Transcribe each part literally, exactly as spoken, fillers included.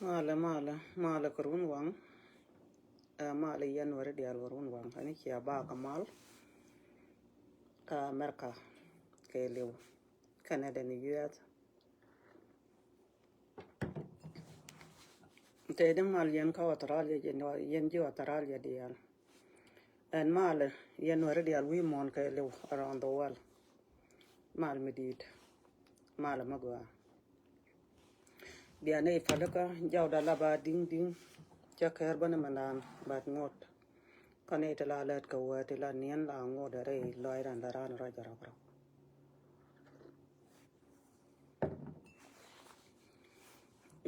Malɛ, malɛ, malɛ kɛ run waŋ. Ɛ, malɛ yɛn wä ri diaal wä run waŋ. Ani cia ba kɛ mal. Kä America kɛ liw. Canada ni U S. Tëë di mal yɛn kä Australia, yɛn ji̱ Australia diaal. Ɛn malɛ yɛn wä ri diaal wi̱i̱ muɔ̱ɔ̱n kɛ liw around the world. Mal mi di̱i̱t. Malɛ mi gɔaa. Bia nɛy pälikä jawda la ba di̱ŋ di̱ŋ. Cä kɛɛr bä ni mɛndan bat ŋot. Kä nɛy ti la lät kɛ wee ti la niɛn la ŋot rɛy lɔcdan la raan rɔc rɔk rɔk.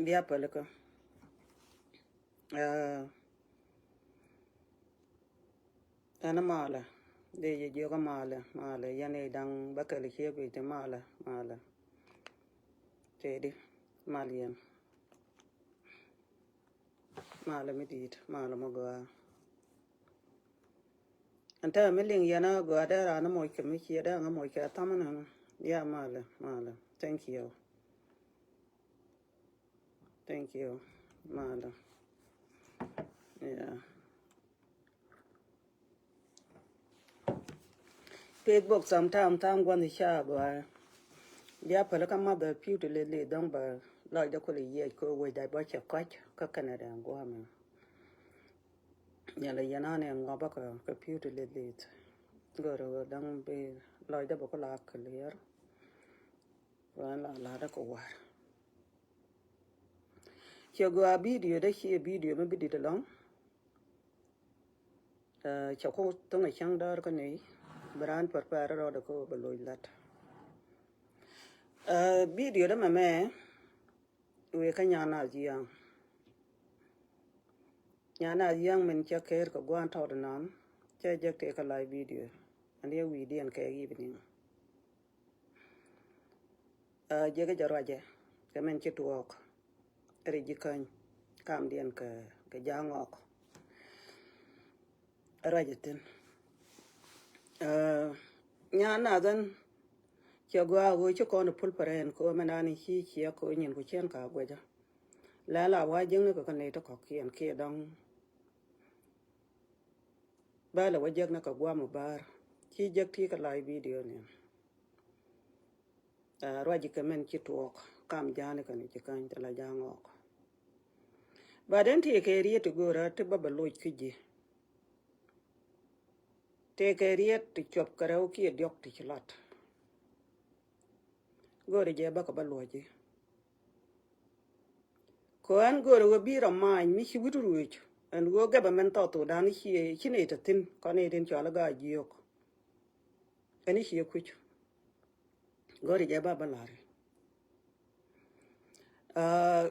Bia pälikä. Ɛ, ɛn malɛ. Dee yɛ jiök malɛ, malɛ. Yɛn i̱ da̱ŋ bä kɛl ciek wi̱c ti malɛ, malɛ. Tëë di mal yɛn. Malɛ mi di̱i̱t, malɛ mi gɔaa. Ɛn täämɛ mi liŋ yɛn a gɔaa dee raan a moc kɛ mi ciɛ dee ŋa moc kɛ a tha̱mɛ nɛmɛ. Ya malɛ, malɛ. Thank you. Thank you. Malɛ. Yeah. Facebook sometime tha̱a̱ŋ gua̱n i̱ ca gɔaa. Bia pälikä math a pi̱w ti leth leth dɔ̱ŋ bä lɔcdä kulɛ yiɛc kɛ wecda bä cɛ kɔc kä Canada ɛn gua̱a̱mɛ. Yɛlɛ yɛn an ɛn ŋɔbä kɛ, kɛ pi̱w ti leth leth. Gör ɣöö dɔ̱ŋ bi lɔcdä bä kulɛ a clear. Ɣän la la̱tdä kɛ wäär. Cɛ gɔaa video dee ciɛ video mi bi dit ɛlɔ̱ŋ. Ɛ, cɛ ku thoŋ ɛ cäŋ däär kä nɛy bi raan prepare rɔɔdɛ kä bɛ loc la̱t. Ɛ, video dee mɛmɛ wëë kä nyan a jiaŋ. Nyan a jiaŋ min cä ker kɛ gua̱a̱n tɔt nan cä jek tëë kä live video. An yɛ wi̱i̱diɛn kɛ evening. Ɛ, jek jɛ ruacɛ kɛ min ci tuɔɔk. Ri ji̱ käny kamdiɛn kɛ, kɛ ja̱a̱ŋ ŋɔk. Ruacɛ thi̱n. Ɛ, nyan nath ɛn cɛ gɔaa ɣöö ci kɔn ɛ pul pɛrɛn kɛ ɣöö mɛn an ci ciɛ kɛ ɣöö nyin ku cien ka guɛcä. Lɛl a wa jiäkni kɛ kä nɛy ti kɔ̱kiɛn kiɛ dɔ̱ŋ. Bä lɛ wä jek ni kɛ guam ɔ bäär. Ci jek ti kɛ live video ni. Ɛ, ruac kɛ mɛn ci tuɔɔk kam ja̱a̱ni kɛn ci käny ti la ja̱a̱ŋ ŋɔɔk. But ɛn ti kɛ riet ti go̱o̱rä ti bä bɛ loc kä ji̱. Tëë kɛ riet ti cuɔp kɛ rɛw kiɛ diɔk ti ci lat. Go̱o̱ri jɛ bä kɛ bä luɔci. Kɛ ɣän go̱o̱ri ɣöö bi rɔ maany mi ci wi̱t ruëëc ɛn ɣöö gɛpɛ mɛn thɔɔk thokdan i̱ ciɛ ci nɛy te thi̱n kɔn nɛy tin cɔal i̱ Gaa Jiök. Ɛn i̱ ciɛ kui̱c. Go̱o̱ri jɛ bä bä la̱ri. Aa,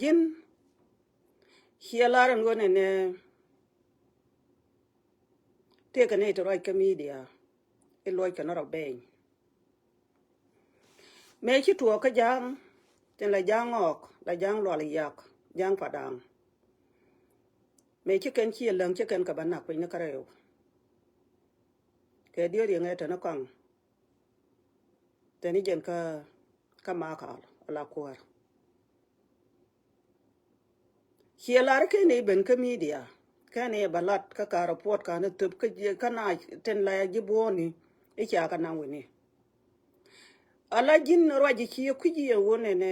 ji̱n ciɛ lar ɛn ɣöö nɛnɛ tëëkɛ nɛy ti ruac kä media i̱ luɔc kɛ ni rɔ bɛny. Mëë ci tuɔɔk kä ja̱a̱ŋ tin la ja̱a̱ŋ ŋɔɔk la ja̱a̱ŋ lual yak ja̱a̱ŋ padaŋ. Mëë ci kɛn ci läŋ ci kɛn kɛ bä nak piny ni kärɛw. Kɛ diöt yɛ ŋɛ tɛn ni kɔaŋ. Tɛn ni jɛn kä, kä makal ala kuäär. Ciɛ lar kɛn i̱ ben kä media kɛn i̱ bä lat kä ka report kan i̱ thöp kä jiɛ kä na tin la ji̱ buɔ̱ɔ̱ni i̱ ca kä naŋ wi̱ni. Ala ji̱n ruac i̱ ciɛ kui̱c i̱ yɛ wun ɛnɛ.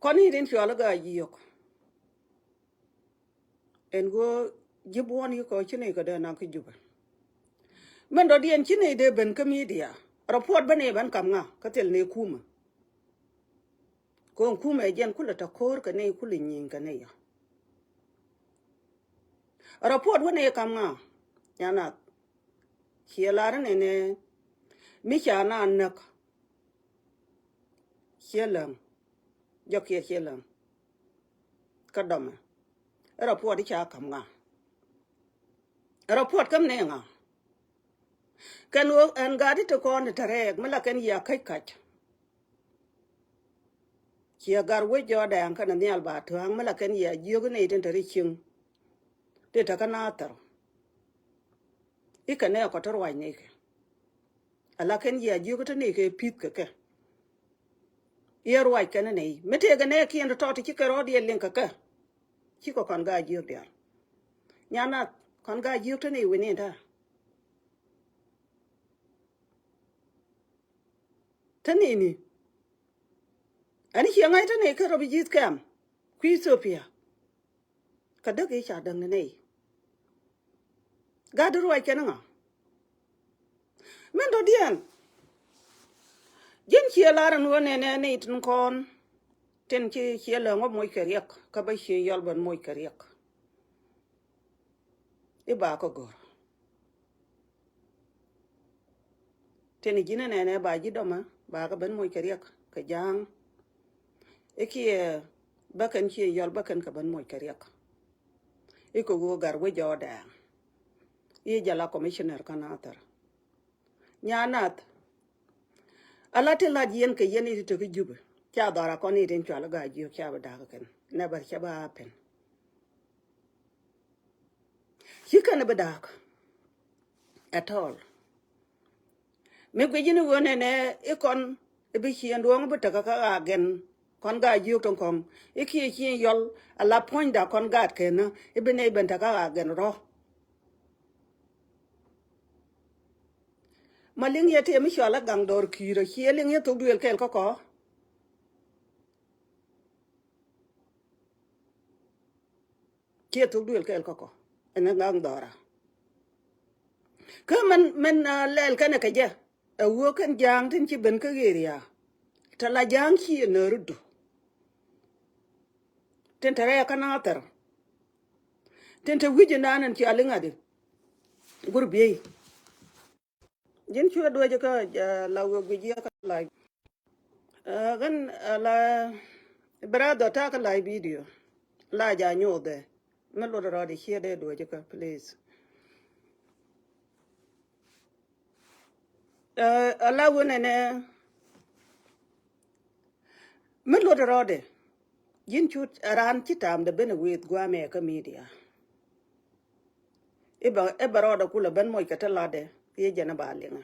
Kɔn i̱ rin cual i̱ Gaa Jiök. Ɛn ɣöö ji̱ buɔ̱n i̱ kɔ ci nɛy kɛ dee naŋ kä Jubɛ. Mɛn dɔ̱diɛn ci nɛy dee ben kä media. Report bä nɛy ben kam ŋa kä thil nɛy kumä. Kɔn kumɛ jɛn kulɛ tɛ ko̱r kɛ nɛy kulɛ nyieny kɛ nɛy ɔ. Report wä nɛy kam ŋa. Nyan nath ciɛ lar nɛnɛ mi ca na näk. Ciɛ läŋ. Jɔkiɛ ciɛ läŋ. Kä dɔmɛ. Ɛ report i̱ ca kam ŋa. Ɛ report käm nɛ ŋa. Kɛn ɣöö ɛn gaat i̱ te kɔn te rɛɛk mi la kɛn yia käc kac. Ciɛ gar wec jɔɔdɛŋ kɛn nhial ba tua̱a̱ŋ mi la kɛn yia jiök i̱ nɛy tin te ri cieŋ. Ti te kä na thɛr. I̱ kɛ nɛ kɔ te ruac nɛy kɛ. Ala kɛn yia jiök i̱ te nɛy kɛ pi̱th kɛ kɛ. I̱ ruac kɛn nɛy mi tëëkɛ nɛɛkiɛn tɔ̱tɔ̱ ti cikɛ rɔ̱ diɛl liŋ kɛ kɛ. Cikɛ kɔn Gaa-jiök diaal. Nyan nath, kɔn Gaa-jiök te nɛy wi̱ni ta. Te nɛy ni. Ɛn ciɛ ŋa̱c te nɛy kä rɔ bi ji̱th kɛm kui̱ Ethiopia. Kä däk i̱ ca däŋ ni nɛy. Gat di ruac kɛn ŋa? Min dɔ̱diɛn. Ji̱n ciɛ lar ɛn ɣöö nɛnɛ nɛy tin kɔn tin ci ciɛ lɛ ŋɔp moc kɛ riɛk kä bä ciɛ yɔl bän moc kɛ riɛk. I̱ ba kä go̱r. Tëë ni ji̱n ɛ nɛnɛ ba ji̱ dɔmä ba kɛ ben moc kɛ riɛk kɛ ja̱a̱ŋ. I̱ kiɛ bä kɛn ciɛ yɔl bä kɛn kɛ ben moc kɛ riɛk. I̱ kɛ ɣöö gar wec jɔɔdɛ. I̱ jɛ la commissioner kä Nathɛr. Nyan nath. Ala ti lat yɛn kɛ yɛn i̱ ti tek i̱ Jubɛ. Ca dhɔra kɔn i̱ tin cual i̱ Gaa-jiök ca bi da̱a̱k kɛn. Never ca ba happen. Ci kɛn bi da̱a̱k at all. Mi guic ji̱n i̱ ɣöö nɛnɛ i̱ kɔn i̱ bi ciëŋ duɔ̱ɔ̱ŋ bi tekä kä agɛn kɔn Gaa-jiök tin kɔ̱ŋ i̱ kiɛ ciëŋ yɔl ala puɔ̱nyda kɔn gaat kɛn i̱ bi nɛy ben tekä agɛn rɔ̱. Ma liŋ yɛ tëë mi cɔal ɛ gaŋ dɔɔr ki̱i̱r ɔ ciɛ liŋ yɛ thok duëël kɛɛl kä kɔ. Ciɛ thok duëël kɛɛl kä kɔ ɛn ɛ gaŋ dɔɔra. Kä mɛn mɛn lɛl kɛnɛ kɛ jɛ ɛ wuɔ kɛn ja̱a̱ŋ tin ci ben kä ɣeer ya. Tɛ la ja̱a̱ŋ ci ɛ nääri du. Tin te rɛɛ kä Nathɛr. Tin te wi̱c indan ɛn cɔal i̱ ŋa̱di. Gur biey. Ji̱n cuɛ duɔ̱c kä la wek guic yɛ kä la. Ɣän la brother ta̱a̱ kä la video. La ja nyothɛ. Mi lot rɔɔdɛ ciɛ dee duɔ̱c kä please. Ala wunɛ nɛ mi luɔt rɔɔdɛ. Ji̱n cut raan ci taamdɛ ben a weth guamɛ kä media. Iba iba rɔɔdɛ kulɛ ben moc kɛ te latdɛ i̱ jɛn a ba liŋa.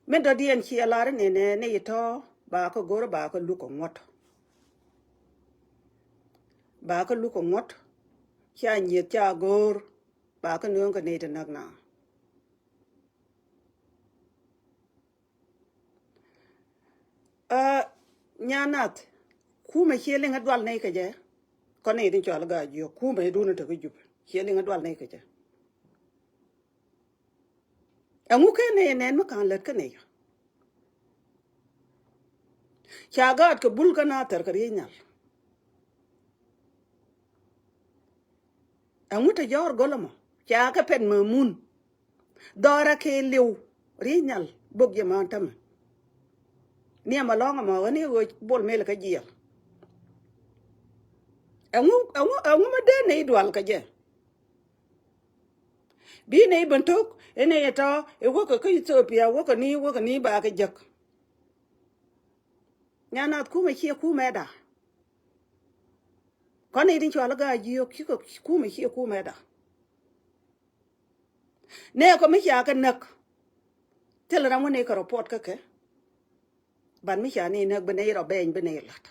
Mi dɔ̱diɛn ciɛ lar inɛ nɛ ni itɔ ba kä go̱r ba kä luk kä ŋuɔ̱t. Ba kä luk kä ŋuɔ̱t. Ca nyieth ca go̱r ba kä nööŋ kä ni ti näk na. Aa, nyan nath, kumɛ ciɛ liŋ a dual nɛy kɛ jɛ. Kɔn nɛy tin cɔal Gaa-jiök kumɛ dun in te kä Jubɛ ciɛ liŋ a dual nɛy kɛ jɛ. Ɛŋu ken nɛy nɛn mi ka̱n lät kä nɛy. Ca gaat kɛ bul kä Nathɛr kɛ riey nhal. Ɛŋu te jɔɔr gɔl ɛmɔ ca kɛ pɛt mɛ mun. Dhɔra kɛ liw riey nhal bok jɛ mɔn tämɛ. Ni ɛmɛ lɔŋ ɛmɔ ɣän i̱ ɣöö bol mel kä jiɛl. Ɛŋu ɛŋu ɛŋu mi dee nɛy dual kɛ jɛ. Bi nɛy ben tok inɛ yɛ tɔ i̱ wäkɛ kä Ethiopia wäkɛ ni wäkɛ ni ba kɛ jek. Nyan nath kumɛ ciɛ kumɛ da. Kɔn i̱ tin cual Gaa-jiök cikɛ kumɛ ciɛ kumɛ da. Nɛ kɔ mi ca kɛ näk. Thil ram wä ni kɛ report kä kɛ. Ban mi ca ni näk bi nɛy rɔ bɛny bi nɛy lat.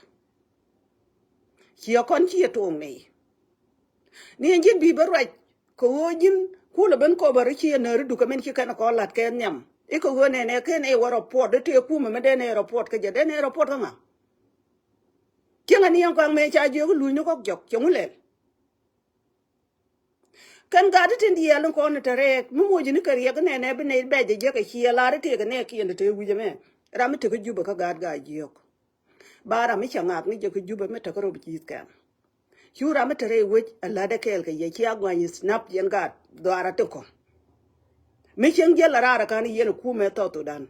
Ciɛ kɔn ciɛ toŋ nɛy. Ni ɛn ji̱n bi bä ruac kɛ ɣöö ji̱n kulɛ ben kɔpɛ ri ci ɛ nääri dukɛ min ci kɛn kɔn la̱t kɛ nhiam i̱ kɛ ɣöö nɛnɛ ken ɛ wä rɔ puɔt i̱ tëë kumɛ mi den ɛ rɔ puɔt kä jɛ den ɛ rɔ puɔt kä ŋa. Cieŋ ɛ ni ɛn kɔaŋ mëë ca jiök i̱ luny ni kɔk jɔk cieŋ wä lɛl. Kɛn gat i̱ tin diɛɛl in kɔn i̱ te rɛɛk mi moc in i̱ kɛ riɛk in nɛnɛ bi nɛy bɛc ɛ jiäk ɛ ciɛ lar i̱ tëëk ɛ nɛɛkiɛn te te wi̱c ɛmɛ. Ram i̱ te kä Jubɛ kä gat Gaa-jiök. Ba ram mi cɛ ŋaak ni jɛ kä Jubɛ mi te kä rop ji̱th kɛm. Cu ram mi te rɛy wec a la̱t ɛ kɛɛl kɛ yɛ cia guany snap yɛn gaat dhuaar a ti kɔn. Mi cieŋ jiɛl a raar a kan yɛn a kumɛ South Sudan.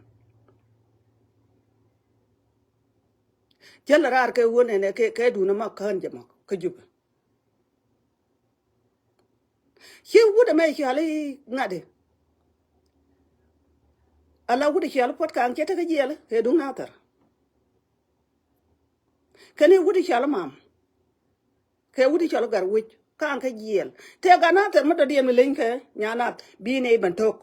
Jiɛl a raar kɛ wun ɛnɛ kɛ kɛ dun a ma kään jɛ mɔ kä Jubɛ. Ci wut ɛmɛ cɔal i̱ ŋa̱t i̱ ala wut i̱ cɔal i̱ Puɔt Kaŋ cɛ tekɛ jiɛl kɛ duŋ Nathɛr. Kɛn i̱ wut i̱ cɔal i̱ Mam kɛ wut i̱ cɔal i̱ Gatwec kaŋ kɛ jiɛl tëë gat Nathɛr mi dɔ̱diɛn mi leny kɛ nyan nath bi nɛy ben tok.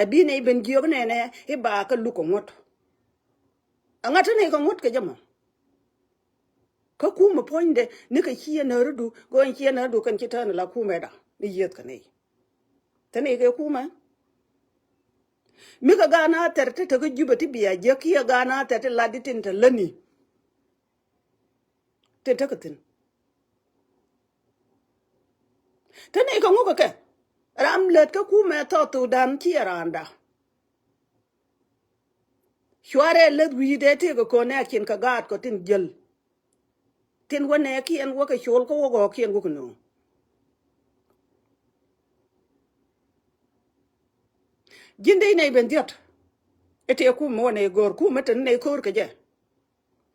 Ɛ bi nɛy ben jiök nɛnɛ i̱ ba kɛ luk kɛ ŋuɔ̱t. Ɛŋa te nɛy kɛ ŋuɔ̱t kɛ jɛ mɔ? Kä kumɛ puɔ̱nydɛ ni kɛ ciɛ nääridu, go̱o̱n ciɛ nääridu kɛn ci tääni la kumɛ da ni yieth kɛ nɛy. Te nɛy kɛ kumɛ. Mi kɛ gaat na thɛr ti te kä Jubɛ ti bia jiäk kiɛ gaat na thɛr ti lat di tin te läni. Tin te kɛ thi̱n. Te nɛy kɛ ŋuk kɛ kɛ ram lät kä kumɛ South Sudan ciɛ randa. Cuarɛ läth wi̱i̱dɛ tëëkɛ kɔn nɛ kiɛn kɛ gaat kɔ tin jäl. Tin wä nɛ kiɛn wä kɛ col kä wä gɔɔk kiɛn wä kɛ no̱o̱ŋ. Ji̱n dee nɛy ben dhiɔt. Ɛ tëë kumɛ wä nɛy go̱o̱r kumɛ te nɛy ko̱o̱r kɛ jɛ.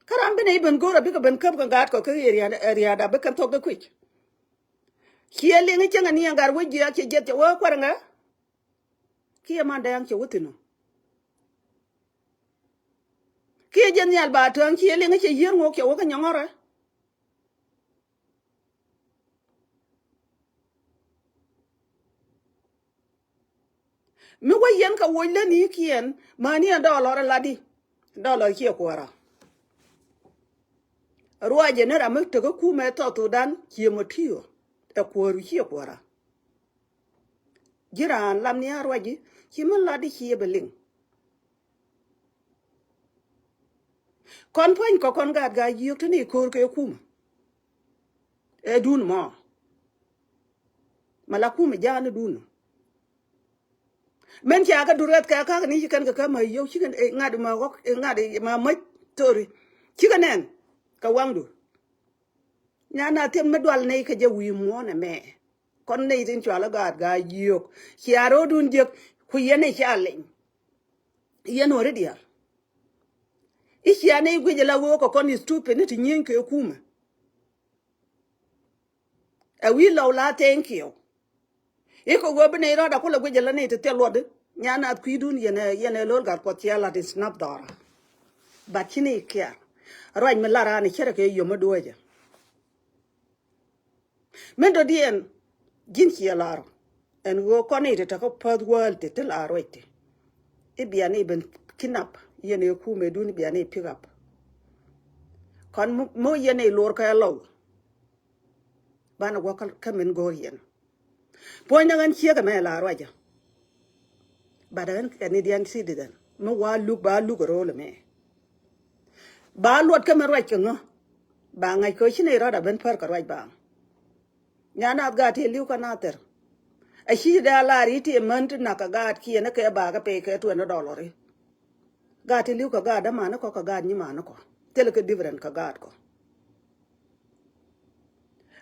Kä ram bi nɛy ben go̱o̱r a bikɛ ben käp kɛ gaat kɔ kä riaada bikɛ thok kɛ kuic. Ciɛ liŋ cäŋ a niɛŋ gat wä jiaak cɛ jiɛth cɛ wä kuɛr ŋɛ. Kiɛ man dɛɛŋ cɛ wä thi̱n ɔ. Kiɛ jɛ nhial ba tääŋ ciɛ liŋ cɛ yier ŋok cɛ wä kä nyɔŋɔrɛ. Mi wä yɛn kɛ woc läni kiɛn mäni ɛn dɔɔlɔr ɛ latdi. Dɔɔlɔr ciɛ kuäärä. Ruacɛ ni ram mi tekä kumɛ South Sudan ciɛ mɔ ti̱i̱ ɔ. Ɛ kuääru ciɛ kuäärä. Ji̱ raan lam ni a ruac ji̱ ci mi latdi ciɛ bɛ liŋ. Kɔn puɔ̱ny kɔ kɔn gaat gaa jiök te ni ko̱o̱r kɛ kumɛ. Ɛ dun mɔ. Ma la kumɛ ja̱a̱n dun. Mɛn ca kä dur ɣɛth kɛ ka̱k ni ci kɛn kɛ kä ma yio̱w ci kɛn ŋa̱t ma ɣɔk ŋa̱t ma mäc thori. Ci kɛ nɛn kɛ waŋdu. Nyan a thiɛn mi dual nɛy kɛ jɛ wi̱i̱ muɔ̱ɔ̱n ɛmɛ. Kɔn nɛy tin cual ɛ gaat gaa jiök cia ro̱o̱dun jiök ku yɛn ɛ ca leny. Yɛn wä ri diaal. I̱ cia nɛy guic ɛ la wee wä kɛ kɔn i̱ stupid ni ti nyieny kɛ kumɛ. Ɛ wi̱i̱ lɔw la thank you. I̱ kɛ wee bi nɛy rɔɔd a kulɛ guic ɛ la nɛy ti thil luɔt i̱ nyan a kui̱dun yɛn ɛ yɛn ɛ lo̱l gat kuɔth cia lat i̱ snap dhɔra. But ci nɛy kiar ruac mi lar an i̱ cärɛ kɛ yom mi duɔ̱ɔ̱cɛ. Min dɔ̱diɛn ji̱n ciɛ lar ɛn ɣöö kɔn i̱ ti tekä päth wäl ti ti lar ruac ti. I̱ bia ni ben kinap yɛn ɛ kumɛ dun i̱ bia ni pick up. Kɔn mi yɛn i̱ lor kɛ lɔw. Banɛ guɔ kä min go̱o̱r yɛn. Puɔ̱ny ni ɣän ciek ɛmɛ lar ruacä. But ɣän kɛ ni diɛn citizen mi wa luk ba luk ro̱o̱l ɛmɛ. Ba luɔt kä mi ruac kɛ ŋä. Ba ŋa̱c kɛ ci nɛy rɔɔd a ben pär kɛ ruac ba. Nyan nath gaat ti li̱w kä nathɛr. A ci dee a lar i̱ ti män ti nak kɛ gaat kiɛn kɛ ba kɛ pey kɛ twenty dollar i̱. Gaat ti li̱w kɛ gaat dämani kɔ kɛ gaat nyimani kɔ. Thil kɛ different kɛ gaat kɔ.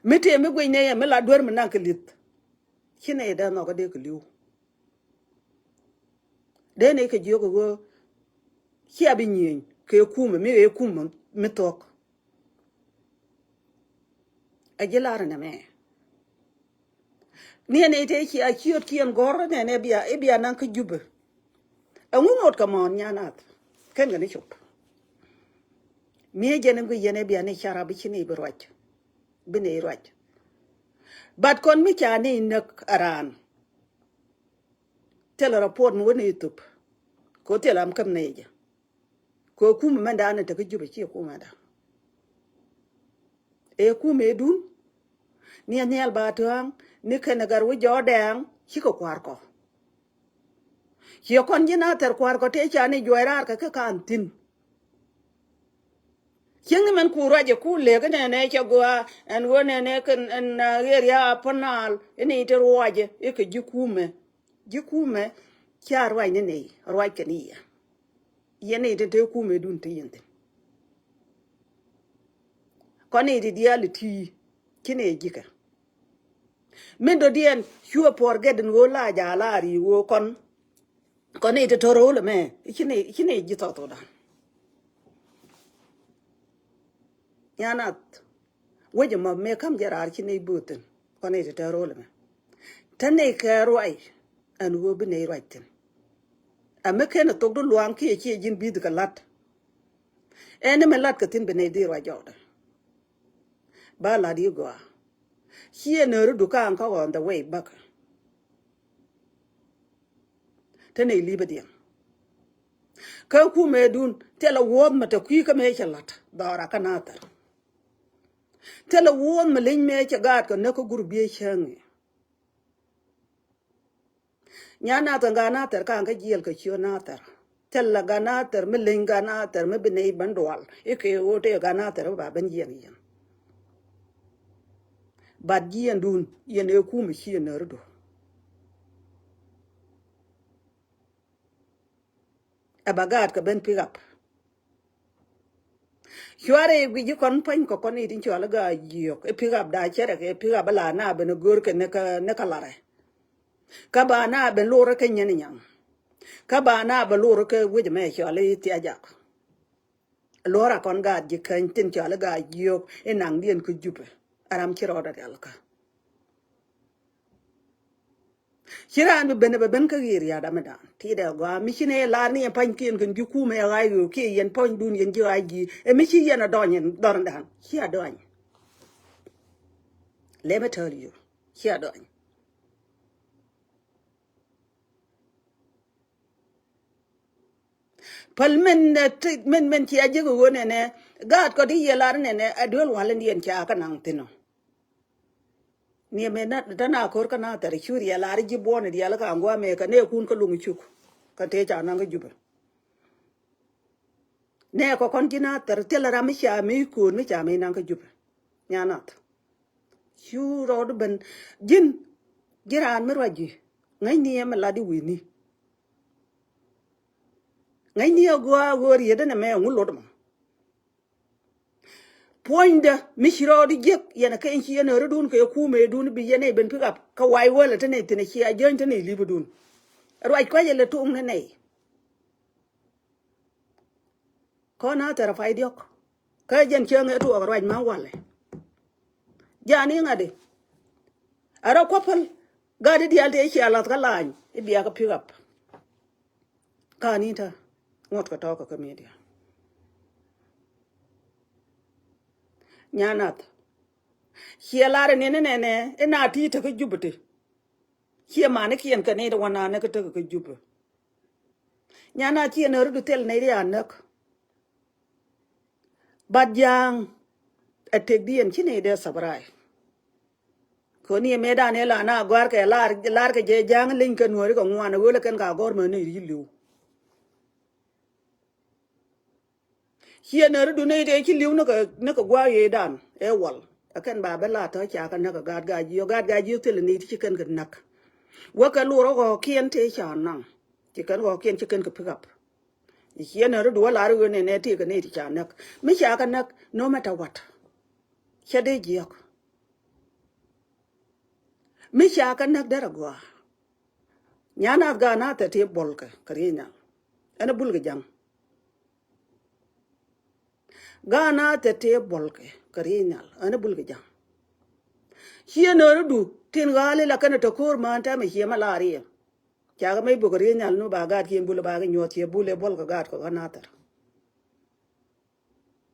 Mi tëë mi guic nɛy ɛ mi la duer mi naŋ kɛ li̱th. Ci nɛy dee nhɔk kä dee kɛ li̱w. Dee nɛy kɛ jiök ɛ ɣöö cia bi nyieny kɛ kumɛ mi ɛ kumɛ mi thuɔ̱k. Ɛ ji̱ lar nɛmɛ. Ni ɛn ɛ tëë cia ciöt kiɛn gɔ̱r nɛn ɛ bia ɛ bia naŋ kä Jubɛ. Ɛŋu ŋot kɛ mɔɔn nyan nath kɛn kɛ ni cop. Mi ɛ jɛn ɛn guic yɛn ɛ bia ni cara bi ci ni bi ruac. Bi ni ruac. But kɔn mi ca ni näk a raan. Thilɛ report mi wä ni thop. Ko thilɛ am käm ni jɛ. Ko kumɛ mɛn dan ni te kä Jubɛ ci kumɛ da. Ɛ kumɛ dun. Ni a nhial ba tuaŋ ni kɛn a gar wi̱c jɔɔdɛŋ ci kɛ kua̱r kɔ. Ciɛ kɔn ji̱ na thɛr kua̱r kɔ tëë ca ni juɔc raar kɛ kɛ kan thi̱n. Cieŋ ni mɛn ku ruacɛ ku lek inɛnɛ cɛ gua ɛn ɣöö nɛnɛ kɛn ɛn ɣeriä a pänaal ini te ruacɛ ikɛ ji̱ kumɛ. Ji̱ kumɛ ca ruac ni nɛy ruac kɛn i̱ yɛ. Yɛn nɛy tin te kumɛ dun te yɛn thi̱n. Kɔn nɛy ti diaal ti ci nɛy ji̱kɛ. Min dɔ̱diɛn cuɛ puɔr gɛt in ɣöö la jaal a ri ɣöö kɔn. Kɔn i̱ ti tɔ̱r ɣöö lɛ mɛ i̱ ci ni i̱ ci ni ji̱ thɔth ɣöö dan. Nyan nath wec ɛmɔ mëë ka̱m jɛ raar ci ni i̱ bööthin kɔn i̱ ti tɔ̱r ɣöö lɛ mɛ. Te ni kɛ ruac ɛn ɣöö bi ni ruac thi̱n. Ɛ mi ken ɛ thok di luaŋ kiɛ ciɛ ji̱n bi̱th kɛ la̱t. Ɛn ni mi la̱t kɛ thi̱n bi ni dhi ruac jɔkdɛ. Ba la̱t i̱ gɔaa. Ciɛ nääri duka̱a̱ŋ kä on the way back. Te nɛy li̱pä diɛŋ. Kä kumɛ dun thilɛ wuɔth mɛ te kui̱ kä mëë cɛ la̱t dhɔra kä Nathɛr. Thilɛ wuɔth mɛ leny mëë cɛ gaat kɛ näk kä gur biey cäŋ i̱. Nyan Nathɛr, gat Nathɛr kaŋ kä jiɛl kɛ ciö Nathɛr. Thilɛ gat Nathɛr mi leny gat Nathɛr mi bi nɛy ben dual i̱ kɛ ɣöö tëë gat Nathɛr mi ba ben jiɛn yɛn. Bat jiɛn dun yɛn ëë kumɛ cië nääri du. Ɛ ba gaat kɛ ben pick up. Cuarɛ guic ji̱ kɔn puɔ̱ny kɛ kɔn i̱ tin cɔal i̱ gaa jiök i̱ pick up da cɛrɛ kɛ pick up ila na ben i̱ gör kɛ ni kä ni kä larɛ. Kä ba na ben lorɛ kä nyɛn nyaŋ. Kä ba na ben lorɛ kä wec mɛ cɔal i̱ thiajak. Luɔra kɔn gaat ji̱ käny tin cɔal i̱ gaa jiök i̱ naŋdiɛn kä Jupɛ. Ɛ ram ci rɔɔdɛ rial kä. Ci raan bi ben bɛ ben kä ɣiir yat amɛ dan ti dɛ gɔaa mi ci nɛ lar ni ɛn pa̱nykiɛn kɛn ji̱ kumɛ ɛ ɣa̱c ɣöö kiɛ yɛn pa̱nydun yɛn ji̱ ɣa̱c ji̱ ɛ mi ci yɛn a dɔny ɛn dhɔr dan ci a dɔny. Let me tell you, ci a dɔny. Päl min ɛ ti min min ci a ji̱ kɛ ɣöö nɛnɛ gaat kɔ di yɛ lar nɛnɛ a duel wal in diɛn ca kä naŋ thin ɔ. Niɛ mɛ na ta na ko̱r kä Nathɛr curi a lar ji̱ buɔ̱n diaal kä aŋguɔ mɛ kä nɛ kun kä luŋ cuk. Kä tëë ca naŋ kä Jupɛ. Nɛ kɔ kɔn ji̱ Nathɛr thilɛ ram mi ca mi ko̱r mi ca mi naŋ kä Jupɛ. Nya Nath. Cu rɔɔd ben ji̱n ji̱ raan mi ruac ji̱ ŋäcni ɛmɛ lat i̱ wi̱i̱ni. Ŋäcni ɛ gua̱a̱ ɣöör yet ɛn ɛmɛ ɛŋu lot mɔ. Puɔ̱nydä mi ci rɔɔdu jiäk yɛn ɛ keny ci yɛn ɛ rɔ̱dun kɛ kumɛ dun bi yɛn ɛ ben pick up kä way wäl ɛ te nɛy thi̱n ɛ ci a jäny te nɛy li̱pä dun. Ruac kuac ɛ lɛ toŋ ni nɛy. Kɔn a thɛr a pay diɔ̱k kä jɛn cäŋ ɛ tuɔɔk ruac ma walɛ. Jani ŋa̱di a rɔ kuɔpäl gat i̱ diaal tëë cia lath kä lany i̱ bia kä pick up. Kani ta ŋuɔ̱t kɛ tɔ̱ɔ̱k kɛ kä media. Nya Nath. Ciɛ lar in in nɛnɛ in a ti tekä Jupɛ ti. Ciɛ manikiɛn kɛ ni wä nani kä tekä kä Jupɛ. Nya Nath ciɛ nä rut thil ni ri a näk. But ja̱a̱ŋ ɛ tëkdiɛn ci ni dee sabrai. Koni ɛ mëëdan ɛ la na gɔ̱a̱r kɛ lar lar kɛ jɛ ja̱a̱ŋ leny kɛ nuɔ̱ɔ̱ri kɛ ŋuan ɛ ɣöl ɛ kɛn ka gɔ̱r mɛ ni ri li̱w. Ciɛ nääri dun nɛy tëë ci li̱w ni kɛ ni kɛ gua̱a̱k yecdan ɛ wal. Ɛ kɛn ba ben la tɔ̱ ca kɛ näk ɛ gaat gac jiök gaat gac jiök thilɛ nɛy ti ci kɛn kɛ näk. Wä kɛ lurä ɣɔ̱ɔ̱kiɛn tëë ca naŋ ci kɛn ɣɔ̱ɔ̱kiɛn ci kɛn kɛ pick up. Ciɛ nääri du wä lar ɣöö nɛnɛ tëë kɛ nɛy ti ca näk mi ca kɛ näk no matter what. Cɛ dee jiök mi ca kɛ näk derɛ gɔaa. Nya Nath gaat Nath tɛ tëë buɔlkɛ kɛ riey nhial. Ɛn ɛ bul kɛ ja̱ŋ. Gaat Nath tɛ tëë buɔlkɛ kɛ riey nhial ɛn ɛ bul kɛ ja̱ŋ. Ciɛ nääri du tin ɣa̱a̱li la kɛn ɛ tɛ ko̱o̱r mään tɛmɛ ciɛ mɛ laar iɛ. Cakɛ mec bukɛ riey nhial ni ba gaatkiɛn bul ba kɛ nyuɔ̱th ciɛ bul ɛ buɔlkɛ gaatkɔ kä Nathɛr.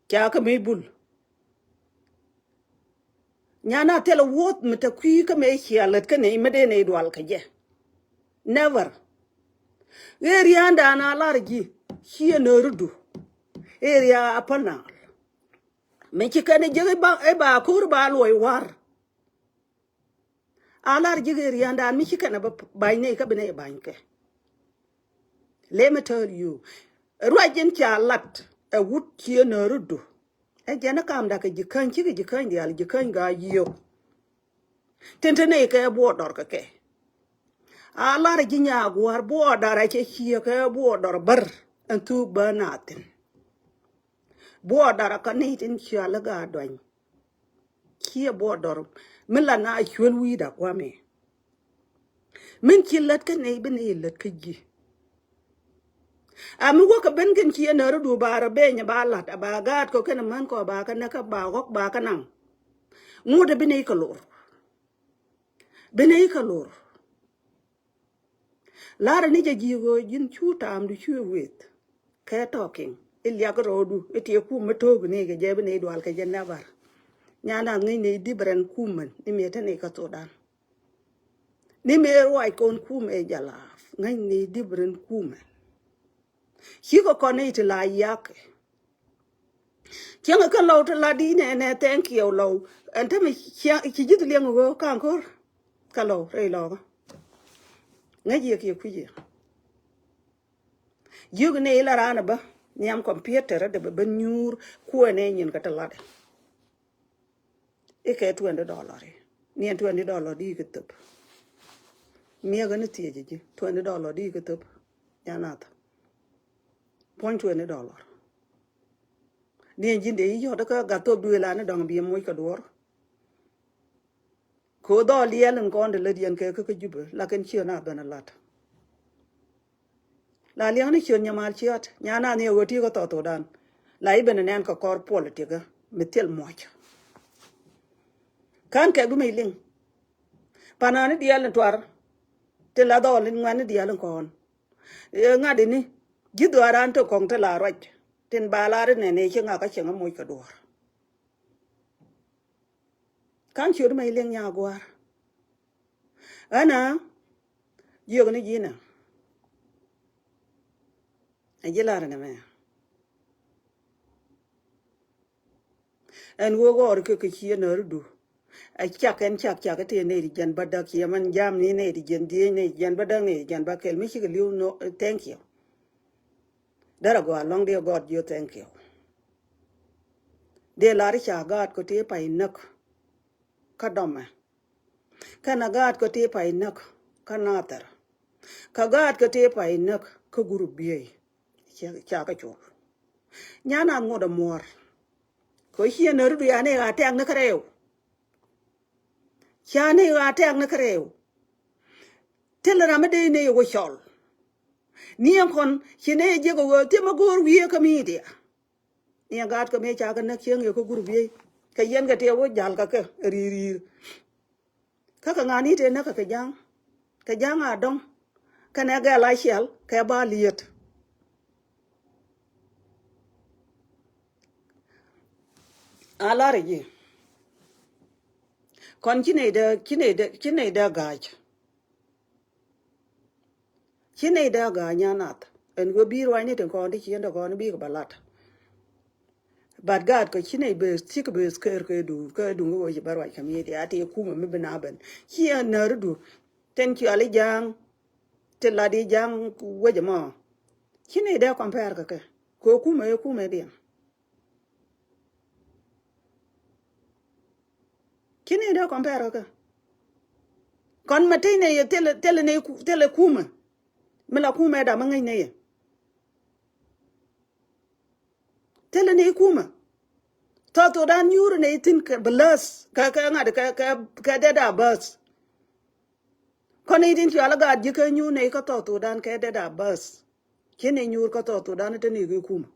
Ca kä mi bul. Nya Nath thilɛ wuɔth mi te kui̱ kä mëë cia lät kä nɛy mi dee nɛy dual kɛ jɛ. Never. Area dan a lar ji̱ ciɛ nääri du. Area a Pal Nal. Mi ci kɛn jiäk i̱ ba ko̱r ba luɔc war. A lar ji̱ area dan mi ci kɛn a ba ba̱ny nɛy kä bi nɛy ba̱ny kɛ. Let me tell you. Ruac in ca lat ɛ wut ciɛ nääri du. Ɛ jɛn ɛ kamda kɛ ji̱ käny cikɛ ji̱ käny diaal ji̱ käny gaa yiëëk. Tin te nɛy kɛ buɔɔdɔr kɛ kɛ. A lar ji̱ nyaak gua̱a̱r buɔɔdɔr a cɛ cië kɛ buɔɔdɔr bär ɛn thuk bä na thi̱n. Buɔɔdɔr a kä nɛy tin ciaal ɛ gaa duany. Ciɛ buɔɔdɔr mi la na cuäl wi̱i̱da kuamɛ. Min ci lät kä nɛy bi nɛy lät kä ji̱. A mi wäkɛ ben kɛn ci ɛn nääri du ba rɔ beny ba lat a ba gaat kɔ kɛn män kɔ ba kä näk kä ba ɣɔk ba kä naŋ. Ŋut ɛ bi nɛy kɛ lor. Bi nɛy kɛ lor. Lar ni jɛ ji̱ ɣöö ji̱n cu taamdu cu weth. Kɛ tɔkiŋ i̱ liak rɔɔdu i̱ tiɛ kum mi to̱o̱k ni kɛ jɛ bi nɛy dual kɛ jɛ nɛbar. Nyan a ŋäc nɛy different kumän ni mëë te nɛy kä Thudan. Ni mëë ruac kɔn kumɛ jɛ laaf ŋäc nɛy different kumän. Cikɛ kɔn i̱ ti la yak. Cieŋ kä Lɔw ti la di nɛ nɛ thank you Lɔw. Ɛn te mi ci ji̱th liɛŋ ɣöö kaŋ ko̱r. Kä Lɔw rɛy Lɔkä. Ŋäc yɛ kiɛ kui̱c yɛ. Jiök ni ila raan bä nhiam computer dɛ bä nyuur kuɛn ɛ nyin kä ti latdɛ. Ikɛ twenty dollar ni ɛn twenty dollar di kɛ thöp. Miɛk ni thiec ji̱ twenty dollar di kɛ thöp. Nyanath. Puɔ̱ny twenty dollar. Ni ɛn ji̱n dee i̱ yɔt kä gat thöp duëël ani dɔ̱ŋ bi moc kɛ duɔ̱ɔ̱r. Kɛ ɣöö dhɔl diɛɛl in kɔn te lät yɛn kɛ kä kä Jubɛ lakin ciö na ben a lat. La liɛŋni ciöt nyamal ciöt nyana ni ɣöö ti kä thɔɔk thokdan. La i̱ ben nɛn kɛ kɔr puɔl tikä mi thil muɔc. Kan kɛ bi mec liŋ. Panani diɛɛl in tuar. Ti la dhɔl in ŋuɛni diɛɛl in kɔn. Ɛ ŋa̱t ini ji̱ dhuaaran ti kɔŋ ti la ruac. Tin ba lar inɛn ɛ ci ŋak kä cieŋ a moc kɛ duɔ̱ɔ̱r. Kan ciöt mec liŋ nya gua̱a̱r. Ɛnɛ jiök ni ji̱n ɛ. Ɛ ji̱ lar nɛ mɛ. Ɛn wä gɔɔr kɛ kɛ cië nääri du. Ɛ cak ɛn cak cak ɛ tëë nɛy ti jiɛn bädäk ciɛ mɛn jam ni nɛy ti jiɛn dhieec nɛy ti jiɛn bädäk nɛy ti jiɛn bäkɛl mi cikɛ li̱w nɔ, thank you. Derɛ gɔaa lɔ̱ŋ diɛ gɔɔt jiö thank you. Dee lar i̱ ca gaat kɔ tëë pay näk. Kä dɔmɛ. Kɛnɛ gaat kɔ tëë pay näk kä nathɛr. Kä gaat kɔ tëë pay näk kä gurup biey. Ca, ca kä col. Nyan a ŋot a muɔr. Kɔ ciɛ nä rudu ya ni ɣaa tɛk ni kä rɛw. Ca ni ɣaa tɛk ni kä rɛw. Thil ram mi dee ni wä cɔl. Ni ɛn kɔn ci ni jiɛk a wee thim a go̱o̱r wiee kä media. Ni ɛn gaat kä mëë ca kä näk cieŋ yɛ kä gurup yey. Kɛ yɛn kɛ tëë wä jal kä kɛ ri̱i̱r ri̱i̱r. Kä kɛ ŋa̱ni tëë näk kɛ kɛ ja̱a̱ŋ. Kɛ ja̱a̱ŋ a dɔ̱ŋ. Kɛnɛ gɛl a ciɛl kɛ ba liet. A lar ji̱. Kɔn ci nɛy dee, ci nɛy dee, ci nɛy dee ga̱a̱c. Ci nɛy dee a ga̱a̱c nyan nath ɛn ɣöö bi̱i̱ ruacni tin kɔn ti ciën ti kɔn bikɛ bä lat. But gaat kɛ ci nɛy beth, cikɛ beth kër kɛ duun kɛ duun kɛ ɣöö ci bä ruac kɛ mi ti a ti kumɛ mi bi na ben ci ɛn nääri du. Tin cuali ja̱a̱ŋ ti lat i̱ ja̱a̱ŋ wec ɛmɔ. Ci nɛy dee compare kɛ kɛ kɛ kumɛ ɛ kumɛ diɛn. Ci ni dee compare kä kɔn ma tec ni yɛ thilɛ, thilɛ ni ku-, thilɛ kumɛ. Mi la kumɛ dam mi ŋäc ni yɛ. Thilɛ ni kumɛ. Thɔɔk thokdan nyuur ni thi̱n kɛ bäläth kɛ, kɛ ŋa̱t kɛ, kɛ, kɛ dɛda bäth. Kɔn ni thi̱n cual gaat ji̱ kɛ nyuur ni kä thɔɔk thokdan kɛ dɛda bäth. Ci ni nyuur kä thɔɔk thokdan te ni kɛ kumɛ.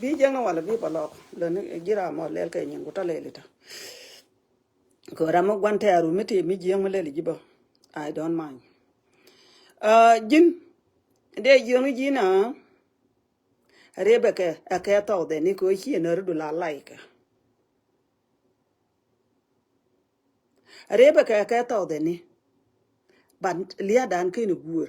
Bi jiäŋ ni walɛ bi pɛ lɔk lɛ ni ji̱ ram mɔ lɛl kɛ nyin ku tɔ lɛl itɔ. Kɛ ram mi gua̱n tɛɛru mi ti mi jiäŋ mi lɛl ji̱ bä. I don't mind. Aa, ji̱n dee jiäŋ ji̱n a. Rebecca ɛ kɛ thɔɔk dhɛni kɛ ɣöö ci ɛn ɣäri du la laykɛ. Rebecca ɛ kɛ thɔɔk dhɛni. But lia̱a̱dan kɛn ɛ guur.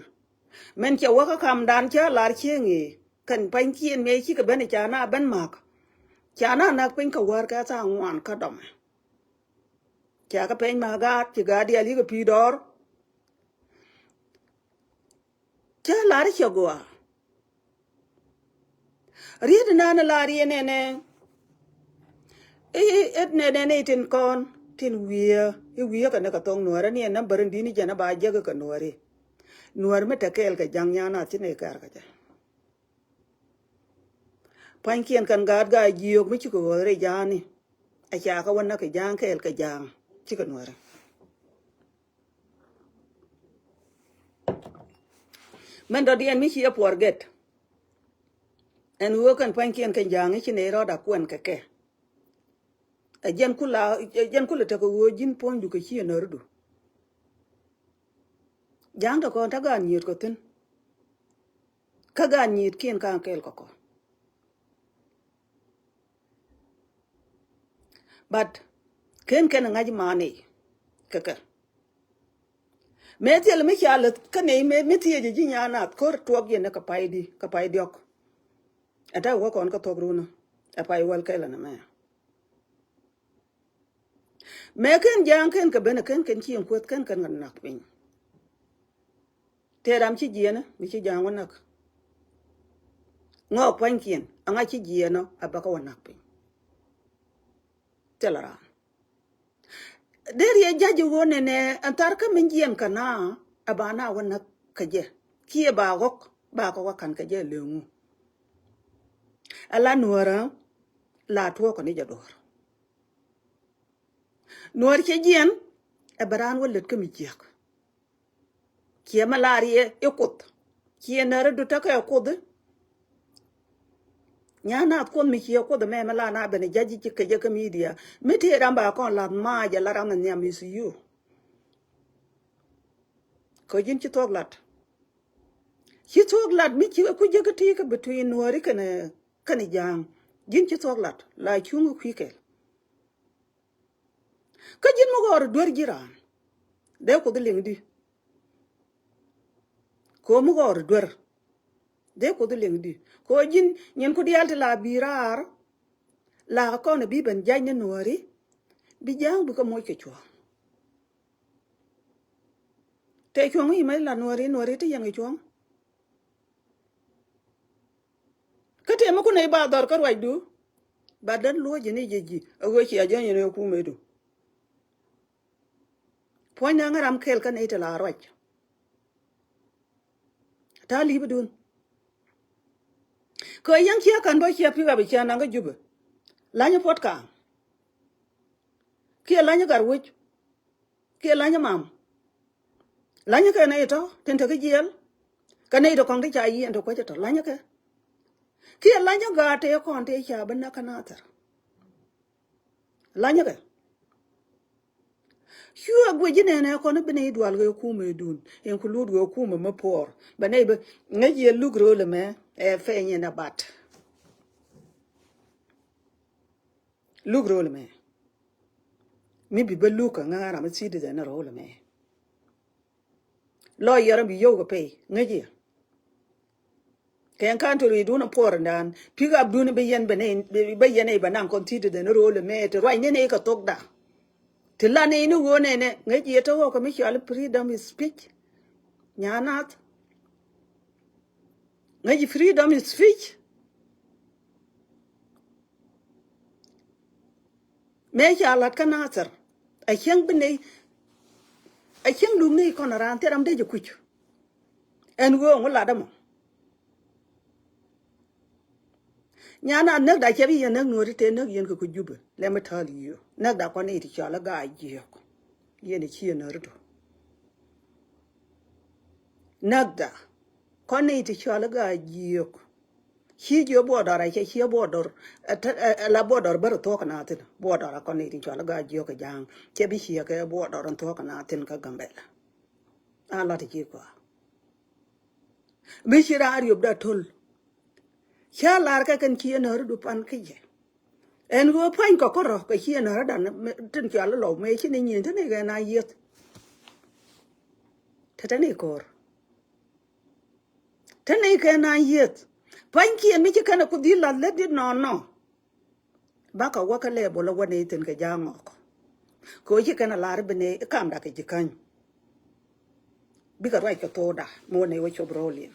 Mɛn cɛ wäkä kamdan cä lar cieŋ i̱ kɛn pa̱nykiɛn mëë cikɛ ben i̱ ca na ben ma̱k. Ca na näk piny kɛ wäär kɛ tha̱a̱ŋ ŋuan kä dɔmɛ. Ca kɛ peny ma̱k gaat ci gaat diaal yikɛ pi̱i̱ dɔɔr. Cä lar cɛ gɔaa. Riet nan lar yɛ nɛnɛ. I̱, i̱, i̱ nɛnɛ ni tin kɔn tin wiee i̱ wiee kɛ ni kɛ thok nuɔrɛ ni ɛn nambär in di̱t ni jɛn a ba jek kɛ nuɔri. Nuɔr mi te kɛɛl kɛ ja̱ŋ nyan a thin i̱ kɛɛr kɛ jɛ. Pua̱nykiɛn kɛn gaat gaa jiök mi cikɛ ɣöth rɛy ja̱a̱ni. A ca kɛ wä näk kɛ ja̱a̱ŋ kɛɛl kɛ ja̱a̱ŋ cikɛ nuɔrɛ. Mɛn dɔ̱diɛn mi ci ɛ puɔr gɛt. Ɛn ɣöö kɛn pua̱nykiɛn kɛn ja̱a̱ŋ i̱ ci nɛy rɔɔd a kuɛn kɛ kɛ. Ɛ jɛn kula, ɛ jɛn kula tekɛ ɣöö ji̱n puɔ̱nydu kɛ ci ɛ närdu. Ja̱a̱ŋ te kɔn te gaat nyieet kɔ thi̱n. Kä gaat nyi̱i̱t kiɛn ka̱a̱ŋ kɛɛl kɔkɔ. But ken kɛn ŋa̱c mani kɛ kɛ. Mëë thil mi ca lät kä nɛy mëë mi thiecɛ ji̱ nyan nath ko̱r tuɔk yɛn ni kɛ pay di kɛ pay diɔk. Ɛ ta̱ wä kɔn kä thuɔk runä ɛ pay wäl kɛl ɛn ɛmɛ. Mëë ken ja̱a̱ŋ ken kɛ ben ɛ ken ken ci ɛn kueth ken ken kɛ nak piny. Tëë ram ci jiɛɛnä mi ci ja̱a̱ŋ wä näk. Ŋɔɔk pua̱nykiɛn aŋa ci jiɛɛnä a bäkä wä näk piny. Thilɛ raan. Dee riɛ ja̱c i̱ ɣöö nɛnɛ ɛn thar kä min jiɛɛn kɛ na ɛ ba na wä näk kɛ jɛ kiɛ ba ɣɔ̱k ba kɛ wä ka̱n kɛ jɛ leŋu. Ɛ la nuäärä la tuɔɔk kɛ ni jɛ duɔ̱ɔ̱r. Nuäär cɛ jiɛn ɛ bɛ raan wä lät kä mi jiäk. Ciɛ mi laar yɛ i̱ kuoth ciɛ nääri du tekɛ kuoth i̱. Nyan naath kuoth mi ciɛ kuoth ɛmɛ mi laar na ben ja̱c ji̱ kecä kä midia mi tëë ram ba kɔn lath mac ala ram mi nhiam is you. Kä ji̱n ci thuɔ̱k lat. Ci thuɔ̱k lat mi ci ku jek kä ti kä between nuääri kɛnɛ kɛnɛ ja̱a̱ŋ. Ji̱n ci thuɔ̱k lat la cuŋ kui̱ kɛl. Kä ji̱n mi ɣɔr duer ji̱ raan dee kuoth liŋ di. Ko mi ɣɔr duer dee kuoth liŋ di. Ko ji̱n nyin ku diaal ti la bi raar la kɔn bi ben ja̱c ni nuääri bi ja̱a̱ŋ bi kä moc kɛ cuɔ̱ɔ̱ŋ. Tëë cuɔ̱ŋ i̱ mec la nuääri nuääri ti yɛn kɛ cuɔ̱ŋ. Kä tëë mi kun nɛy ba dhɔr kä ruacdu ba däl luɔ̱c ni jɛ ji̱ a ɣöö cia jɔ̱ny ni kumɛdu. Puɔ̱ny ni ŋä ram kɛl kä nɛy ti la ruac. Ta̱a̱ li̱pdun kɛ yäŋ ciɛ ka̱n bä ciɛ pi̱k a bi ciɛ naŋ kä Jubɛ. La̱nyä puɔ̱t ka̱a̱ŋ kiɛ la̱nyä gat wec. Kiɛ la̱nyä mam. La̱nyä kɛ nɛy tɔ̱ tin te kä jiɛl. Kɛ nɛy tɔ̱ kɔŋ ti ca yiɛn te kuecä tɔ̱ la̱nyä kɛ. Kiɛ la̱nyä gaat tëë kɔn tëë ca bi näk kä nathɛr. La̱nyä kɛ. Cuɛ guic ji̱ nɛnɛ kɔn bi nɛy dual kɛ kumɛ dun in ku lut kɛ kumɛ mi puɔr bɛ nɛy bi ŋäc yɛ luk röl ɛmɛ. Ɛ pɛny in a bat. Luk röl ɛmɛ. Mi bi bä luk kä ŋa̱ ram mi citizen ni röl ɛmɛ. Lawyer bi yio̱w kɛ pay ŋäc yɛ. Kɛn country dun a puɔr dan pick up dun bi yɛn bɛ nɛy bɛ yɛn nɛy bɛ naŋ kɔn citizen ni röl ɛmɛ ti ruac ni nɛy kɛ thokda. Ti la nɛy ni ɣöö nɛnɛ ŋäc yɛ te ɣɔk kɛ mi cɔal freedom of speech. Nyan nath. Ŋäc freedom of speech. Mëë ca la̱t kä nathɛr a cäŋ bi nɛy a cäŋ luk nɛy kɔn a raan thil ram dee jɛ kuc. Ɛn ɣöö ŋu lat ɛmɔ. Nyan a näkda cɛ bi yɛn näk nuɔ̱ɔ̱ri tëë näk yɛn kɛ ku Jubɛ. Let me tell you näkda kɔn i̱ ti cɔal i̱ gaa jiök. Yɛn i̱ ci yɛn näri tu. Näkda kɔn i̱ ti cɔal i̱ gaa jiök. Ci jiö buɔdɔr a cɛ ciö buɔdɔr. Ɛ la buɔdɔr bär thuɔ̱k na thin buɔdɔr a kɔn i̱ ti cɔal i̱ gaa jiök kɛ ja̱a̱ŋ. Cɛ bi ciɛ kɛ buɔdɔr in thuɔ̱k na thin kä Gambɛla. A lat i̱ ci kɔa. Mi ci raan riöp da töl. Cä lar kɛ kɛn ci ɛn ɣäri du pan kä jɛ. Ɛn ɣöö pa̱ny kɔ kärɔ kɛ ci ɛn ɣäri dan tin cɔal i̱ lɔw mëë ci ni nyin te ni kɛ na yieth. Te te ni ko̱r. Te ni kɛ na yieth. Pa̱nykiɛn mi ci kɛn ɛ ku dhil lath lät dit nɔɔnɔ. Bakɛ wä kä level wä nɛy thi̱n kɛ ja̱a̱ŋ ŋɔk. Kɛ ɣöö ci kɛn a lar bi nɛy i̱ kamda kɛ ji̱ käny. Bikɛ ruac kɛ thokda mi wä nɛy wä cop rööl in.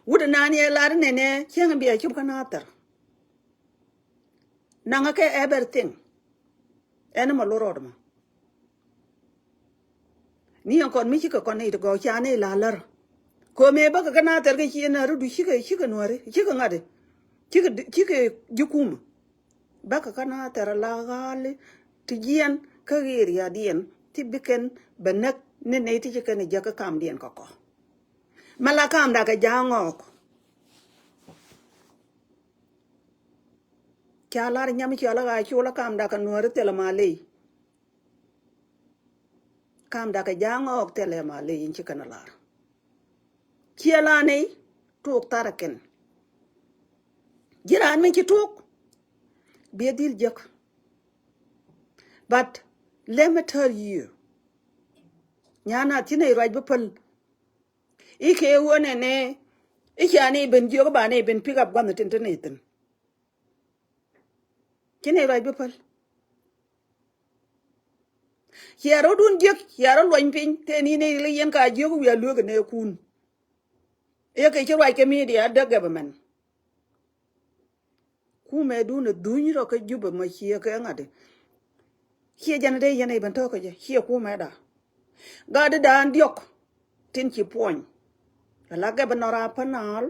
Wut inan yɛ lar inɛnɛ cieŋ in bia cop kä nathɛr. Naŋä kɛ everything. Ɛn mɔ lo̱r rɔɔd mɔ. Ni ɛn kɔn mi cikɛ kɔn nɛy ti gɔw ca nɛy la lär. Ko̱mɛ bäkɛ kä nathɛr kɛ ci ɛn a rut du cikɛ cikɛ nuäri cikɛ ŋa̱ti. Cikɛ cikɛ ji̱ kumä. Bäkɛ kä nathɛr la ɣa̱li ti jiɛn kä ɣeer yadiɛn ti bikɛn bɛ näk ni nɛy ti ci kɛn jiäk kä kamdiɛn kɔkɔ. Mɛ la kamda kɛ ja̱a̱ŋ ŋɔɔk. Ca lar nyam cɔl a ɣaa col a kamda kɛ nuäri thilɛ ma ley. Kamda kɛ ja̱a̱ŋ ɣɔɔk thilɛ ma ley in ci kɛn a lar. Ciɛ la ney tuɔɔk tharɛ kɛn. Ji̱ raan min ci tuɔɔk biɛ dhil jek. But let me tell you, nyan a thin a ruac bi päl. I̱ kɛ ɣöö nɛnɛ i̱ cia ni ben jiök ba ni ben pick up gua̱nh tin te ni thin. Ci ni ruac bi päl. Cia rɔ̱dun jiök, cia rɔ luɔny piny tëë ni ni li yɛn ka jiök wi̱i̱ a lueek nɛ kun. I̱ kɛ ci ruac kɛ media däk government. Kumɛ dun ɛ dhuny rɔ kä Jubɛ mɔ ciɛ kɛ ŋa̱t. Ciɛ jɛn dee yɛn i̱ ben tɔ̱ kä jɛ ciɛ kumɛ da. Gat di daan diɔk tin ci puɔny. Ala gɛ bi nɔra pä naal.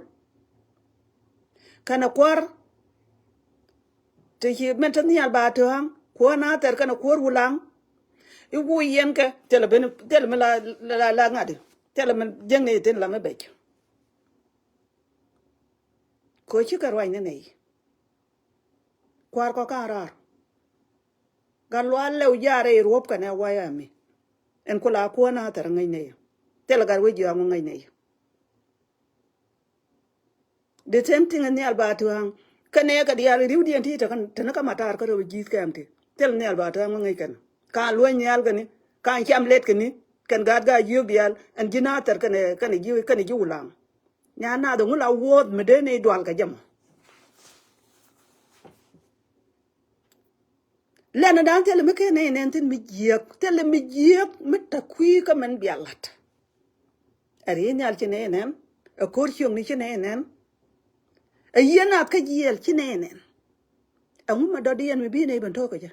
Kɛnɛ kuäär ti ci min te nhial ba töaŋ kuäär na thɛr kɛnɛ kuäär wulaŋ. I̱ wuc yɛn kɛ thilɛ ben thilɛ mi la la la ŋa̱t. Thilɛ mi jiäŋ ni thin la mi bɛc. Kɛ ɣöö cikɛ ruac ni nɛy. Kua̱r kɔ ka̱n raar. Gat luaal lɛw jaarɛ i̱ ruɔ̱p kɛnɛ wayami. Ɛn ku la kuäär na thɛr ŋäc nɛy. Thilɛ gat wec jiɔaŋ ŋäc nɛy. The same thing in nhial ba tua̱a̱ŋ. Kɛnɛ kɛ diaal ri̱wdiɛn ti te ni kä matar kä rɛw ji̱th kɛm ti. Thil nhial ba tua̱a̱ŋ ŋäc kɛn. Ka̱n luɔ̱ny nhial kɛn ni ka̱n cam let kɛn ni kɛn gaat gaa jiök diaal ɛn ji̱ na thɛr kɛnɛ kɛnɛ ji̱ kɛnɛ ji̱ wulaŋ. Nyan nath ŋu la wuɔth mi dee ni dual kɛ jɛ mɔ. Lɛn dan thilɛ mi ken ni nɛn thin mi jiäk thilɛ mi jiäk mi te kui̱ kä mɛn bia la̱t. Ɛ ri nhial ci ni nɛn ɛ ko̱r ciöŋni ci ni nɛn. Ɛ yien nath kä jiɛl ci ni nɛn. Ɛŋu ma dɔ̱diɛn mi bi ni ben to̱kä jɛ.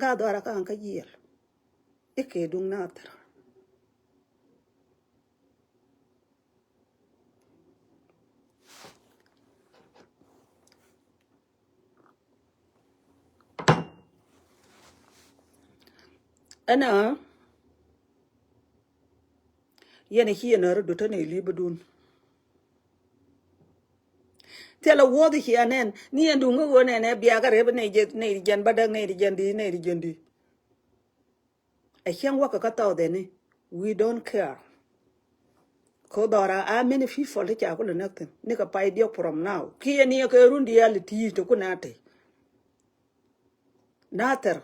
Gaa dhɔra ka̱a̱ŋ kä jiɛl. I̱ kee duŋ nathɛr. Ɛnɔ yɛn a ci yɛn a rɔ dut tɔ nɛy li̱p bä dun. Thilɛ wuɔth i̱ cia nɛn ni ɛn duŋ kä ɣöö nɛn ɛ biakä rep nɛy jɛ nɛy jɛn bädäk nɛy jɛn di nɛy jɛn di. Ɛ cäŋ wäkä kä thɔɔth ɛni we don't care. Ko dhɔra a many people ti ca kulɛ näk thi̱n nikɛ pay diɔk from now kiɛ ni ɛ kɛ run diaal i̱ ti̱i̱ ti kun a te. Nathɛr.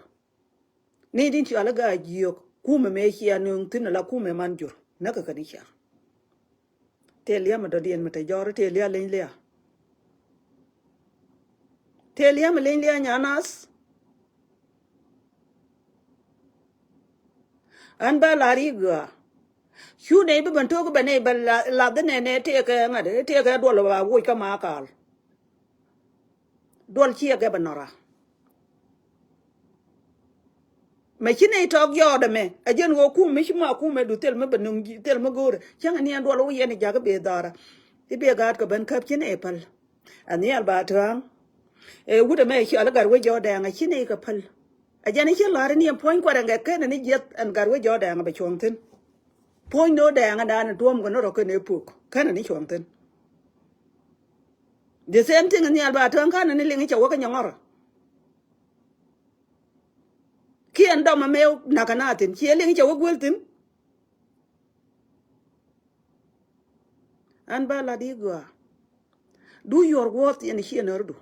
Ni din cɔal i̱ gaa jiök kumɛ mëë cia nööŋ thi̱n ala kumɛ man jur näk kɛ kɛ ni cia. Tëë lia̱mɛ dɔ̱diɛn mi te jɔr tëë lia̱ leny lia̱. Tëë lia̱mɛ leny lia̱ nyan nath. Ɣän bä la̱r i̱ gɔaa. Cu nɛy bi ben tok bɛ nɛy bɛ lath nɛnɛ tëëkɛ ŋa̱t tëëkɛ duɔl ba woc kä ma kaal. Duɔl ciɛ gɛ bɛ nɔra. Mɛ ci nɛy tɔɔk jɔɔdɛ mɛ a jiɛn ɣöö kum mi ci ma kumɛ du thil mi bɛ nuŋ thil mi go̱o̱rɛ cäŋ ni ɛn duɔl wä yɛn i̱ jakä bee dhɔra. I̱ bee gaat kɛ ben käp ci nɛy päl. Ɛ nhial ba tɔ̱a̱ŋ. Ɛ wut ɛmɛ cial i̱ gat wec jɔɔdɛ ɛŋ a ci nɛy kɛ päl. Ɛ jɛn i̱ ci la̱r ni ɛn puɔ̱ny kuɛrɛ ŋɛ kenɛ ni jiɛth ɛn gat wec jɔɔdɛ ɛŋ bɛ cuɔ̱ŋ thi̱n. Puɔ̱ny ni wä dɛ ɛŋ ɛn da̱a̱n tuɔ̱ɔ̱m kɛ ni rɔ kɛn ɛ pok kenɛ ni cuɔ̱ŋ thi̱n. The same thing nhial ba tɔ̱a̱ŋ kanɛ ni liŋ i̱ cɛ wä kä nyɔŋɔrɔ. Kiɛn dɔmɛ mëë nakä na thi̱n ciɛ liŋ i̱ cɛ wä guel thi̱n. An ba lat i̱ gɔaa. Du yuɔr guɔth yɛn i̱ ciɛ närdu.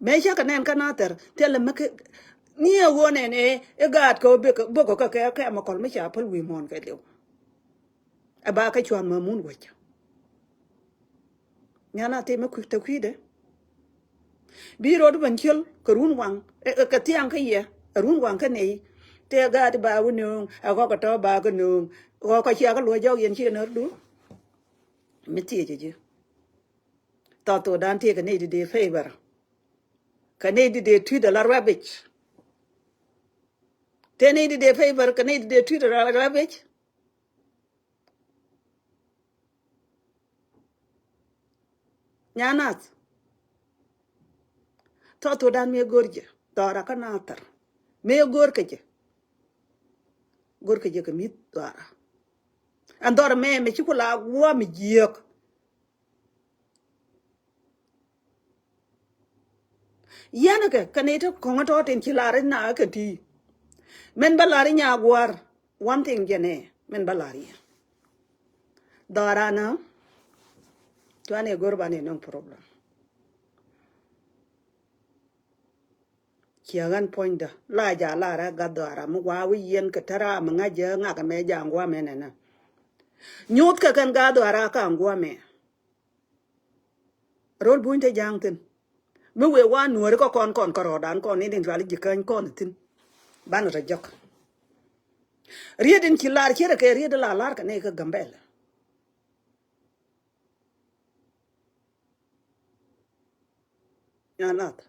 Mëë cä kɛ nɛn kä nathɛr thilɛ mi kɛ ni ɛ ɣöö nɛn ɛ i̱ gaat kɛ bok kɛ kɛ kɛ mɛ kɔl mi ca päl wi̱i̱ muɔ̱ɔ̱n kɛ liw. Ɛ ba kɛ cua̱n mɛ mun wec. Nhial a thimɛ kui̱ te kui̱dɛ. Bi rot ben ciöl kɛ run waŋ kɛ thiaŋ kä yɛ ɛ run waŋ kä nɛy. Tëë gaat ba wä nööŋ ɛ ɣɔk kɛ tɔ̱ ba kɛ nööŋ ɣɔk kɛ cia kä luɔ̱c jɔk yɛn ci närdu. Mi thiecɛ ji̱. Thɔth thokdan tëë kɛ nɛy di dee favor. Kɛ nɛy di dee tui̱t ala rubbish. Tëë nɛy di dee favor kɛ nɛy di dee tui̱t ala rubbish. Nyan nath. Thɔth thokdan mëë go̱r jɛ dhɔra kä nathɛr mëë go̱r kɛ jɛ. Go̱r kɛ jɛ kɛ mi̱th dhɔra. Ɛn dhɔr mɛ mɛ ci ku la guɔ mi jiääk. Yɛn kɛ kɛ ni ti kɔŋä tɔ̱ tin ci lar i̱ na kɛ ti. Mɛn bä lar i̱ nya gua̱r. One thing jɛn ɛ min bä lar yɛ. Dhɔran ɛ cuanɛ go̱r banɛ nɔŋ problem. Ciɛ ɣän puɔ̱nydä la ja lar ɛ gat dhɔara mi wa wi̱i̱ yɛn kɛ tɛra mi ŋa̱c jɛ ŋak ɛmɛ ja ŋuamɛ nɛnɛ. Nyuth kɛ kɛn gat dhɔara ka ŋuamɛ. Rol buny te ja̱a̱ŋ thi̱n. Mi wëë wa nuɔ̱ɔ̱ri kä kɔn kɔn kärɔɔdan kɔn ni din cuali ji̱ käny kɔn thi̱n. Banɛ rɔ jɔk. Riet in ci lar cierɛ kɛ riet in la lar kɛ ni kä Gambɛl. Nya nath.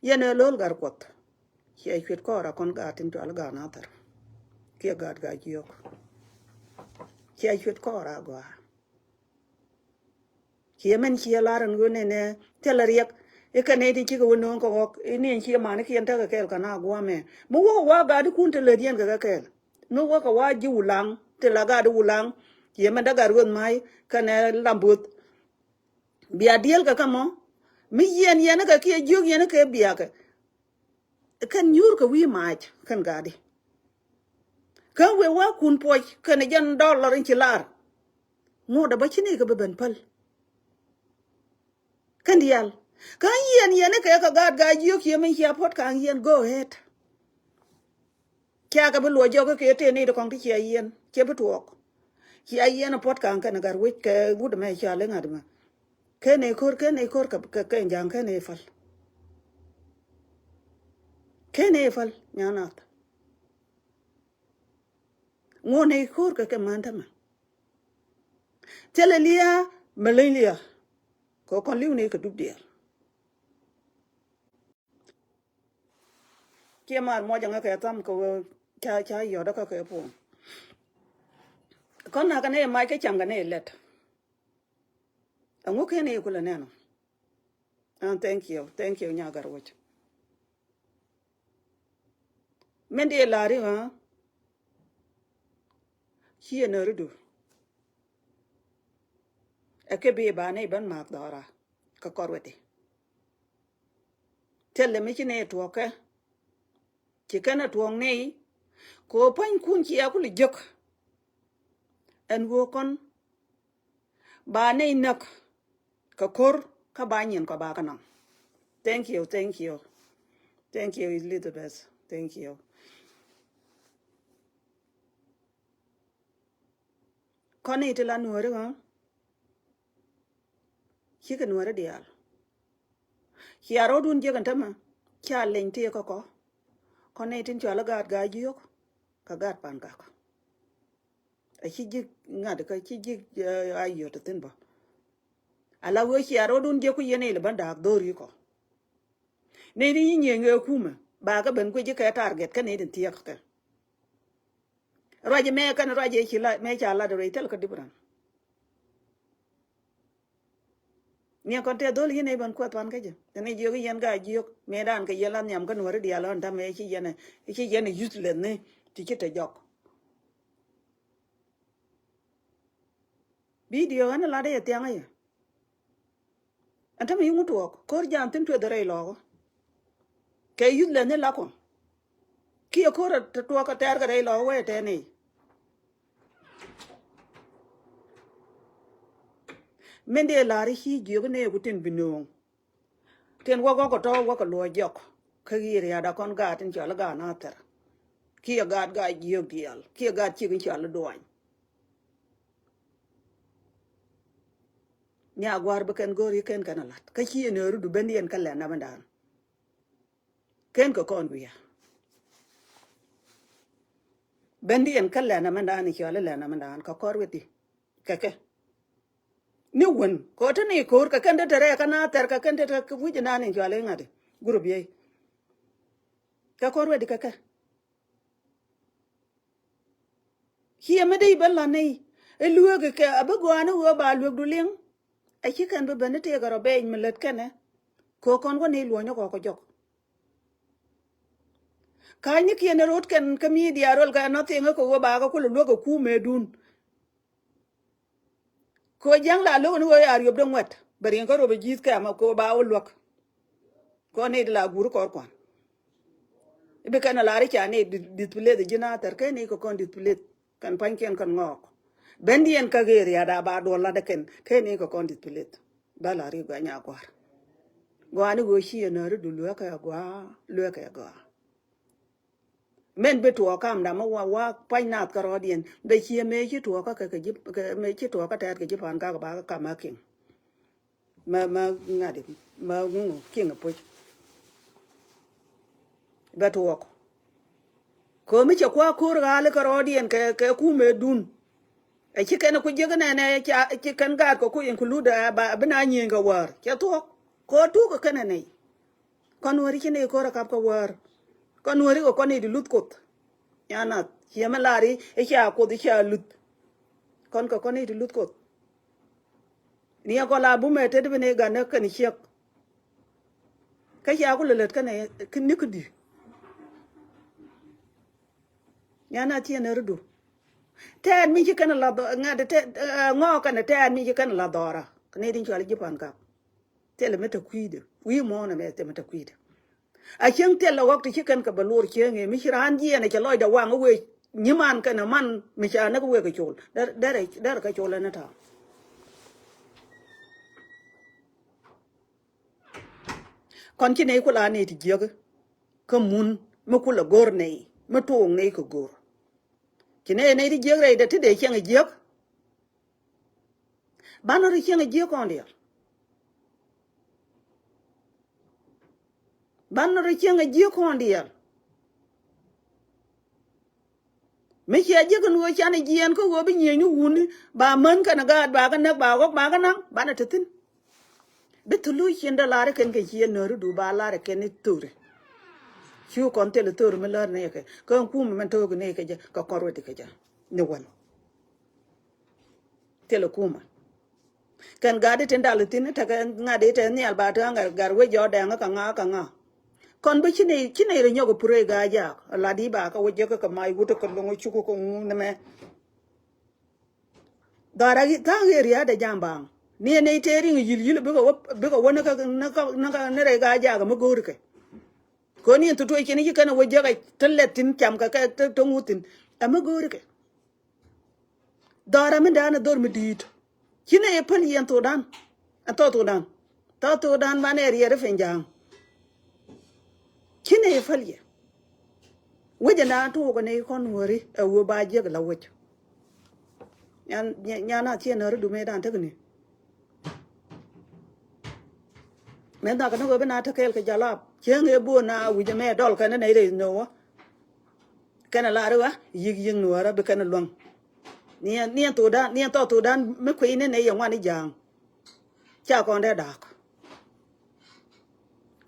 Yɛn ɛ lo̱l gar kuɔth. Ciɛ cuet kɔɔra kɔn gaat tin cuali gaat nathɛr. Kiɛ gaat gaa jiök. Ciɛ cuet kɔɔra gɔaa. Ciɛ mɛn ciɛ lar ɛn ɣöö nɛnɛ thilɛ riɛk. I̱ kɛn nɛy ti cikɛ wä nööŋ kɛ ɣɔk i̱ ni ɛn ciɛ manikiɛn tekɛ kɛɛl kɛ na guamɛ. Mi wä kɛ wa gat ikun te lät yɛn kɛ kɛ kɛɛl. Mi wä kɛ wa ji̱ Wulaŋ te la gat i̱ Wulaŋ. Ciɛ mɛn däk gat rueth ma̱a̱c kɛnɛ Lamboth. Bia diëël kɛ kä mɔ mi yiɛn yɛn kɛ kiɛ jiök yɛn kɛ biakɛ. Kɛn nyuur kɛ wi̱i̱ maac kɛn gaadi. Kɛn wëë wa kun puɔc kɛn jɛn dɔlɔr in ci lar. Ŋuɔ̱t dɛ bä ci ni kɛ bi ben päl. Kɛn diaal kɛn yiɛn yɛn kɛ kɛ gaat gaa jiök yɛ min cia puɔt kaŋ yɛn go ahead. Cia kɛ bi luɔc jɔk kɛ tëë ni di kɔŋ ti cia yiɛn cia bi tuɔɔk. Cia yiɛn a puɔt kaŋ kɛn gat wec kɛ wut mɛ cia liŋ at mɛ. Kɛn ɛ ko̱r kɛn ɛ ko̱r kɛ kɛ ja̱a̱ŋ kɛn ɛ päl. Kɛn ɛ päl nyan nath. Ŋuɔn ɛ ko̱r kɛ kɛ man tämɛ. Thilɛ lia̱a̱ mɛ leny lia̱a̱. Kɛ kɔn li̱w ni kɛ dup diɛɛl. Kiɛ mar muɔc aŋä kɛ tham kɛ wee ca ca yɔt akä kɛ puɔ̱n. Kɔn na kɛ ni mac kɛ cam kɛ ni lɛt. Aŋu kɛ ni kulɛ nɛn ɔ. An thank you, thank you nya gar wec. Min di lari ɣä. Ci ɛ nöri du. Ɛ kɛ bi ba ni ben mak dhɔra kɛ kɔr weti. Thilɛ mi ci ni tuɔkɛ. Ci kɛn a tuɔŋ ni ko pua̱nykun ci a kul jek. Ɛn wä kɔn ba nɛy näk kɛ ko̱r kä ba nyin kɔ ba kä nɔŋ. Thank you, thank you. Thank you Elizabeth. Thank you. Kɔn i̱ ti la nuɔ̱ɔ̱ri ɣä. Cikɛ nuɔ̱ɔ̱ri diaal. Cia ro̱o̱dun jiäk ɛn tämɛ cia leny ti kä kɔ. Kɔn i̱ tin cual i̱ gaat gaa jiök. Kä gaat pan kak. A ci ji̱ ŋa̱t kä ci ji̱ a yöt thi̱n bä. Ala wee cia ro̱o̱dun jiäk ku yɛn i̱ lɛ bä daak dho̱r i̱ kɔ. Nɛy ti nyi nyieny ɣee kumɛ ba kä ben kuec i̱ kɛ target kä nɛy tin thiäk kɛ. Ruac mɛ kɛn ruac ëë ci la mɛ ca lat rɛy thil kä dipran. Niɛ kɔn tɛ dhol yɛn ëë ben kuɛth pan kä jɛ tɛn i̱ jiök i̱ yɛn ka jiök mëë dan kɛ yɛn la nhiam kä nuɔ̱ri diaal ɣän ta̱mɛ i̱ ci yɛn i̱ ci yɛn i̱ useless ni ti ci te jɔk. Bidio ɣän i̱ lat i̱ yɛ thiaŋä yɛ. Ɛn tämɛ yiŋ tuɔɔk ko̱r jan thi̱n tueth rɛy lɔɔkä. Kɛ yuth lɛn ni lakɔ kiɛ ko̱r te tuɔɔk kɛ tɛɛr kɛ rɛy lɔɔkä wee tɛɛn i̱. Min dee la̱r i̱ ci jiök ni ku tin bi nööŋ. Tin wä gɔk kɛ tɔ̱ wä kɛ luɔc jɔk kä yiëë ria̱a̱da kɔn gaat tin cɔal i̱ gaat nathɛr. Kiɛ gaat gaat jiök diaal kiɛ gaat cik in cɔal i̱ duany. Nia gua̱a̱r bi kɛn go̱o̱r i̱ kɛn kɛn a la̱t kä ci ɛn ɛ rut ben yɛn kä lɛn namɛ da̱a̱n. Kɛn kɛ kɔn wi̱i̱ a ben di yɛn kä lɛn namɛ da̱a̱n i̱ cɔal i̱ lɛn namɛ da̱a̱n kɛ kɔr wet i̱ kɛ kɛ. Ni wän kɛ ɣöö te ni ko̱o̱r kɛ kɛn te te rɛɛ kä na thɛr kɛ kɛn te te wi̱c inan i̱ cɔal i̱ ŋa̱t i̱ gurup yey. Kɛ kɔr wet i̱ kɛ kɛ. Ciɛ mi dee i̱ ben la̱t nɛy i̱ lueek i̱ kɛ a bi gɔaa ni ɣöö ba lueekdu liŋ. A ci kɛn bi ben i̱ tëëkɛ rɔ bɛɛc mi lät kɛnɛ. Kɛ ɣöö kɔn wä ni luɔ̱nyä kɔk kɛ jɔk. Ka̱ny ni kiɛn i̱ ro̱t kɛn kä midia rol kɛ nothing i̱ kɛ ɣöö ba kɛ kulɛ lueek ɛ kuumɛɛdun. Kɛ ɣöö jiäŋ la lo̱k ni ɣöö ya riöp dee ŋuɛt bɛ riɛŋ kä rop ɛ ji̱th kɛmɛ kɛ ɣöö ba wä luäk. Kɛ ɣöö nɛy ti la guur kɔr kuan. I̱ bi kɛn a lar i̱ ca ni di-, display ji̱ na thɛr kɛn i̱ kɛ kɔn display. Kɛn pa̱nykiɛn kɛn ŋɔɔk. Bendiɛn kä ɣeer ya da ba duɔl lat kɛn kɛn i̱ kɛ kɔn display. Ba lar i̱ gɔaa nya gua̱a̱r. Gɔaa ni ɣöö ci yɛ nääri du lueekɛ gɔaa, lueekɛ gɔaa. Mɛn bi tuɔɔk kamda mi wa, wa pa̱ny naath kärɔɔdiɛn bɛ ciɛ mëë ci tuɔɔkä kɛ, kɛ ji̱, kɛ mëë ci tuɔɔkä tɛɛt kɛ ji̱ pa̱a̱n kak ba kä kam a kiŋ. Mɛ, mɛ ŋa̱t i̱ mɛ ŋuŋ kiŋ a puc. Bɛ tuɔɔk. Kɛ mi cɛ kua̱r ko̱r ɣa̱a̱li kärɔɔdiɛn kɛ, kɛ kumɛ dun. Ɛ ci kɛn ku jiäk nɛnɛ ca, ci kɛn gaat kɛ ku include a ba, bi na nyieny kɛ wäär. Cɛ tuɔɔk. Kɛ ɣöö tuɔɔk kɛ kɛn ɛ nɛy. Kɔn wääri ci nɛy ko̱r a kap kɛ wäär. Kɔn wääri kɛ kɔn i̱ di luth Kuoth. Nya nath, ciɛ mi lar i̱, i̱ cia Kuoth, i̱ cia luth. Kɔn kɛ kɔn i̱ di luth Kuoth. Ni ɛ kɔn la bumɛ tet bi ni ganɛ kɛn ciek. Kä cia ku lɛ lät kɛn ɛ, ni kä di. Nya nath ciɛ ni ridu. Tɛɛt mi ci kɛn la dhɔ-, ŋa̱t tɛɛt, ɛ, ŋɔɔk kɛn tɛɛt mi ci kɛn la dhɔra. Kɛ ni din cual ji̱ pa̱a̱n kap. Thilɛ mi te kui̱dɛ. Wi̱i̱ muɔ̱ɔ̱n ɛmɛ thilɛ mi te kui̱dɛ. A cieŋ thilɛ ɣɔk ti ci kɛn kɛ bɛ luɔr cieŋ ëë mi ci raan jiɛɛn ɛ cɛ lɔcdɛ waŋ ɛ wee nyiman kɛn ɛ man mi ca näk wek ɛ col. Dɛr, dɛr, dɛr kɛ col ɛn ɛ ta̱a̱. Kɔn ci nɛy ku la nɛy ti jiäk kä mun mi ku la go̱r nɛy mi tuɔɔk nɛy kɛ go̱r. Ci nɛy, nɛy ti jiäk rɛydɛ ti dee cieŋ ɛ jiäk. Banɛ rɔ cieŋ a jiäk kɔn diaal. Banɛ rɔ cieŋ a jiäk kɔn diaal. Mi cia jiäk kɛn ɣöö canɛ jiɛɛn kä ɣöö bi nyieny ni wuni ba män kɛn a gaat ba kɛ näk ba ɣɔk ba kɛ naŋ banɛ te thi̱n. Bi thulu cin dee lar kɛn kɛ ciɛ nääri du ba lar kɛn ni thori. Cu kɔn thil thori mi lär ni kɛ kɛ kum mɛn to̱o̱k ni kɛ jɛ kɛ kɔn ruet kɛ jɛ ni wäl. Thilɛ kumä. Kɛn gat i̱ tin dal i̱ thi̱n i̱ tekɛ ŋa̱t i̱ te nhial ba te ŋa̱t gat wec jɔɔdɛŋ i̱ kɛ ŋa kɛ ŋa. Kɔn bi ci nɛy, ci nɛy rɔ nyɔk i̱ purɛ i̱ gaa jaak. Lat i̱ ba kɛ wec jek i̱ kɛ mac wut i̱ kɛ luŋ i̱ cuk i̱ kɛ ŋu ni mɛ. Dhɔra i̱ tha̱a̱ŋ i̱ ria̱a̱dɛ jam baŋ. Ni ɛ nɛy tëë riŋ i̱ yi̱l yi̱l bikɛ wä, bikɛ wä ni kä, ni kä, ni kä, ni rɛy gaa jaak mi go̱o̱ri kɛ. Kɛ ni in thutuɔc cin i̱ ci kɛn ɛ wä jiäk ɛ te lɛt thi̱n cam kɛ kɛ te, te ŋuth thi̱n. Ɛ mi go̱o̱ri kɛ. Dhɔra mi da̱a̱n ɛ dhor mi di̱i̱t. Ci nɛy ɛ päl yɛn thokdan. Ɛ thɔɔk thokdan. Thɔɔk thokdan banɛ riɛt ɛ piny ja̱a̱ŋ. Ci nɛy ɛ päl yɛ. Wec ɛ naan tuɔɔk ɛ nɛy kɔn wäri ɛ wee ba jiäk ɛ la wec. Nyan, nyan, nyan a ciɛ nääri du mëëdan tekni. Mɛ nhak ni ɣöö bi na te kɛɛl kɛ jalap cieŋ ëë bo̱o̱n na wi̱c ɛmɛ dɔl kɛn nɛy rɛy nhöwä. Kɛn ɛ lar i̱ ɣä yi̱k yi̱k nuäärä bi kɛn ɛ luäŋ. Niɛn, niɛn thokdan, niɛn thɔɔk thokdan mi kui̱ni nɛy yɛ ŋuan i̱ ja̱a̱ŋ. Ca kɔn dee da̱a̱k.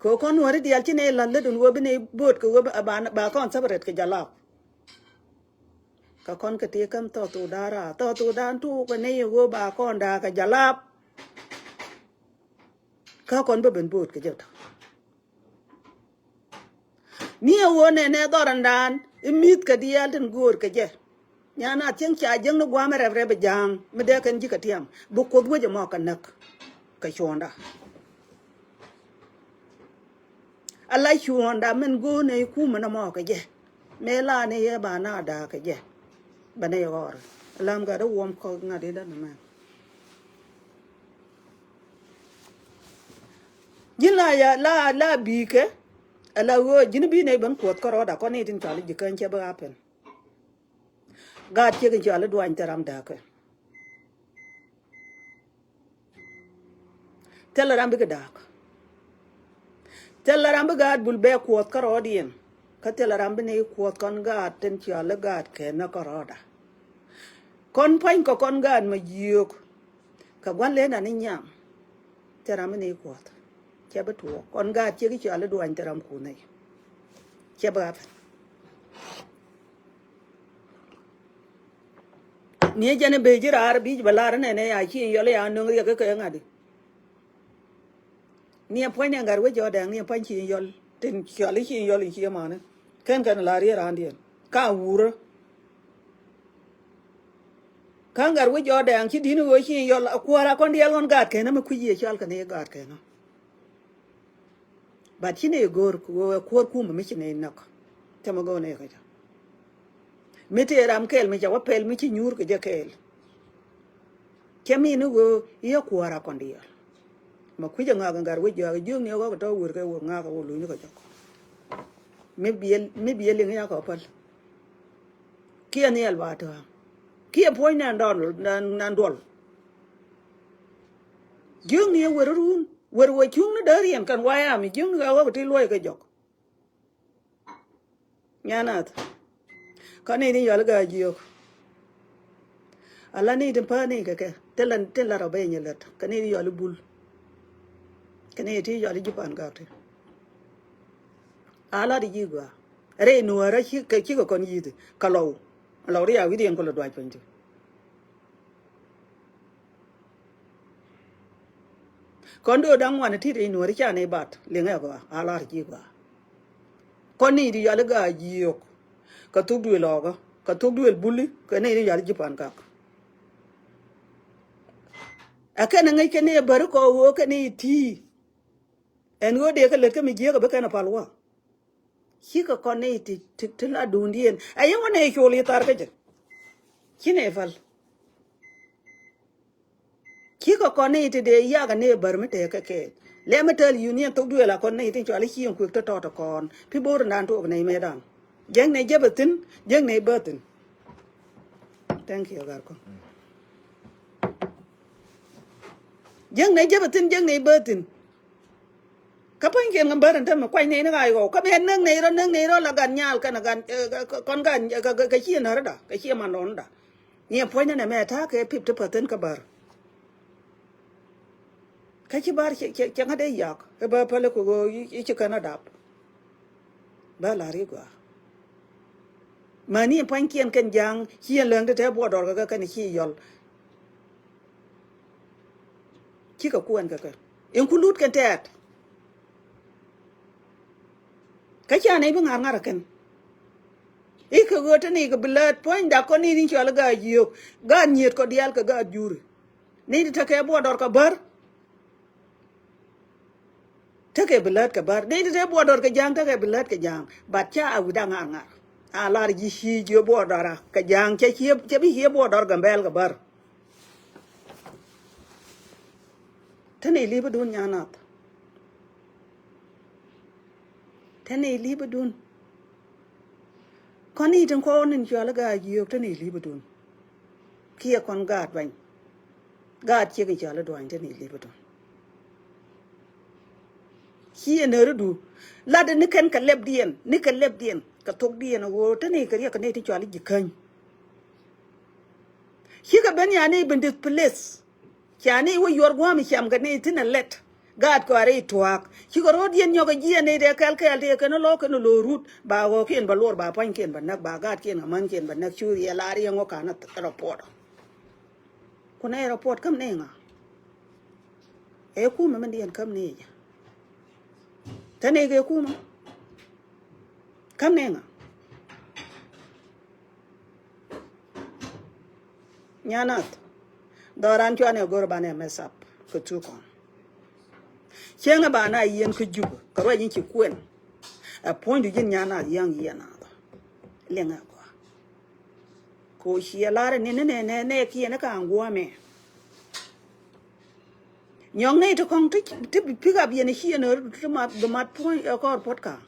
Kɛ ɣöö kɔn nuääri diaal ci nɛy la̱th lätdun ɣöö bi nɛy bo̱o̱t kɛ ɣöö ba, ba kɔn separate kɛ jalap. Kɛ kɔn kɛ tëë käm thɔɔk thokdan raar, thɔɔk thokdan tuuk kɛ nɛy ɣöö ba kɔn da̱a̱k kɛ jalap. Kä kɔn bä ben bo̱o̱t kɛ jɛ tɔ. Ni ɛ ɣöö nɛnɛ dhɔrandan i̱ mi̱th kɛ diaal tin göör kɛ jɛ. Nyan a thiäŋ ca jiäkni gua̱a̱mɛ rɛp rɛp ɛ ja̱a̱ŋ mi dee kɛn ji̱ kɛ tiam bi Kuoth wec ɛmɔ kɛ näk kɛ cuɔ̱ɔ̱ŋda. Ala cuɔ̱ɔ̱ŋda min go̱o̱nɛ i̱ kumɛ nɔmɔ kɛ jɛ mëë la ni yɛ ba na da̱a̱k kɛ jɛ. Bɛ ni yɛ ɣɔr alam gat i̱ wuɔm kɔk ŋa̱t i̱ däl mɛ. Ji̱n la ya la la bi̱i̱kɛ ala ɣöö ji̱n bi nɛy ben kuɔth kärɔɔda kɔn i̱ tin cɔal i̱ ji̱ käny cɛ bi a pɛn. Gaat ciek in cɔal i̱ duany thil ram dääkɛ. Thilɛ ram bikɛ da̱a̱k. Thilɛ ram bi gaat bul bɛ kuɔth kärɔɔdiɛn. Kä thilɛ ram bi ni kuɔth kɔn gaat tin cɔal i̱ gaat kɛn ni kärɔɔda. Kɔn pa̱ny kɛ kɔn gaat mɛ jiök. Kɛ gua̱n lëë nani nyam. Thil ram bi ni kuɔth. Cɛ bi tuɔɔk kɔn gaat ciek i̱ cɔal i̱ duany thil ram kuuth nɛy. Cɛ bi ɣa̱p. Ni jɛn i̱ bëë ji̱ raar bi̱i̱c bɛ lar inɛnɛ ya ci in yɔl ya nöŋ riɛk ikä ŋa̱di. Ni ɛ puɔ̱ny ni ɛ ŋa̱r wec jɔɔdɛŋ ni ɛ puɔ̱ny ci in yɔl tin cɔal i̱ ci in yɔl in ci in mani. Kɛn kɛn la riɛk raandiɛn ka wurä. Kä ŋa̱r wec jɔɔdɛŋ ci di̱n i̱ ɣöö ci in yɔl a kuäär a kɔn diɛl ɣɔn gaat kɛn mi kui̱c yɛ cɔal kɛn i̱ gaat kɛn. But ci nɛy go̱o̱r ɣöö ɛ kuäär kumɛ mi ci nɛy näk. Cä mi go̱o̱r nɛy kä jɛ. Mi tëë ram kɛɛl mi ca wä pɛl mi ci nyuur kɛ jɛ kɛɛl. Cɛ mi ni ɣöö i̱ ɛ kuäär a kɔn diaal. Ma kui̱c ɛ ŋa̱k in gat wec jɔak jiökni ɛ ɣɔk tɔ̱ wër kɛ wër ŋa̱k ɛ wä luny ni kɛ jɔk. Mi biɛl, mi biɛl liŋ i̱ a kɔ päl. Kiɛ nhiɛl ba tɔ̱. Kiɛ puɔ̱ny nɛn dɔl, nɛn, nɛn duɔl. Jiökni ɛ wër run, wër wä cuŋni däriɛn kɛn wayami jiökni ɛ ɣɔk ti luɔc kɛ jɔk. Nyanath. Kä ni ni yɔl i̱ gaa jiök. Ala ni tin pä ni kɛ kɛ. Tin la, tin la rɔ ben nyɛ lät. Kä ni ni yɔl i̱ bul. Kä ni ti yɔl i̱ ji̱ pan gak ti. Ala di ji̱ gua. Rɛy nuäärä ci kɛ, ci kɛ kɔn yithi. Kä lɔw. Lɔw ri a wi̱diɛn kɔ lɔ duac piny ti. Kɔn do̱r da̱ŋ ŋuan ti̱t i̱ nuɔ̱ɔ̱ri ca ni bat liŋɛ gɔaa a lar ji̱ gɔaa. Kɔn ni di yal i̱ gaa jiök kɛ thok duël ɔɔkä kɛ thok duël buli kɛ ni di yal i̱ ji̱ pan kak. Ɛ kɛn ɛ ŋäc kɛn i̱ bäri kɔɔk ɣöö kɛn i̱ ti̱i̱. Ɛn ɣöö dee kɛ lät kä mi jiääk ɛ bi kɛn ɛ pal wä. Cikɛ kɔn nɛy ti, ti, ti la duundiɛn. Ɛ yɛn wä nɛy col yi thar kä jɛ. Ci nɛy päl. Cikɛ kɔn nɛy ti dee yak ɛ nɛy bär mi tɛɛk kɛ kɛɛl. Lɛ mi tɛl union thok duëël a kɔn nɛy tin cɔal i̱ cieŋ kuëk tɔ̱tɔ̱ tɔ kɔn. Pi bo̱o̱r indan tuɔɔk nɛy mɛtdan. Jiäkni jep ɛ thi̱n, jiäkni bä thi̱n. Thank you, Garkɔ. Jiäkni jep ɛ thi̱n, jiäkni bä thi̱n. Kä puɔ̱nykiɛn kɛ bär in te mi kuany nɛy ni ɣaac ɣɔw. Kä mi ɛ näk nɛy rɔ, näk nɛy rɔ la gan nyal kɛn ɛ gan, ɛ, ɛ, kɔn gan, ɛ, kɛ, kɛ, kɛ ciɛ närda, kɛ ciɛ mandɔnda. Ni ɛ puɔ̱ny ni nɛ mɛ ta̱a̱ kɛ fifty percent kä bär. Kä ci bär cɛ, cɛ, cɛ ŋa̱t dee yak. Ɛ bä päl ɛ kɛ ɣöö i̱, i̱ ci kɛn a dap. Bä la̱r i̱ gɔaa. Mäni pua̱nykiɛn kɛn ja̱a̱ŋ ci ɛn läŋ ti te buɔɔdɔr kɛ kɛ kɛn ci yɔl. Cikɛ kuɛn kɛ kɛ. In ku lut kɛn tɛɛt. Kä ca nɛy bi ŋa̱r ŋa̱r ɛ kɛn. I̱ kɛ ɣöö te ni kɛ bi läät pua̱nyda kɔn ni ni cɔal i̱ gaa jiök. Gaa nyiet kɔ diaal kɛ gaa juri. Ni ti tekɛ buɔɔdɔr kɛ bär. Tekɛ bi lät kɛ bär. Dee ti te buɔdɔr kɛ ja̱a̱ŋ, tekɛ bi lät kɛ ja̱a̱ŋ. But ca a wi̱cda ŋa̱r ŋa̱r. A lar ji̱ ci jiö buɔdɔra kɛ ja̱a̱ŋ, cɛ ci, cɛ bi ci buɔdɔr Gambɛl kɛ bär. Te ni li̱pidun nyanath. Te ni li̱pidun. Kɔn i̱ tin kɔn in cual i̱ gaa jiök te ni li̱pidun. Kiɛ kɔn gaat bany. Gaat ciek in cual i̱ duany te ni li̱pidun. Ci ɛ nääridu lat ni kɛn kɛ lɛpdiɛn, ni kɛ lɛpdiɛn kɛ thokdiɛn ɣöö te ni kɛ riɛk kɛ ni ti cual i̱ ji̱ käny. Cikɛ ben yani ben displace. Ca ni wä yuɔr gua̱a̱m i̱ cam kɛ ni thin ɛ lɛt. Gaat kɔaarɛ i̱ tuaak cikɛ ro̱o̱diɛn nyɔk ɛ jiɛn ni dee kɛl kɛɛl ti ɛ kɛn ɛ lo̱o̱k kɛn ɛ lo̱o̱ rut ba ɣɔɔkiɛn bɛ luɔr ba pua̱nykiɛn bɛ näk ba gaatkiɛn kɛ mänkiɛn bɛ näk cu riɛl a riɛŋ wä ka̱n ɛ rɔpuɔt. Kunɛ rɔpuɔt käm ni ŋa? Ɛ kumɛ min diɛn käm ni jɛ. Te ni kɛ kumɛ käm ni ŋa? Nyanath. Dhɔran cuanɛ go̱r banɛ mess up kɛ thuk kɔn. Cieŋɛ ba na yieen kä Jubɛ kɛ ruac in ci kuɛn. Ɛ puɔ̱nydu ji̱n nyanath ya̱ŋ yieen nath. Liɛŋɛ gɔaa. Ko ciɛ lar ni ni nɛ nɛ nɛ kiɛ ni ka̱a̱ŋ guɔ̱ɔ̱mɛ. Nyɔk ni ti kɔŋ ti, ti bi pick up yɛn i̱ ciɛ ni ti mat bi mat puɔ̱ny ɛ kɔr puɔ̱t ka̱a̱ŋ.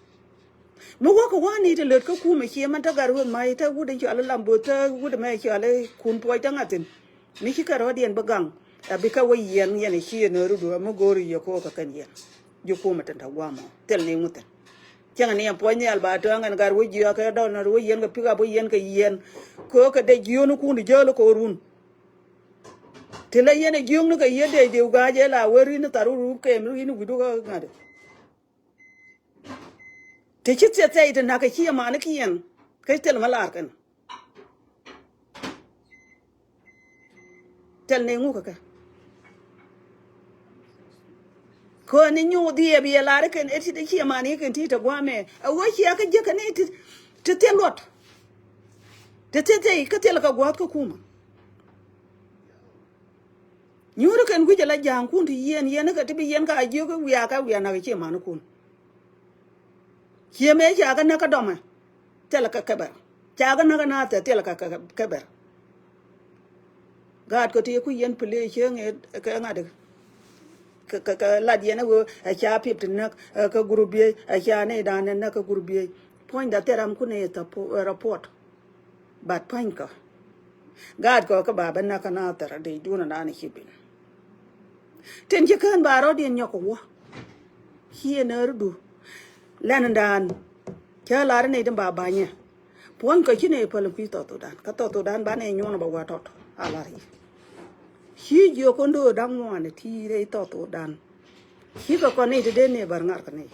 Mi wäkɛ wäni ti lät kä kumɛ ciɛ mɛn te gat rueth mac te wut in cɔal i̱ lam bo̱th te wut mɛ cɔal i̱ kun puɔc te ŋa̱thin. Mi ci kɛ rɔ̱diɛn bi gaŋ a bi kɛ wä yiɛn yɛn i̱ ciɛ ni rudu a mi go̱o̱ri yɛ ko̱o̱k kɛ kɛn yɛn. Ji̱ kumɛ tin te gua̱a̱mɔ thil ni ŋuthin. Cäŋ ni ɛn puɔ̱c nhial ba tɔ̱ɔ̱ŋ ɛn gat wä jiɔak kɛ dɔl ni wä yiɛn kɛ pick up wä yiɛn kɛ yiɛn. Ko̱o̱k kɛ dee jiöönikun di jäl ko̱o̱run. Ti la yɛn ɛ jiökni kɛ yiëë dee dee ga̱a̱c ɛ la wee ri̱n thar wä rup kɛɛm ri̱n wi̱du kä ŋa̱t. Ti ci thieth thɛy ti na̱k kɛ ci ɛ manikiɛn kä thil mi lar kɛn. Thil ni ŋuk kɛ kɛ. Kön ni nyuuth dhiee bi yɛ lar ikɛn ɛ ti ci ɛ manikiɛn ti te gua̱a̱mɛ ɛ wee ciɛ kä jiäk kɛ ni ti, ti thil luɔt. Ti thieth thɛy kä thil kɛ gua̱a̱th kä kumä. Nyuuri kɛn wi̱c ala ja̱a̱ŋkun ti yieen yieen kɛ ti bi yieen ka a jiök i̱ wiaa kɛ wiaa nak i̱ cie manikun. Cie mëë ca kɛ näk kä dɔmɛ. Thilɛ kɛ kɛbɛr. Ca kɛ näk ɛ naath tɛ thilɛ kɛ kɛbɛr. Gaat kɔ ti ku yɛn pili cieŋ ɛ kɛ ŋa̱t kɛ kɛ lat yɛn ɛ ɣöö ɛ ca pip ti näk ɛ kɛ gurup biey ɛ ca nɛy da̱a̱n ɛ näk kɛ gurup biey. Puɔ̱nyda thil ram kun ɛ thɔ report. But puɔ̱nykɔ gaat kɔ kä ba bä näk kä naath thil ram dee dun ɛ naan ɛ ci bin. Tin ci kään ba rɔ̱diɛn nyɔk kɛ wä. Ciɛ nääri du lɛn dan. Cä lar ni tin ba banyɛ. Puɔ̱ny kɔ ci ni päl kui̱ South Sudan. Kä South Sudan ba ni nyuɔn ba wä tɔt. A lar yi. Ci jiök kɔn do̱o̱ da̱ŋ ŋuan ti rɛy South Sudan. Ci kɛ kɔn ni ti den ni bär ŋar kɛ ni.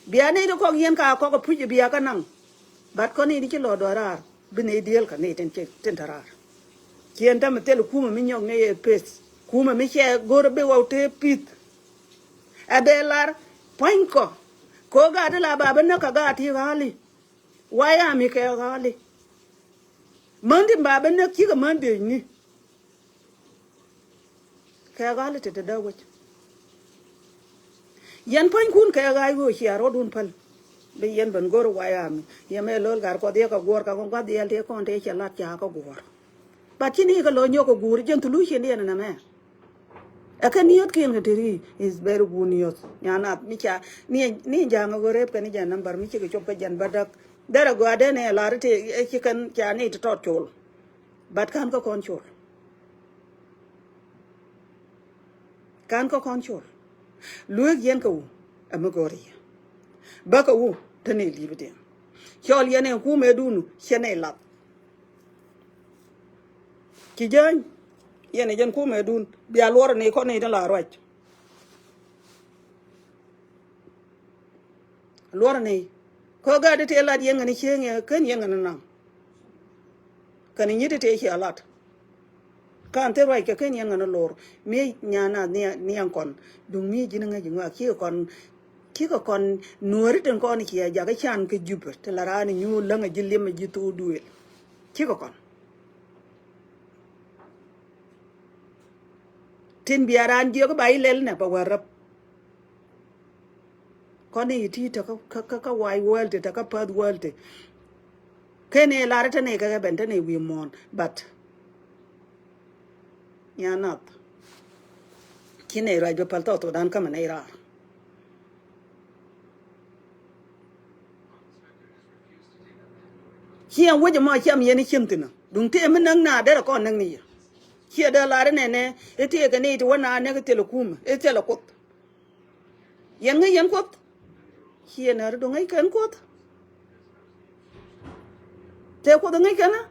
Bia ni ti kɔk yɛn ka kɔk a puc bia kä naŋ. But kɔn ni ti ci lɔ dɔ raar. Bi ni diel kɛ ni tin ci tin te raar. Ciɛn tämɛ thil kumɛ mi nyɔk ni ɛ peth. Kumɛ mi cɛ go̱r bi wä te pith. Ɛ bɛ lar puɔ̱ny kɔ. Ko gaat ti la ba bi näk kɛ gaat ti ɣa̱li. Wayami kɛ ɣa̱li. Män ti ba bi näk cikɛ män dec ni. Kɛ ɣa̱li ti te dee wec. Yɛn puɔ̱nykun kɛ ɣa̱c ɣöö cia rɔ̱dun päl. Bi yɛn ben go̱r wayami yɛ mɛ lo̱l gar kuɔth yɛ kɛ guɔ̱r kɛ kɔn gua̱th dhiɛl ti kɔn tëë cɛ lat ca kɛ guɔ̱r. But ci ni kɛ lo̱c nyɔk kɛ guur jɛn thulu cin diɛn ɛnɛ mɛ. Ɛ kɛ niöt kiɛn kɛ teri is very good news. Nyan nath mi ca ni ni ja̱a̱ŋ ɛ ɣöö rep kɛ ni jɛn number mi cikɛ cop kɛ jɛn bädäk. Derɛ gɔaa den ɛ lar ti ɛ ci kɛn ca ni ti tɔt col. But kan kä kɔn col. Kan kä kɔn col. Lueek yɛn kɛ wu ɛ mi go̱o̱r yɛ. Bä kɛ wu te ni li̱pidiɛn. Cɔl yɛn ɛ kumɛ dunu cɛ ni lath. Ci jäny yɛn ɛ jɛn kumɛ dun bia luɔr ni kɔn ni tin la ruac. Luɔr ni kɔ gat ti tëë lat yɛn ŋäni cieŋ yɛ ken yɛn ŋäni naŋ. Kɛn nyit ti tëë cia lat. Kan thil ruac kɛ ken yɛn ŋäni lor mi nyan nath niɛŋ kɔn. Duŋ mi ji̱n ŋäc ŋɔak cikɛ kɔn. Cikɛ kɔn nuɔ̱ri tin kɔn cia jakä can kɛ jupɛ ti la raan nyu läŋ a ji̱ liɛm a ji̱ thok duëël. Cikɛ kɔn. Tin bia raan jiök ba ilɛl nɛ ba wä räp. Kɔn i̱ ti te kä kä kä wac wäl te te kä päth wäl te. Ken i̱ lar te ni kä kɛ ben te ni wi̱i̱ muɔ̱ɔ̱n but. Nya nath. Ci nɛy ruac bi päl thɔɔk thokdan kä mi nɛy raar. Ciɛ wec ɛmɔ ciam yɛn i̱ ciɛm thi̱n ɔ duŋ tëë mi näk na derɛ kɔn näk ni yɛ. Ciɛ dee lar inɛnɛ i̱ tëëkɛ ni ti wä na näk i̱ thilɛ kumɛ i̱ thilɛ kuoth. Yɛn ŋäc yɛn kuoth. Ciɛ nɛr i̱ duŋ ŋäc kɛn kuoth. Tëë kuoth ŋäc kɛn ɛ.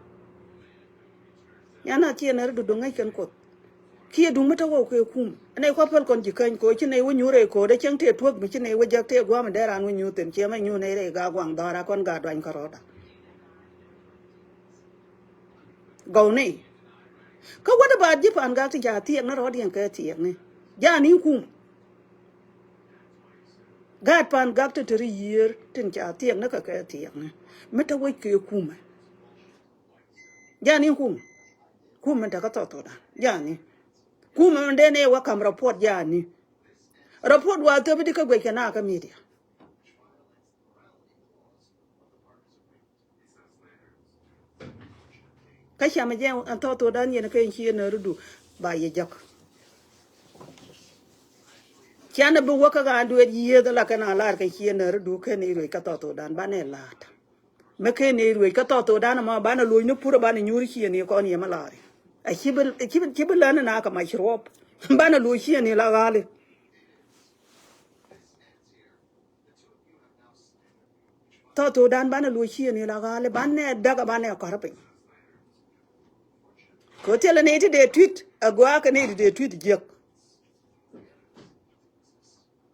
Yan a ciɛ nɛr i̱ duŋ ŋäc kɛn kuoth. Kiɛ duŋ mi te wä kɛ kum ɛn ɛ kɔ päl kɔn ji̱ käny kɛ ɣöö ci nɛy wä nyuur ɛ ko̱o̱t ɛ cäŋ tëë tuäk mi ci nɛy wä jäk tëë gua̱a̱m ɛ dee raan wä nyuur thi̱n ciɛ mɛ nyuur nɛy rɛy gaak guaŋ dhɔra kɔn gaat duany kärɔɔda. Gɔw ni kä wä dee baat ji̱ pa̱a̱n gak ti ca thiɛɛk ni rɔɔdiɛn kɛ thiɛɛk ni ja̱a̱n i̱ kum. Gaat pa̱a̱n gak ti te ri yiëër tin ca thiɛɛk ni kɛ kɛ thiɛɛk ni mi te wec kɛ kumɛ. Ja̱a̱n i̱ kum. Kum mi te kä thɔɔk thokdan ja̱a̱n i̱ kum mi dee ni wä ka̱m report ja̱a̱n i̱ report wa thöp i̱ di kä guec kɛ na kä media. Kä cam jɛ ɛn thɔɔk thokdan yɛn kɛ ciɛ nääri du ba yɛ jɔk. Cianɛ bi wä kä ɣa̱a̱n dueet yiëëth la kɛn a lar kɛ ciɛ nääri du kɛn i̱ ruec kä thɔɔk thokdan banɛ la̱a̱t. Mɛ kɛn i̱ ruec kä thɔɔk thokdan ɛmɔ banɛ loc ni pur banɛ nyuur ciɛ ni kɔn yɛ mɛ la̱a̱ri. Ɛ ci bi ci bi ci bi län na kɛ mac ruɔp banɛ loc ciɛ ni la ɣa̱a̱li. Thɔɔk thokdan banɛ loc ciëëni la ɣa̱a̱li banɛ däk banɛ kɔ̱r piny. Kɛ thilɛ ni ti dee tui̱t a gɔaa kɛ ni ti dee tui̱t jiäk.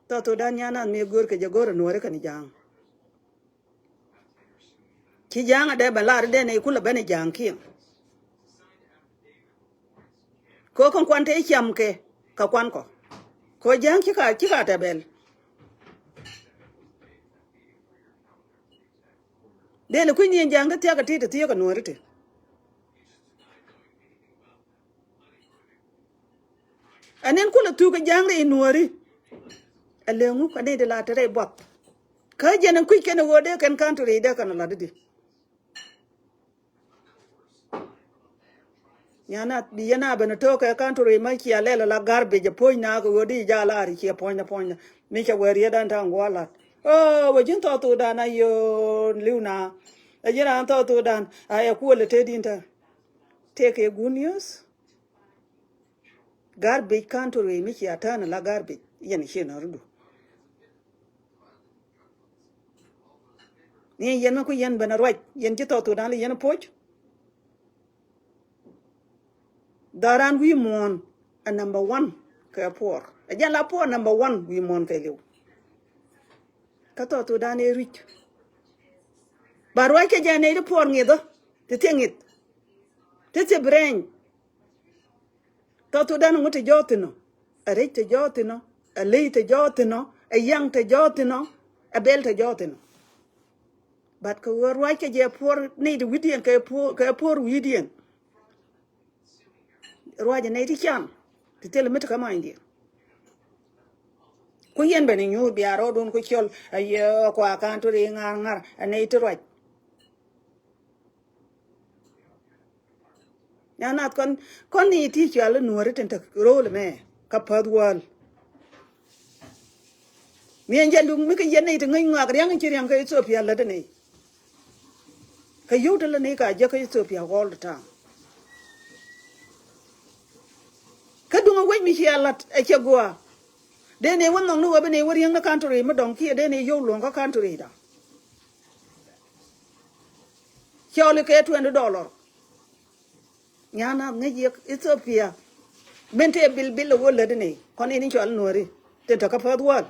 Thɔɔk thokdan nyan nath mi go̱o̱r kɛ jɛ go̱o̱r a nuɔ̱ɔ̱ri kɛn ja̱a̱ŋ. Ci ja̱a̱ŋ a dee bɛ lar dee ni kulɛ ben a ja̱a̱ŋ kiɛŋ. Kɛ ɣöö kɛn kuan te ciam kɛ kɛ kuan kɔ kɛ ɣöö ja̱a̱ŋ cika cika tɛ bɛl. Dee ni kui̱ny ni ɛn ja̱a̱ŋ te thia̱k ɛ ti te thia̱k ɛ nuɔ̱ɔ̱ri te. Ɛn ɛn kulɛ thuk ɛ ja̱a̱ŋ rɛy nuɔ̱ɔ̱ri. Ɛ leŋu kɛ ni ti la te rɛy buɔth. Kä jɛn in kui̱c kɛn ɣöö dee kɛn country dee kɛn lat di. Nyana bi yɛn a ben a to̱k kɛ country ma cia lɛl la garbage a puɔ̱ny na kɛ ɣöö di jal a ri ciɛ puɔ̱ny na puɔ̱ny na. Mi cɛ wee riet an ta̱a̱ ŋuɔ lat. O wee ji̱n thɔɔk thokdan a yo̱o̱n li̱w na. A ji̱n raan thɔɔk thokdan a yɛ kuɔl a te din ta̱a̱. Tëëkɛ good news. Garbage country mi cia tääni la garbage yɛn ciɛ nä rudu. Ni yɛn mi ku yɛn ben a ruac yɛn ci thɔɔk thokdan li yɛn a puɔ̱c. Dhɔran wi̱i̱ muɔ̱ɔ̱n a number one kɛ puɔr. A jɛn la puɔr number one wi̱i̱ muɔ̱ɔ̱n kɛ liw. Kä thɔɔk thokdan ɛ rui̱c. Ba ruac kɛ jɛn nɛy ti puɔr ŋi̱thä ti thiek ŋi̱th. Ti thiek bi rɛny. Thɔɔk thokdan ŋut ti jɔɔk thi̱n ɔ. A rɛc ti jɔɔk thi̱n ɔ. A ley ti jɔɔk thi̱n ɔ. A yaŋ ti jɔɔk thi̱n ɔ. A bɛl ti jɔɔk thi̱n ɔ. But kɛ ɣöö ruac kɛ jɛ puɔr nɛy ti wi̱cdiɛn kɛ puɔr, kɛ puɔr wi̱cdiɛn. Ruac nɛy ti can ti thil mi ti kä manydiɛn. Ku yɛn ben inyuur bia rɔɔdun ku cɔl a yɛ kua country ŋa̱r ŋa̱r a nɛy ti ruac. Nyan nath kɔn kɔn ni ti cual nuɔri tin te rol mɛ ka path wäl. Mi en jɛ luk mi kɛ yɛn ni ti ŋäc ŋɔak riaŋ ci riaŋ kä Ethiopia lät ni. Kä yio̱w ti lät ni ka jɛ kä Ethiopia all the time. Kä duŋ a wec mi cia lat ɛ cɛ gua. Dee ni wä nhɔŋ ni wä bi ni wä riaŋ ni country mi dɔŋ kiɛ dee ni yio̱w luɔ̱ŋ kä country da. Cɔɔli kɛ twenty dollar. Nyana ŋäc yɛ Ethiopia. Min tëë bil bil ɛ wä lätdä ni kɔn in cɔal nuɔri tin te kä path wäl.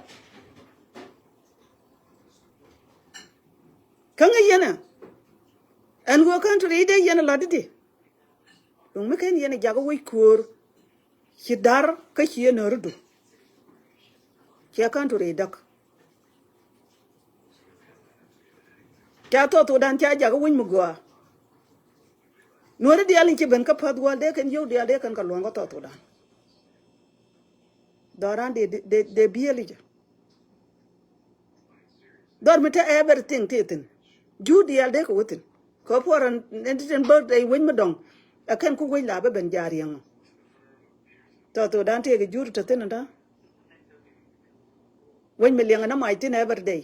Kä ŋäc yɛn ɛ ɛn wä country dee yɛn ɛ lätdä di. Duŋ mi ken yɛn ɛ jakä wec kuäär. Ci da̱r kä ci yɛn ɛ rudu. Ciɛ country däk. Ca thɔɔk thokdan ca jakä wec mi gɔaa. Nuɔri diaal in ci ben kä path wäl dee kɛn yio̱w diaal dee kɛn kɛ luɔ̱ŋ kä thɔɔk thokdan. Dhɔran dee dee dee biɛli jɛ. Dhɔr mi te everything ti thi̱n. Jur diaal dee kɛ wä thi̱n kɛ puɔr ɛn ti tin birthday wec mi dɔŋ. Ɛ kɛn ku wec la bä ben ja̱a̱r yɛŋ. Thɔɔk thokdan tëëkɛ jur te thi̱n ɛn ta̱a̱. Wec mi liɛŋɛ ni mac thi̱n every day.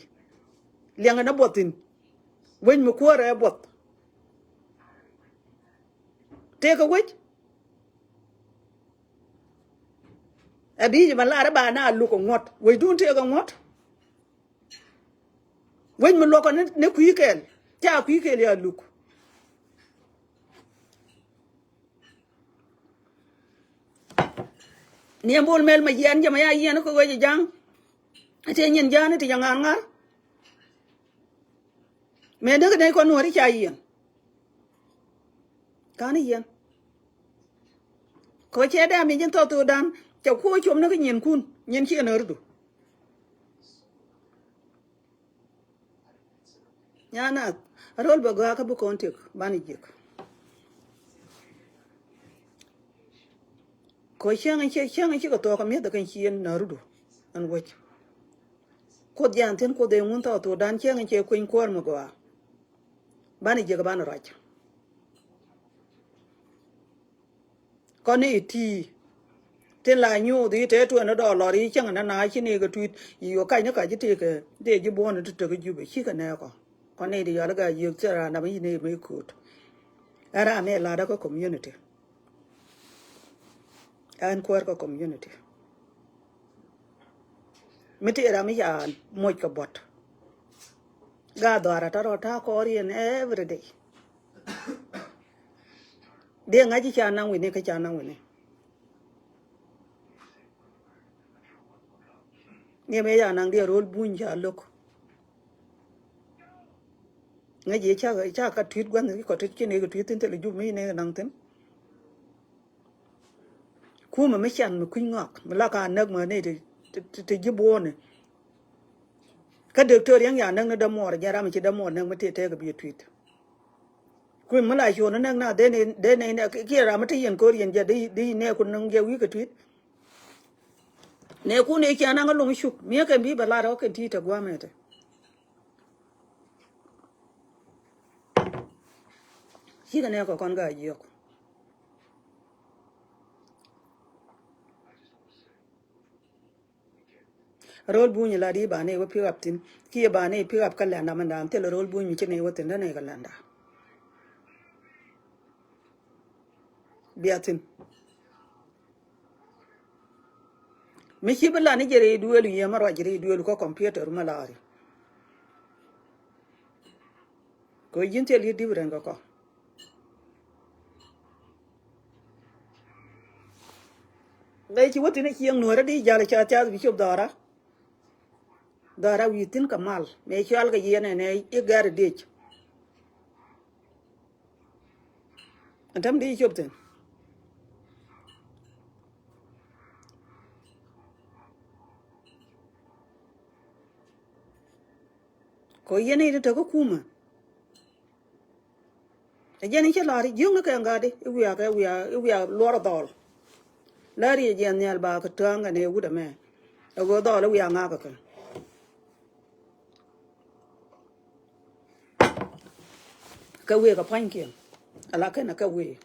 Liɛŋɛ ni buɔth thi̱n. Wec mi kuäärɛ buɔth. Tëëkɛ wec. Ɛ bi̱i̱ jɛ ma lar i̱ ba na luk ɛ ŋuɔ̱t wecdun tëëkɛ ŋuɔ̱t. Wec mi luɔkɔ ni kui̱ kɛɛl ca kui̱ kɛɛl ya luk. Niɛm bol mɛl ma yiɛn jɛ ma ya yiɛn kɛ wec ja̱ŋ. Ti nyin ja̱a̱n ti jɛ ŋa̱r ŋa̱r. Mëë däk nɛy kɔn nuɔ̱ri ca yiɛn. Ka̱n yiɛn. Kɛ cɛ dee ami jin thɔɔk thokdan cɛ kuɔ com ni kä nyinkun nyin ci ɛn ɣärdu. Nyana rol bɛ gɔaa kä bi kɔn tiek banɛ jiek. Kɔ cieŋ cieŋ cikɛ thɔɔk kɛ mi̱eth kɛn cien na rudu. Ɛn wec kuoth jan thi̱n kuoth ëë ŋun thɔɔk thokdan cieŋ cɛ kueny kuɔɔr mi gɔaa. Banɛ jiek banɛ ruac. Kɔn i̱ ti tin la nyuuth i̱ te tuɛn i̱ dɔɔlɔr i̱ cäŋ nana ci ni kɛ tui̱t i̱ yuɔ kac ni kac i̱ tëëkɛ dee ji̱ buɔ̱n i̱ ti tek i̱ Jubɛ cikɛ nɛɛkɔ. Kɔn i̱ di yɔal i̱ gaa yiëk thil raan dam i̱ ni mëë ko̱o̱t. Ɛn raan ni latdä kä community. Ɛn kuäär kä community. Mi ti ram i̱ ca moc kɛ buɔ̱t. Gaa dhɔaarä tɔ̱ rɔ ta̱a̱ kɔɔr yɛn every day. Diɛ ŋa̱c i̱ ca naŋ wi̱ni kä ca naŋ wi̱ni. Niɛ mëë ca naŋ diɛ ro̱l buny ca lo̱k. Ŋäc i̱ ca ca ka tui̱t gua̱n ri kɔ ti ci ni kɛ tui̱t thi̱n thilɛ jup mi ni naŋ thi̱n. Kumɛ mi can mi kui̱ny ŋɔak mi la ka näk mɛ ni ti ti ti ji̱ buɔ̱ɔ̱ni. Kä doctor yäŋ ya näk ni dämuɔɔr jɛn ram mi ci dämuɔɔr näk mi tëë tëëk bi tui̱t. Kui̱ mi la cuɔ̱ɔ̱n ni näk na dee ni dee ni kiɛ ram mi ti yɛn ko̱r yɛn jɛ di di nɛɛkun näk jɛ wi̱i̱ kɛ tui̱t. Nɛɛkun ëë cian naŋ kä lo̱ŋ cuk mi̱eekɛn bi bɛ lat ɔ kɛn ti̱i̱t ɛ gua̱a̱mɛ tɛ. Cikɛ nɛ kɛ kɔn gaa jiök. Ro̱l buny la di ba nɛ wä pick up thin. Kiɛ ba nɛ pick up kä lɛnda mɛnda, thilɛ ro̱l buny mi ci nɛ wä thin, dä nɛ kɛ lɛnda. Bia thin. Mi ci bi lan i̱ jɛ rɛy duëëlu, yɛ ma ruac rɛy duëëlu kä computer ma laari. Kɛ ji̱n thil yi different kɛ kɔ. Mëë ci wä thin i̱ cieŋ nuɔ̱ɔ̱rä di jal ca thiath bi cop dhɔra. Dhɔra wi̱i̱ thi̱n kɛ mal mëë cual kɛ yiɛn ɛnɛ i̱ gɛr i̱ diec. Ɛn täm di cop thi̱n. Kɔ yɛn i̱ ti te kä kumä. Ɛ jɛn i̱ cä la̱r i̱ jiökni kɛ ŋa̱t i̱ wiak, ɛ wiak, ɛ wiak luɔr dhɔl. La̱r i̱ ɛ jiɛn nhial ba kɛ tääŋ kɛn ɛ wut ɛmɛ. Ɛ ɣöö dhɔl ɛ wiak ŋa̱k kɛ kɛ. Kɛ wëë kɛ pua̱nykiɛn. Ala kɛn ɛ kɛ wëë.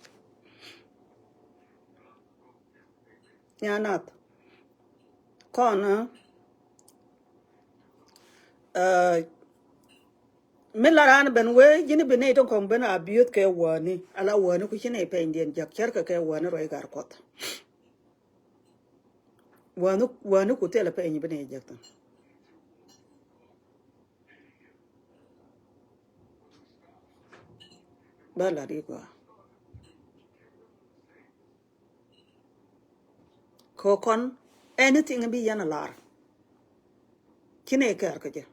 Nya nath. Kɔn, ɛ, mi la raan ben wee ji̱n bi nɛy tin kɔŋ ben a biöth kɛ wäni. Ala wäni ku ci nɛy pɛnydiɛn jak cärkɛ kɛ wäni ruac gar kuɔth. Wäni, wäni ku thilɛ pɛny bi nɛy jak thin. Bä lat i̱ gɔaa. Kɛ kɔn anything bi yɛn a lar. Ci nɛ kɛɛr kä jɛ.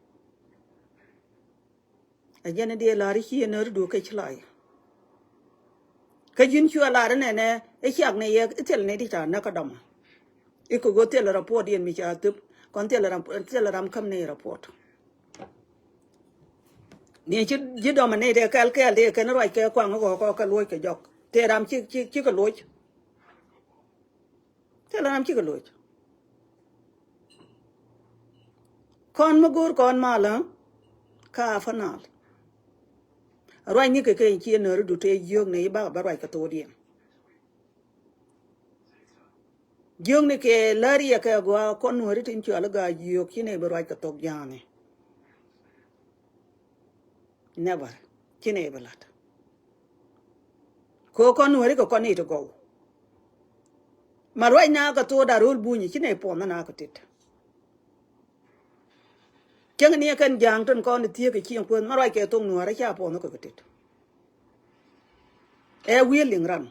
A jɛn a diɛ lar i̱ ci yɛn nääri duɔ̱k kɛ ci la yɛ. Kä ji̱n cu a lar inɛnɛ i̱ ciak nɛ yɛ i̱ thil nɛ di ca näk kä dɔmɔ. I̱ kɛ ɣöö thil report yɛn mi ca thöp kɔn thil ram, thil ram käm nɛ report. Ni ci ji̱ dɔmɔ nɛ dee kɛl kɛl dee kɛn ruac kɛ kuaŋ kɛ kɔ kɛ luɔc kɛ jɔk. Tëë ram ci, ci, ci kɛ luɔc. Thilɛ ram cikɛ loc. Kɔn mi go̱o̱r kɔn mal, kä a fanal. Ruacni kɛ keny ci nääri du tëë jiökni i̱ bakɛ bä ruac kɛ thokdiɛn. Jiökni kɛ läri yɛ kɛ gɔaa kɔn nuääri tin cuali gaa jiök ci nɛy bi ruac kɛ thok ja̱a̱ni. Never. Ci nɛy bi la̱t. Kɛ kɔn nuääri kɛ kɔn i̱ ti gɔw. Ma ruac na kɛ thok da̱r ro̱l bunyi ci nɛy puɔnh na kɛ tit. Cäŋ ni ɛ kɛn ja̱a̱ŋ tin kɔn i̱ thieek i̱ cieŋ kuäth ma ruac kɛ thok nuääri ca puɔnh kɛ kɛ tit. Ɛ wi̱i̱ liŋ ran.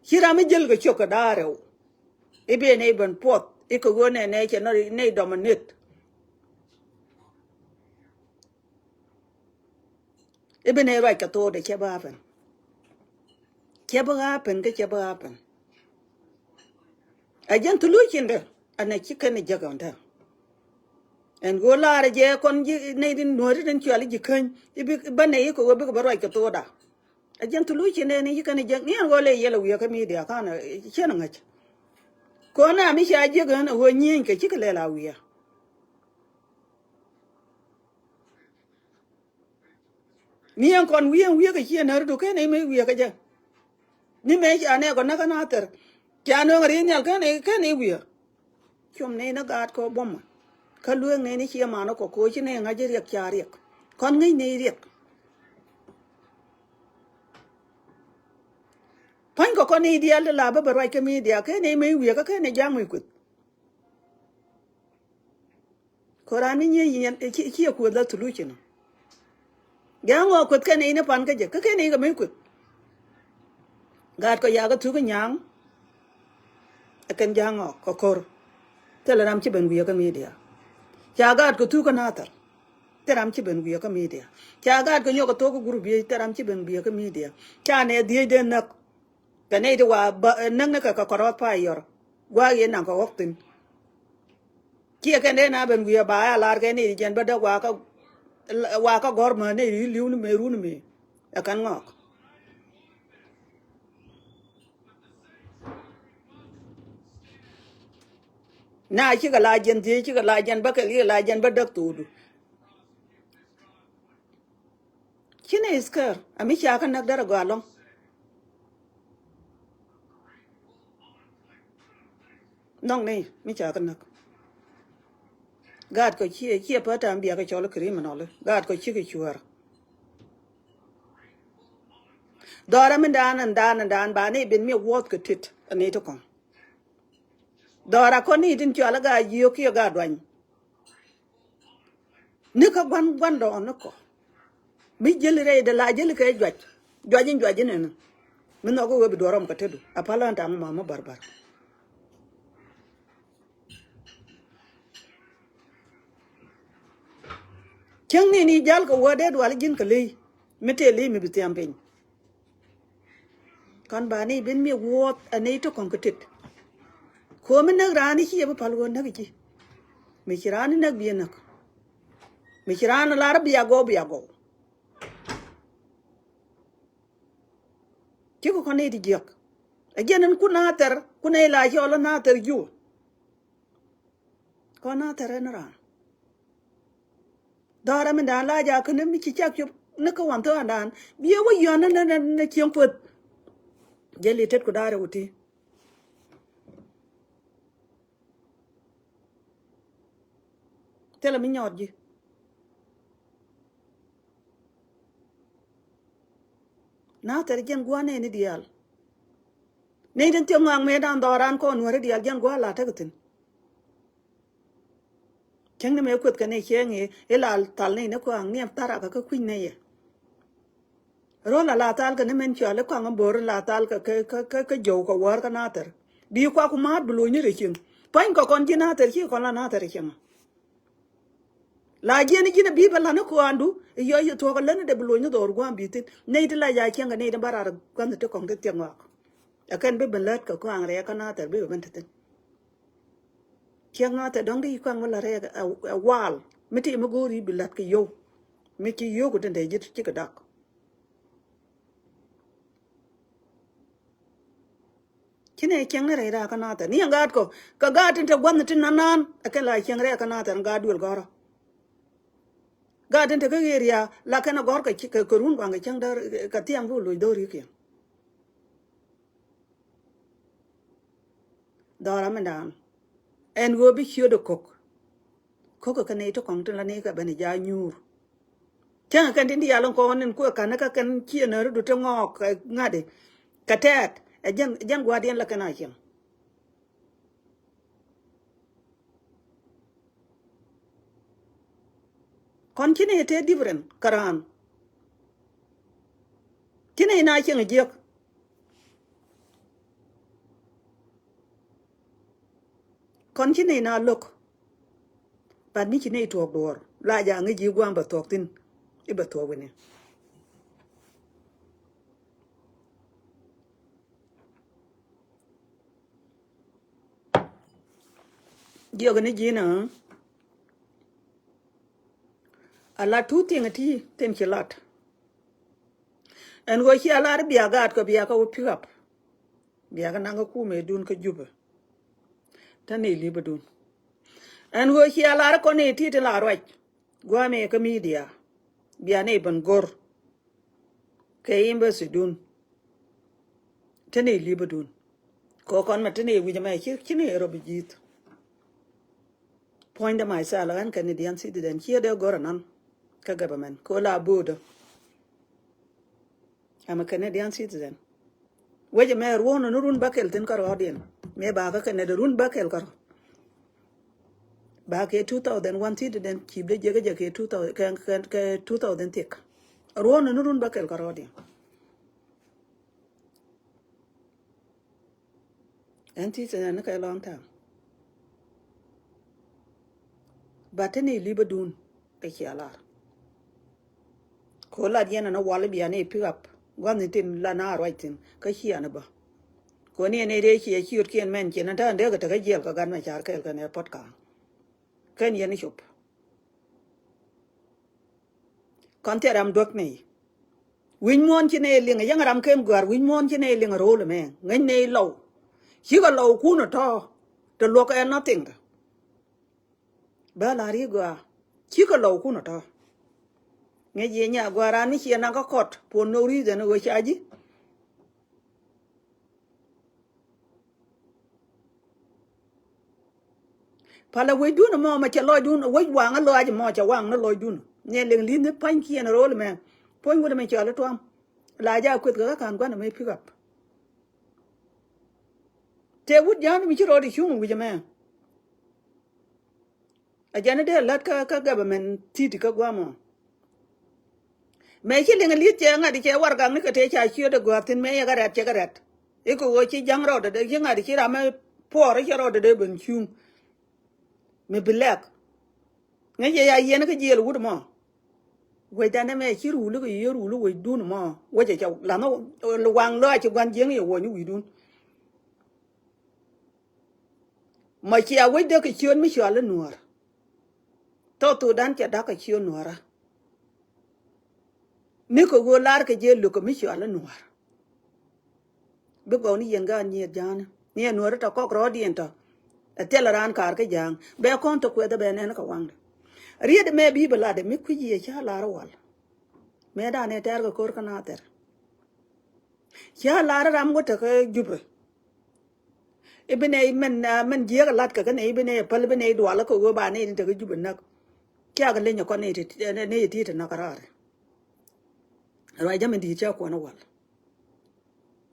Ci ram mi jäl kɛ cök kɛ da̱a̱ rɛw. I̱ ben i̱ ben puɔth i̱ kɛ ɣöö nɛ nɛ cɛ nɔ nɛ dɔm anit. I̱ ben i̱ ruac kɛ thok dee cɛ bä happen. Cɛ bä happen kä cɛ bä happen. A jɛn thulu cindɛ. Anɛ ci kɛn i̱ jäk ɔn tɛ. Ɛn ɣöö laarɛ jɛ kɔn ji̱ nɛy tin nuääri tin cuali ji̱ käny i̱ bi bä nɛy i̱ kɛ ɣöö bikɛ bä ruac kɛ thokda. A jɛn thulu cindɛ ni ci kɛn i̱ jäk ni ɛn ɣöö lɛ yɛl a wi̱i̱ kä media ka̱n cien a ŋäc. Kɔn a mi ca jiäk ɣän a ɣöö nyieeny kɛ cikɛ lɛl a wi̱i̱. Ni ɛn kɔn wi̱i̱ ɛn wi̱i̱ kɛ ci ɛn nääri du kɛn ɛ mëë wi̱i̱ kɛ jɛ. Ni mëë ca nɛ kɔ näk kä nathɛr. Ca nööŋ ri nhial kɛn ɛ kɛn ɛ wi̱i̱. Com nɛy ni gaat kɔ buɔmɔ. Kä lueek nɛy ni ciɛ man kɔ koci nɛy ŋa̱c riɛk ca riɛk. Kɔn ŋäc nɛy riɛk. Pa̱ny kɔ kɔn nɛy diaal ti la bä bɛ ruac kä media kɛn ɛ mëë wi̱i̱ kä kɛn ɛ ja̱a̱ŋ mëë kueth. Koran mi nyiey yɛn ci ci kueth la thulu ci nɔ. Ja̱a̱ŋ ɔ kueth kɛn i̱ ni pan kä jɛ kä kɛn i̱ kɛ mi kueth. Gaat kɔ yakä thuk i̱ nya̱a̱ŋ. Ɛ kɛn ja̱a̱ŋ ɔ kɛ ko̱r. Thilɛ ram ci ben wi̱i̱ kä media. Ca gaat kɔ thuk kä nathɛr. Thil ram ci ben wi̱i̱ kä media. Ca gaat kɔ nyɔk kɛ thok kä group yec thil ram ci ben wi̱i̱ kä media. Ca nɛ dhiec den näk. Kɛ nɛy ti wa bä näk ni kɛ kɛ kɔrɔth pa yɔr. Gua̱a̱k yɛn naŋ kɛ ɣɔk thi̱n. Ciɛ kɛn dee na ben wi̱i̱ a ba ya lar kɛ nɛy ti jɛn bä däk wa kä, wa kä gɔ̱r mä nɛy ti li̱w ni mëë run mëë. Ɛ kɛn ŋɔk. Na cikɛ la jɛn dhiec cikɛ la jɛn bä kɛ li̱i̱ la jɛn bä däk thokdu. Ci nɛ is care. A mi ca kä näk derɛ gɔaa lɔŋ. Nɔŋ ni mi ca kä näk. Gaat kɔ ciɛ ciɛ pä tam bia kɛ cɔl criminal. Gaat kɔ cikɛ cuäär. Dhɔra mi dan and dan and dan ba ni bin mi wuɔth kɛ tit a ni ti kɔŋ. Dhɔra kɔ ni tin cɔal a ga yiök kiɛ ga duany. Ni kä gua̱n gua̱n dɔɔn ni kɔ. Mi jäli rɛy de la jäli kɛ juac. Juac in juac in ɛn. Mi nhɔk wee bi duɔrɔm kɛ tetdu a pal ɣän taŋ mama barbar. Cäŋ ni ni jal kɛ wä dee dual ji̱n kɛ ley. Mi tëë ley mi bi thiam piny. Kɔn ba ni bin mi wuɔth a ni ti kɔn kä tet. Komi näk raan i̱ ci yɛ bi pal wä näk i̱ ci. Mi ci raan i̱ näk bi ɛ näk. Mi ci raan i̱ lar bia gɔw bia gɔw. Ci kɛ kɔn ni ti jiäk. A jiɛn in kun na thɛr kun na ila ci ɔl na thɛr jiw. Kɔn na thɛrɛ ni raan. Dhɔrɛ mi dan la ja kä ni mi ci cak cop ni kä wan thok andan. Biɛ wä yɔn ni ni ni cieŋ puɔth. Jɛ li tet ku darɛ wuti. Thilɛ mi nyɔɔt ji̱. Na thɛr jɛn gua̱n nɛni diaal. Nɛy tin thiok ŋɔak mëë dan dhɔran kɔn nuäri diaal jɛn gua̱n la tek thi̱n. Cäŋ ni mëë kueth kɛ ni cieŋ i̱ ila thal ni ni kɔaŋ ni thar akä kä kui̱ny ni yɛ. Rol a la thal kɛ ni mɛn cual i̱ kɔaŋ in bo̱o̱r in la thal kɛ kɛ kɛ kɛ jɔw kɛ wäär kä nathɛr. Bi kuak ku ma̱a̱t bi lo̱ny ni rɛ cieŋ. Pua̱ny kɛ kɔn ji̱ nathɛr ci kɔn la nathɛr cieŋ. La jiɛn ji̱n a bi bä la̱t ni kɔaŋdu i̱ yɔc i̱ thuɔ̱k a lät ni dee bi lo̱ny ni dhɔr gua̱a̱m bi thi̱n. Nɛy ti la ja cieŋ kɛ nɛy ti bä rar gua̱n ti kɔŋ ti thiek ŋɔak. Ɛ kɛn bi ben lät kɛ kɔaŋ rɛɛ kä nathɛr bi bɛ ben ti thi̱n. Ciɛŋ nathɛr dɔ̱ŋ di kɔaŋ mi la rɛɛ ɛ wal mi ti mi go̱o̱ri bi la̱t kɛ yio̱w. Mi ci yio̱w ku tin te ji̱ ci kɛ dak. Ci nɛ cieŋ ni rɛy raa kä nathɛr ni ɛn gaat kɔ kɛ gaat tin te gua̱nh tin nanan ɛ kɛn la cieŋ rɛy kä nathɛr gaat duël gɔ̱rä. Gaat tin te kä ɣeer ya la kɛn ɛ gɔ̱r kɛ ci kɛ kɛ run gua̱ŋ kɛ cieŋ däär kɛ thiaŋ bi loc dho̱r rikiɛn. Dhɔra mi da̱a̱n ɛn ɣöö bi ciöt ɛ ko̱k. Ko̱k ɛ kɛn nɛy ti kɔ̱ŋ tin la ni kɛ ben ɛ ja̱a̱c nyuur. Cäŋ ɛ kɛn tin diaal in kɔn in kuɛ ka̱n kä kɛn ciɛ nääri du ti ŋɔɔk kɛ ŋa̱di kɛ tɛɛt ɛ jɛn ɛ jɛn gua̱a̱diɛn la kɛn a cieŋ. Kɔn ci nɛy tëë different kä raan. Ci nɛy na cieŋ jiäk. Kɔn ci nɛy na lo̱k. But mi ci nɛy tuɔɔk duɔɔr la ja̱a̱ŋ i̱ ji̱ gua̱a̱m bɛ thuɔɔk thi̱n i̱ bɛ thuɔɔk wi̱ni. Jiɔk ni ji̱n a la two thing ti thin ci lat. Ɛn ɣöö ci a lar bia gaat kɔ bia kä wä pick up. Bia kä naŋ kä kumɛ dun kä Jubɛ. Te ni li̱pädun. Ɛn ɣöö ci a lar kɔn ni ti ti la ruac gua̱a̱mɛ kä media. Bia ni ben go̱r kɛ embassy dun. Te ni li̱pädun. Kɛ kɔn mɛ te ni wi̱c mɛ ci ci ni rɔ bi ji̱th. Puɔ̱nydä myself ɣän Canadian citizen ciɛ dee go̱r anan kä government kɛ la bo̱o̱dä. I'm a Canadian citizen. Wecɛ mɛ ruɔ̱n ni run bäkɛl thi̱n kärɔɔdiɛn mɛ ba kä Canada run bäkɛl kärɔɔ. Ba kɛ two thousand one citizen cip dee jiäkä jɛ kɛ two thousand kɛ kɛ kɛ two thousand thiek. Ruɔ̱n ni run bäkɛl kärɔɔdiɛn. Ɛn ti thin ɛn kɛ long time. But te ni li̱pädun ɛ cia lar. Ko lat yɛn ɛn a wal bia ni pick up gua̱n ni tin la na ruac thin kä cia ni bä. Ko ni ɛn ɛ dee cia ciötkiɛn mɛn cin ɛn te ɛn dee kɛ te kä jiɛl kɛ gat mɛ car kɛɛl kɛn ɛ pɔt ka̱a̱ŋ. Kɛn yɛn i̱ cop. Kɔn thia ram duäk nɛy. Wi̱c muɔ̱ɔ̱n ci nɛy liŋ yäŋ ram ken gɔ̱a̱r wi̱c muɔ̱ɔ̱n ci nɛy liŋ ro̱o̱l ɛmɛ ŋäc nɛy lɔw. Cikɛ lɔw kun ɛ tɔ̱. Te luɔk ɛ nothing. Bä la ri gɔaa. Cikɛ lɔw kun ɛ tɔ̱. Ŋäc yɛ nya gua̱a̱r raan mi ciɛ naŋ kä kɔt for no reason ɣöö ca ji̱. Palä wecdun ɛmɔ mɛ cɛ lɔcdun wec waŋä lɔaac ɛmɔ cɛ waŋ ni lɔcdun. Niɛ liŋ li̱n ni pa̱nykiɛn ro̱l mɛ. Puɔ̱ny wut ɛmɛ cɔal i̱ Tuam. La ja kueth kɛ kä ka̱n gua̱n ɛmɛ pick up. Tëë wut ja̱a̱n mi ci rɔɔd i̱ cuŋ wi̱c ɛmɛ. A jɛn i̱ dee la̱t kä, kä government ti̱ti̱ kä gua̱a̱mɔ. Mëë ci liŋ li̱th cɛ ŋa̱t cɛ warɛgakni kɛ tëë ca ciöt ɛ gɔ̱a̱r thi̱n mëë yɛ kɛ rɛ̈t cɛ kɛ rɛ̈t. I̱ kɛ ɣöö ci ja̱ŋ rɔɔdɛ dee ci ŋa̱t ci ram mi puɔɔr i̱ cɛ rɔɔdɛ dee ben cuŋ. Mi bi lɛk. Ŋäc yɛ ya yiɛn kä jiɛl wut mɔ. Wecdan ɛmɛ ci ruli kɛ yiëë ruli wecdun mɔ. Wecɛ cɛ la̱n waŋ lɔ a ci gua̱n jiäŋ yɛ wuɔ̱ny wi̱i̱dun. Mɔ cia wec dee kɛ ciöt mi cɔal i̱ Nuäär. Thok thokdan cɛ da̱k kɛ ciöt Nuäärä. Ni kɛ ɣöö lar kɛ jɛ luk kɛ mi cɔal i̱ Nuäär. Bi gɔw ni yɛn gaat nyieth ja̱a̱ni ni ɛ Nuäärä tɔ kɔk rɔɔdiɛn tɔ. Ɛ thilɛ raan kaar kä ja̱a̱ŋ bɛ kɔn tɔ kuɛth ɛ bɛ nɛn kɛ waŋdɛ. Riet mɛ bi bɛ latdɛ mi kui̱c yɛ ca lar wal. Mëë danɛ tɛɛr kɛ ko̱r kä Nathɛr. Ca lar ram wä tekä Jubɛ. I̱ bi nɛy mɛn, ah, mɛn jiääk ɛ la̱t kɛ kä nɛy i̱ bi nɛy ɛ päl i̱ bi nɛy dualä kɛ ɣöö ba nɛy tin tekä Jubɛ näk. Kiakɛ leny ɛ kɔn nɛy ti, nɛy ti ti näk ɛ raar. Ruac jɛ mɛn di̱i̱t ca kuɔn ɛ wal.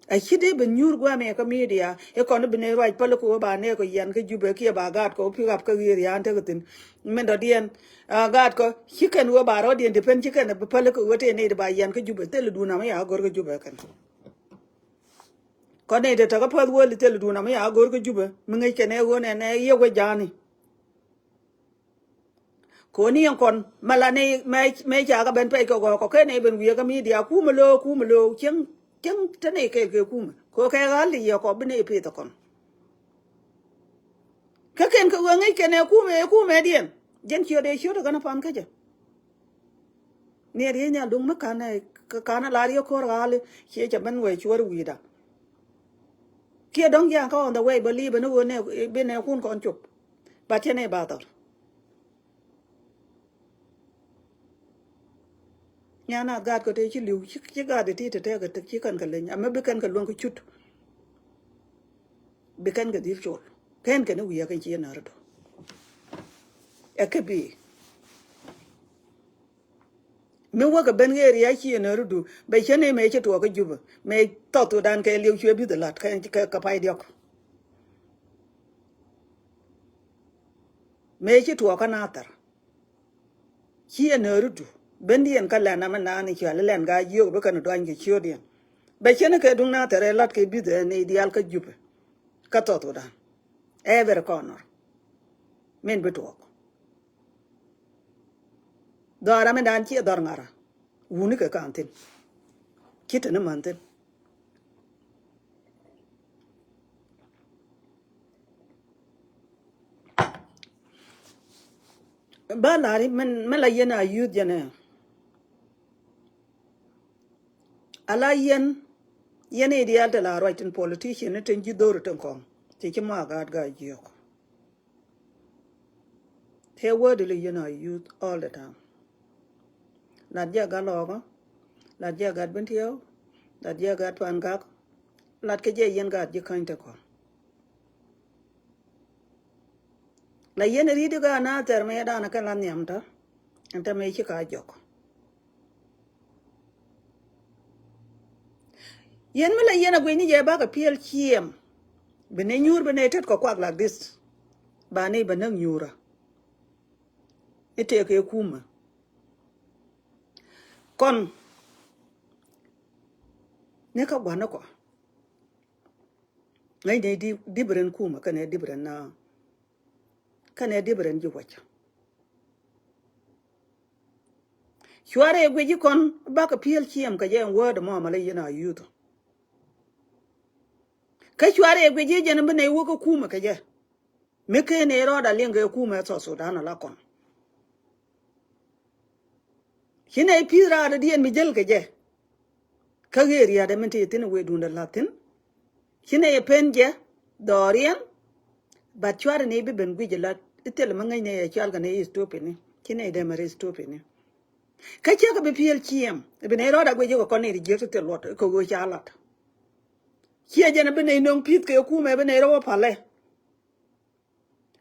A ci dee ben nyuur gua̱a̱mɛ kä media i̱ kɔn i̱ bi nɛy ruac päl i̱ kɛ ɣöö ba nɛy kɛ yian kä Jubɛ kiɛ ba gaat kɔ pick up kä ɣi̱i̱r ya̱a̱n tekɛ thi̱n. Mɛn dɔ̱diɛn, ah, gaat kɔ ci kɛn ɣöö ba rɔɔdiɛn ti pen ci kɛn bi päl i̱ kɛ ɣöö tëë nɛy ti ba yian kä Jubɛ thil i̱ duun amä ya go̱r kä Jubɛ kɛn. Kɔn nɛy te tekä päth wä li thil duun amä ya go̱r kä Jubɛ mi ŋäc kɛn ɛ ɣöö nɛn ɛ yɛ wec ja̱a̱ni. Koni ɛn kɔn mɛ la nɛy mɛ, mɛ ca kɛ ben pɛc kɛ gɔɔk kɔ kɛ nɛy ben wiee kä media kumɛ lo̱o̱ kumɛ lo̱o̱ cieŋ, cieŋ te nɛy kɛɛl kɛ kumɛ kɛ kɛ ɣa̱l ti yɛ kɔ bi nɛy pith ɛ kɔn. Kä kɛn kɛ ɣöö ŋäc kɛn ɛ kumɛ ɛ kumɛ diɛn jɛn ciöt ɛ ciöt ɛ kɛn ɛ pan kä jɛ. Ni riey nhial duŋ mi ka̱n ɛ, ka̱n ɛ la riey ko̱r ɣa̱li ciɛ cɛ ben wee cuɔr wi̱i̱da. Kiɛ dɔ̱ŋ jiaŋ kä on the way bä li̱i̱ bä ni ɣöö nɛ bi nɛ kun kɔn cop. Ba tiɛ nɛ ba dhɔr. Nya naath gaat kɛ tëë ci li̱w ci, ci gaat ti ti tɛtɛ kɛ tëk ci kɛn kɛ leny amɛ bi kɛn kɛ luäŋ kɛ cut. Bi kɛn kɛ dhil col kɛn kɛn i̱ wi̱i̱ akɛ ci yɛn nääri du. Ɛ kɛ bi mi wäkɛ ben ɣeer ya ci yɛn nääri du bɛ cä ni mëë ci tuɔɔk kä Jubɛ mëë thɔth thudan kɛ li̱w cuɛ bi̱th ɛ la̱t kɛ, kɛ, kɛ pay diɔk. Mëë ci tuɔɔk kä Nathɛr. Ci ɛ nääri du ben diɛn kä lɛn amɛ naan i̱ cual i̱ lɛn gaa jiök bi kɛn duany kɛ ciötdiɛn. Bɛ cɛn kɛ duŋ Nathɛr ɛ lat kɛ bi̱th ɛ nɛy diaal kä Jubɛ. Kä thɔth thudan every corner. Min bi tuɔɔk dhɔr amɛ naan ci ɛ dhɔr ŋa̱rä. Wuni kɛ ka̱n thi̱n ci te ni män thi̱n. Ba lari mɛn mɛ la yɛn a youth jɛnɛ. A la yɛn yɛn idial te la ruac tin politician ni tin ji̱ dhor tin kɔŋ ti ci ma gaat gaa jiök. Tëë word li yɛn a youth all the time. Lat jɛ gat lɔɔkä. Lat jɛ gat bin tiɛw. Lat jɛ gat pan gak. Lat kɛ jɛ yɛn gat ji̱ käny te kɔn. La yɛn ri̱t i̱ gat na thɛr mɛ danɛ kɛn la nhiam tɔ. Ɛn tɛ mɛ ci ka jɔk. Yɛn mi la yɛn a guic ni jɛ bakɛ piɛl ciɛm. Bi ni nyuur bi ni tet kɔ kuak like this. Ba ni bɛ näk nyuurä. I̱ tëëk ëë kumä kɔn. Ni kä gua̱n ni kɔ ŋäc ni di, different kumä kɛnɛ different na kɛnɛ different ji̱ wacä. Cuarɛ guic i̱ kɔn bakɛ piɛl ciɛm kɛ jɛ ɛn word mɔ mɛ la yɛn a youth. Kä cuarɛ guic i̱ jɛn bi nɛy wä kä kumä kɛ jɛ. Mi ken ëë rɔɔdɛ liŋ kɛ kumɛ South Sudan ala kɔn. Ci nɛy pi̱th raadädiɛn mi jäl kɛ jɛ. Kä ɣëë ria̱a̱dɛ min te thi̱n ɛ wee duundɛ la̱th thi̱n. Ci nɛy ɛ pen jɛ dhɔriɛn. But cuarɛ nɛy bi ben guic ɛ la̱th i̱ thilɛ mi ŋäc nɛy ɛ cual kɛ nɛy i̱ stupid ni ci nɛy dee mɛ ri stupid ni. Kä ciek bi piɛl ciɛm bi nɛy rɔɔdɛ guic kɛ kɔn nɛy ti jiäk ti thil luɔt kɛ ɣöö ca lat. Ciɛ jɛn bi nɛy nöŋ pi̱th kɛ kumɛ bi nɛy rɔ wä palɛ.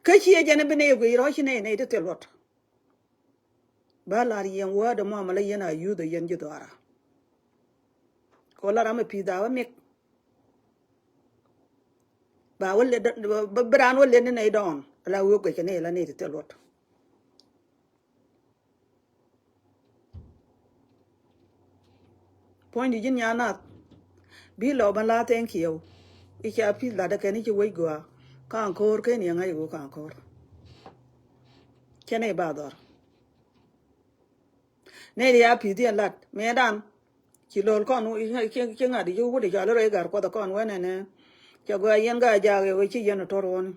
Kä ciɛ jɛn bi nɛy guic rɔ ci nɛy nɛy ti thil luɔt. Ba lar yɛn word mɔ mɛ la yɛn a yuth a yɛn ji̱ dhɔara. Ko la ram a pi̱th a wä mik. Ba wä lɛ bi raan wä lɛ ni nɛy dɔɔn la wee guic kɛ nɛy la nɛy ti thil luɔt. Puɔ̱nydu ji̱n nyan nath. Bi lɔ ban la thank you. I̱ ca pi̱th latdä kɛn i̱ ci wec gɔaa. Ka̱n ko̱o̱r ken yɛ ŋa̱c i̱ ɣöö ka̱n ko̱o̱r. Cɛ nɛy ba dhɔr. Nɛy ti ya pi̱th yɛn lat mëëdan. Ci lo̱l kɔn ci ŋa̱t i̱ ci wut i̱ cɔal i̱ rɛy gär kuɔth kɔn wee nɛnɛ. Cɛ gɔaa yɛn gaa jaak i̱ wee ci yɛn i̱ tɔr ɣɔni.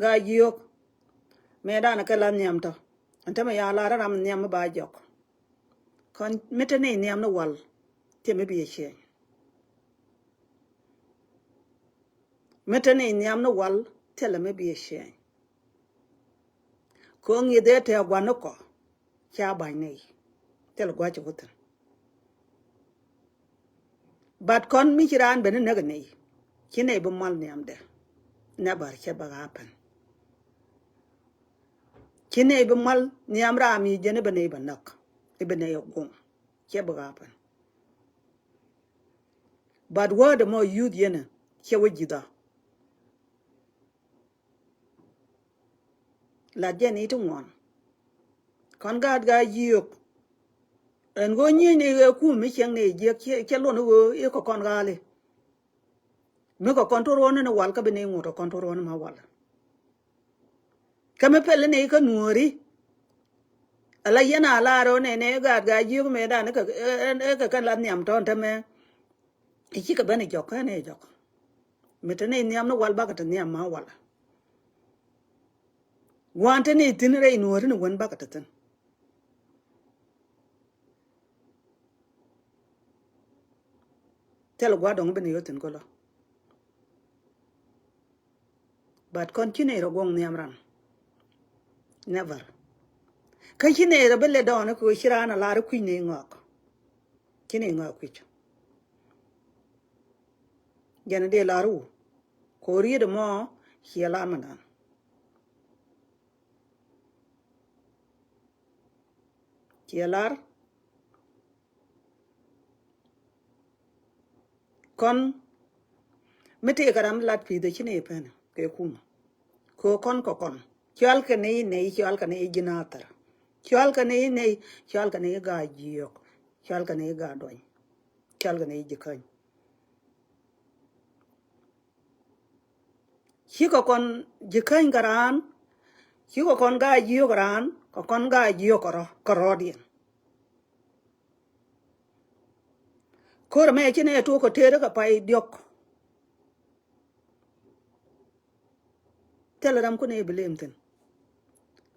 Gaa jiök. Mëëdan kɛ la nhiam tɔ. Ɛn tämɛ ya lar ram nhiam mi ba jɔk. Kɔn mi te ni nhiam ni wal. Tiɛ mi bi ciɛny. Mi te ni nhiam ni wal thilɛ mi bi ciɛny. Ko̱ ŋi̱th ëë tɛɛ gua̱n ni kɔ. Ca ba̱ny nɛy thil gua̱c wä thi̱n. But kɔn mi ci raan ben ni näk nɛy ci nɛy bi mal nhiamdɛ. Never cɛ bä happen. Ci nɛy bi mal nhiam ram i̱ jɛn i̱ bi nɛy bä näk i̱ bi nɛy a guɔ̱ŋ. Cɛ bä happen. But word mɔ yuth yɛn cɛ wä ji̱tha. Lat jɛ ni ti ŋuɔn. Kɔn gaat gaa jiök. Ɛn ɣöö nyiec ni ɣee kum mi cieŋ ni jiäk cɛ luɔn ɣöö i̱ kɛ kɔn ɣaali. Mi kɛ kɔn to̱r ɣɔn ni wal kä bi ni ŋut kɛ kɔn to̱r ɣɔn ni ma wal. Kä mi pɛl ni kä nuɔ̱ɔ̱ri. Ala yɛn a lar ɣöö nɛnɛ gaat gaa jiök mëëdan kɛ kɛ kɛ la nhiam tɔ̱ɔ̱n tämɛ. I̱ cikɛ ben i̱ jɔk kä ni jɔk. Mi te ni nhiam ni wal bakɛ te nhiam ma wal. Gua̱a̱n te ni thi̱n rɛy nuɔ̱ɔ̱ri ni wen bakɛ te thi̱n. Thil gua̱a̱r dɔ̱ŋ bi ni yot thi̱n kolo. But kɔn ci nɛy rɔ guɔ̱ŋ nhiam ran. Never. Kä ci nɛy rɔ bi lɛ dɔɔn kɛ ci raan a lar kui̱c nɛy ŋɔak. Ci nɛy ŋɔak kui̱c. Jɛn dee lar wu. Ko riet mɔ ciɛ lar mɛ dan. Ciɛ lar. Kɔn mi tëë kɛ ram lat pi̱th ci nɛy pɛn kɛ kumä. Ko kɔn kɛ kɔn. Cual kɛ nɛy nɛy, cual kɛ nɛy ji̱n athɛr. Cual kɛ nɛy nɛy, cual kɛ nɛy gaa jiök. Cual kɛ nɛy gaa duany. Cual kɛ nɛy ji̱ käny. Cikɛ kɔn ji̱ käny kɛ raan. Cikɛ kɔn gaa jiök kɛ raan. Kɛ kɔn gaa jiök kɛ rɔ kɛ rɔɔdiɛn. Ko̱r mɛ ci nɛ tuɔk kɛ tëërä kɛ pay diɔk. Thilɛ ram kun ɛ bi lem thi̱n.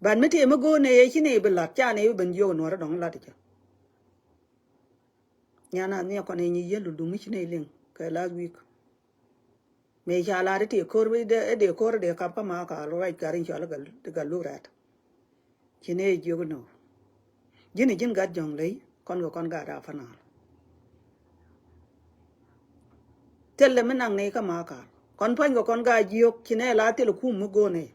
But mi tëë mi go̱o̱r nɛ yɛ ci nɛ bi la̱t ca nɛ bi ben jiök nuɔ̱ɔ̱rä dɔ̱ŋ la̱t cä. Nyan a nhiɛ kɔn ɛ nyi yɛl duŋ mi ci nɛ liŋ kɛ last week. Mëë ca lar i̱ tëë ko̱r i̱ dee ko̱r i̱ dee kap kä ma kaal ruac gat in cɔal i̱ gat luk rɛ̈t. Ci nɛ jiök inɔ. Ji̱n i̱ ji̱n gat jɔ̱ŋ ley kɔn kɛ kɔn gat a fanal. Thilɛ mi naŋ nɛy kä ma kaal kɔn pua̱ny kɛ kɔn gat jiök ci nɛ la thil kum mi go̱o̱r nɛy.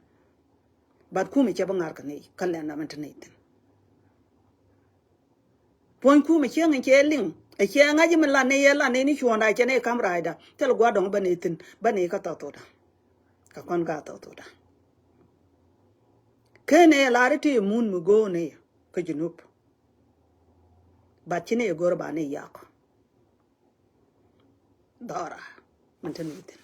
But kum i̱ cɛ bi ŋa̱r kɛ nɛy kä lɛn ram in te nɛy thi̱n. Puɔ̱ny kum ɛ cieŋ in cɛ liŋ ɛ cɛ ŋa̱c mi lan ni yɛ lan ni ni cuɔ̱ɔ̱ŋda cɛ ni kam raacda thil gua̱a̱r dɔ̱ŋ bä ni thi̱n bä ni kä thɔthɔda. Kä kɔn gaa thɔthɔda. Ken ɛ lar i̱ ti mun mi go̱o̱r ni kä Junub. But ci ni ɛ go̱o̱r ba ni yak. Dhɔra min te ni thi̱n.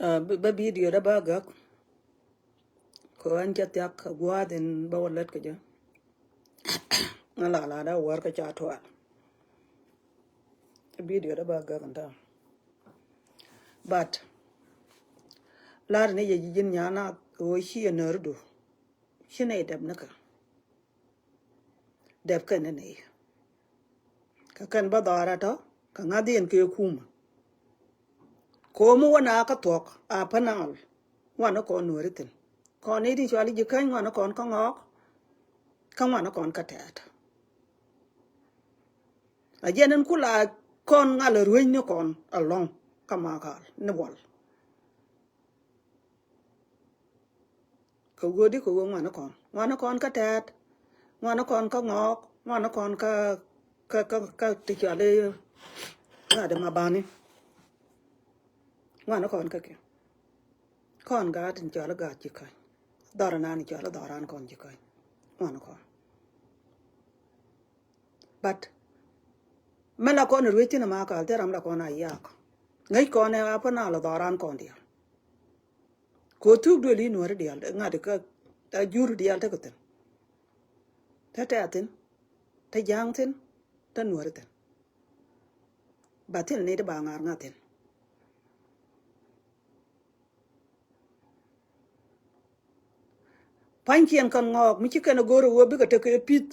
Ɛ, bä, bä bidio dä bä gäk. Kɛ ɣän cä thiak kɛ gua̱a̱th in bä wä lät kɛ jɛ. Ŋa la la dä wäär kä ca tuaal. Bidio dä bä gäk in ta̱a̱. But lar ni jɛ ji̱ ji̱n nyan a ɣöö ci ɛ närdu. Ci nɛy dɛp ni kɛ. dɛp kɛn ni nɛy. Kä kɛn bä dhɔaarä tɔ kɛ ŋa̱th yɛn kɛ kumä. Ko̱o̱m wä na kä thuɔ̱k a Upper Nile, ŋuan ni kɔn Nuääri thi̱n. Kɔn ni ti cuali Ji̱käny, ŋuan ni kɔn kä Ŋɔɔk, kä ŋuan ni kɔn kä Tɛ̈t. A jɛn in kula kɔn ŋal ruec ni kɔn alɔŋ kä Makal ni Buɔl. Kɛ ɣöö di kɛ ɣöö ŋuan ni kɔn, ŋuan ni kɔn kä Tɛ̈t, ŋuan ni kɔn kä Ŋɔɔk, ŋuan ni kɔn kä, kä, kä, kä ti cuali ŋa̱t ma bani. Ŋuan ni kɔn kä kɛ. Kɔn gaat tin cuali gaat Ji̱käny. Dhɔr nan cuali dhɔran kɔn Ji̱käny. Ŋuan ni kɔn. But mi la kɔn ruec thin a Makal, thil ram la kɔn a yak. Ŋäc kɔn ɛ Upper Nile dhɔran kɔn diaal. Ko thuk duel i̱ Nuääri diaal, ŋa̱t kä a jur diaal tekɛ thi̱n. Te Tɛ̈t thi̱n, te Ja̱a̱ŋ thi̱n, te Nuääri thi̱n. Ba thil ni ti ba ŋa̱r ŋa̱th thi̱n. Pa̱nykiɛn kɛn Ŋɔɔk mi ci kɛn a go̱o̱r a ɣöö bikɛ tekɛ pi̱th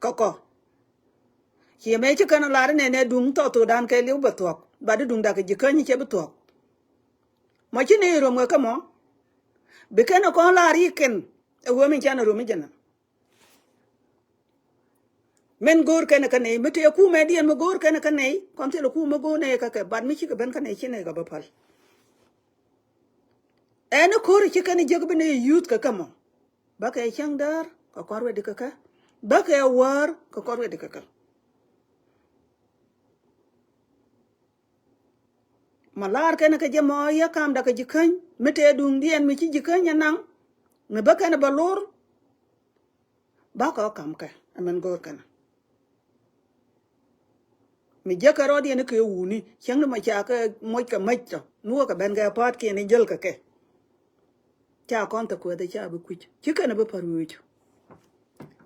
kä kɔ. Ciɛ mëë ci kɛn a lar inɛ nɛ duŋ thɔɔk thokdan kɛ liw bɛ thuɔ̱k, bat i̱ duŋ dak kɛ Ji̱käny cɛ bi thuɔ̱k. Mɔ ci ni rom kɛ kä mɔ. Bi kɛn a kɔn lar i̱ kɛn a ɣöö min can a rom i̱ jɛn a. Min go̱o̱r kɛn kä nɛy, mi tëë kumɛ diɛn mi go̱o̱r kɛn kä nɛy, kɔn thil kumɛ go̱o̱r nɛy kä kɛ, bat mi cikɛ ben kä nɛy ci nɛy kɛ bä päl. Ɛn ko̱r ci kɛn jiäk bi nɛy yuth kɛ kä mɔ. Bä kɛ cäŋ däär kɛ kɔr wɛ di kɛ kä. Bä kɛ wäär kɛ kɔr wɛ di kɛ kä. Ma lar kɛn kɛ jɛ mɔ yɛ kam dak kɛ Ji̱käny, mi tëë duŋdiɛn mi ci Ji̱käny ɛ naŋ, mi bä kɛn bä lor. Ba kɛ ɣä ka̱m kɛ ɛmɛn go̱o̱r kɛn. Mi jiäkɛ rɔɔdiɛn kɛ wuni, cäŋ ni ma ca kɛ moc kɛ mac tɔ, ni wä kɛ ben kɛ pa̱a̱tkiɛn i̱ jäl kɛ kɛ. Ca kɔn thɛ kuɛth ca bi kui̱c. Ci kɛn bi pa̱r wi̱i̱c.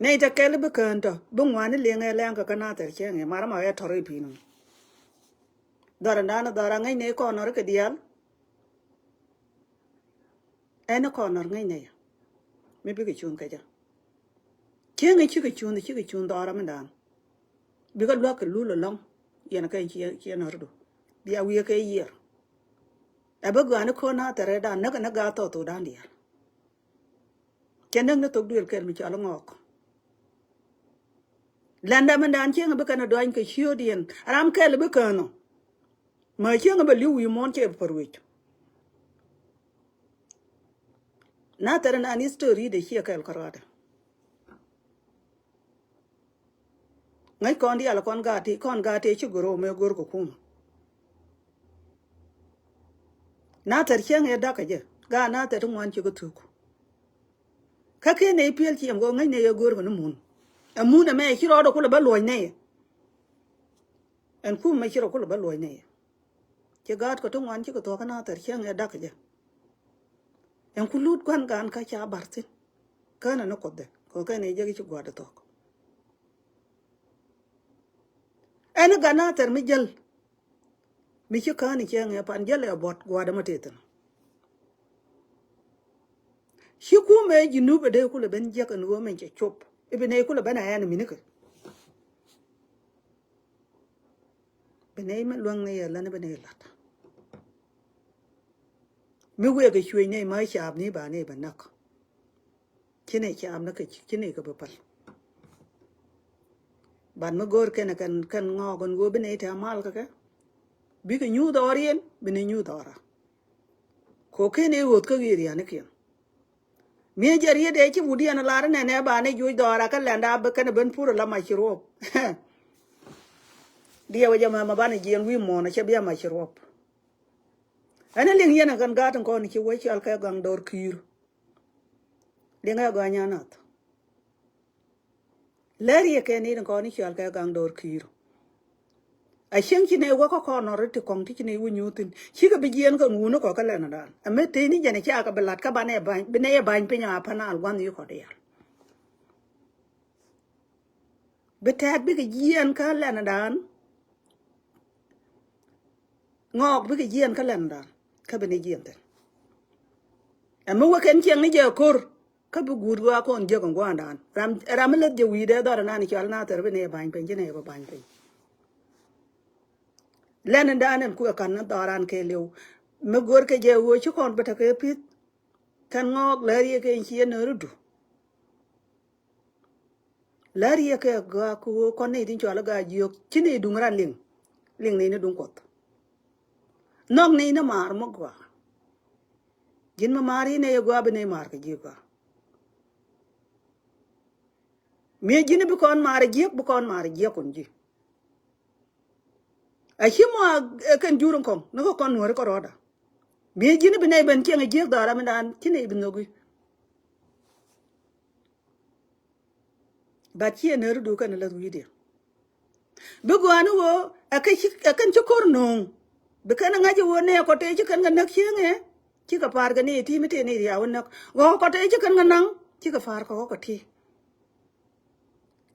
Nɛy tɛ kɛl bi kään tɔ, bi ŋuani liŋɛ lɛŋ kɛ kä Nathɛr cäŋ i̱ mar ma ɛ tɔr i̱ pi̱i̱n. Dhɔr ɛn da̱a̱n dhɔr aŋäc nɛy kɔn nɔr kɛ diaal. Ɛn kɔn nɔr ŋäc nɛy. Mi bikɛ cuun kɛ jɛ. Cieŋ i̱ cikɛ cuun, cikɛ cuun dhɔra mi da̱a̱n. Bikɛ luäk kɛ lul ɛlɔ̱ŋ. Yɛn kɛ ciɛ, ciɛ nɔrdu. Bia wi̱i̱ kɛ yiɛr. Ɛ bä gɔaa ni ko̱n Nathɛr ɛ da̱a̱n näk kɛ näk gaa thɔɔk thokdan diaal. Cɛ näk ni thok duël kɛl mi cɔal Ŋɔɔk. Lɛndɛ mi da̱a̱n cieŋ bi kɛn ɛ duany kɛ ciöötdiɛn. Ram kɛl bi kään ɔ. Mä cieŋ bɛ li̱w wi̱i̱ muɔ̱ɔ̱n cɛ pär wec. Nathɛr nan history de ciɛ kɛl kärɔadɛ. Ŋäc kɔn diaal kɔn gaat ti, kɔn gaat ti ci gör ɣöö mëë gör kɛ kumä. Nathɛr cäŋ ëë da̱k kɛ jɛ, gaat Nathɛr ti ŋuan ci kɛ thuk. Kä ken nɛy piɛl ciɛm kɛ ɣöö ŋäc nɛy ëë gör kɛ ni mun. Ɛ mun ɛmɛ ci rɔɔdɛ kulɛ bä luɔ̱c nɛy. Ɛn kumɛ ci rɔ kulɛ bä luɔ̱c nɛy. Ci gaat kɔ ti ŋuan cikɛ thuɔ̱k kä Nathɛr cäŋ ëë da̱k kɛ jɛ. Ɛn ku lut gua̱n gaan kä ca bar thi̱n. Känɛ ni Kuothdɛ kɛ kɛn ëë jek ci gua̱a̱r di thuɔ̱k. Ɛn i̱ gat Nathɛr mi jäl. Mi ci kään i̱ cäŋ ëë pan jäl ɛ buɔ̱t gua̱a̱r di mi tëë thi̱n. Ci kumɛ Junub ɛ dee kulɛ ben jiäk ɛn ɣöö min cɛ cop i̱ bi nɛy kulɛ ben ɛ ɛn mi nikɛ. Bi nɛy mi luäŋ ni yɛ län bi nɛy la̱t. Mi wëë kɛ cuëëc nɛy mä caap ni ba nɛy bɛ näk. Ci nɛy caap ni kɛ ci nɛy kɛ bi päl. Ban mi go̱o̱r kɛn kɛn kɛn Ŋɔɔk ɛn ɣöö bi nɛy tɛ̈ mal kɛ kɛ. Bikɛ nyuuth ɣɔr yɛn bi nɛy nyuuth ɣɔra. Kɛ ɣöö ken ëë ɣöth kä ɣi̱i̱r yanikiɛn. Mi jɛ riet ëë ci wut yɛn lar inɛnɛ ba ni juc dhɔra kä lɛnda bi kɛn ben pur ala mac ci ruɔp. Diɛ wä jɛ mɛ ma banɛ jiɛn wi̱i̱ muɔ̱ɔ̱n acɛ bi a mac ci ruɔp. Ɛn liŋ yɛn ɛ kɛn gaat in kɔn ci wä cɔal kɛ gaŋ dɔr ki̱i̱r. Liŋ ɛ gɔany anath. Lɛr yɛ kɛ nit in kɔn i̱ cɔal kɛ gaŋ dɔr ki̱i̱r. A cieŋ ci nɛy wä kä kɔn nɔr ti kɔŋ ti ci nɛy wä nyuuthin cikɛ bi jiɛɛn kɛ ŋuuni kɔ kä lɛn dan. Ɛmɛ tëë ni jɛn i̱ ca kɛ bi lat kä banɛ ba̱ny bi nɛy ɛ ba̱ny piny a Upper Nile gua̱n yi kɔ diaal. Bi tɛɛt bikɛ jiɛɛn kä lɛn dan. Ŋɔɔk bikɛ jiɛɛn kä lɛn dan kä bi ni jiɛɛn thin. Ɛmɛ wä kɛn cieŋ ni jɛ ko̱r. Kä bi guut ɣɔaa kɔn jiäk in gua̱a̱ndan. Ram, ram mi lät jɛ wi̱i̱dɛ dhɔr inan i̱ cɔal Nathɛr bi nɛy ba̱ny piny, ci nɛy bä ba̱ny piny. Lɛn in dan in kuɛ ka̱n ni dhɔr an kɛ liw. Mi go̱r kɛ jɛ ɣöö ci kɔn bä tekɛ pi̱th. Kɛn ŋɔɔk lär yɛ kɛ in ci yɛ nööri du. Lär yɛ kɛ gɔaa kɛ ɣöö kɔn nɛy tin cɔal i̱ gaa jiök ci nɛy duŋ ran liŋ. Liŋ nɛy ni duŋ Kuɔth. Nhɔk nɛy ni maar mi gɔaa. Ji̱n mi maar i̱ nɛy i̱ gɔaa bi nɛy maar kɛ ji̱ gɔaa. Mi̱eth ji̱n i̱ bi kɔn maar jiäk, bi kɔn maar jiäk kun ji̱. A ci mɔ a, ɛ kɛn jur in kɔŋ ni kɛ kɔn nuɔ̱ri kɛ rɔɔda. Mi̱eth ji̱n i̱ bi nɛy ben cieŋ a jiäk dhɔra mindan ci nɛy bi nhök i̱. But ciɛ neri du kɛn läth wi̱i̱diɛn. Bi gɔaa ni ɣöö ɛ kɛ ci, ɛ kɛn ci ko̱r no̱o̱ŋ. Bi kɛn ɛ ŋa̱c ɛ ɣöö nɛ kɔ tëë ci kɛn kɛ näk cieŋ ɛ. Cikɛ pa̱a̱r kɛ ni ti mi tëë ni riaw näk ɣɔ̱ɔ̱k kɔ tëë ci kɛn kɛ naŋ. Cikɛ pa̱a̱r kɛ ɣɔ̱ɔ̱k kɛ ti.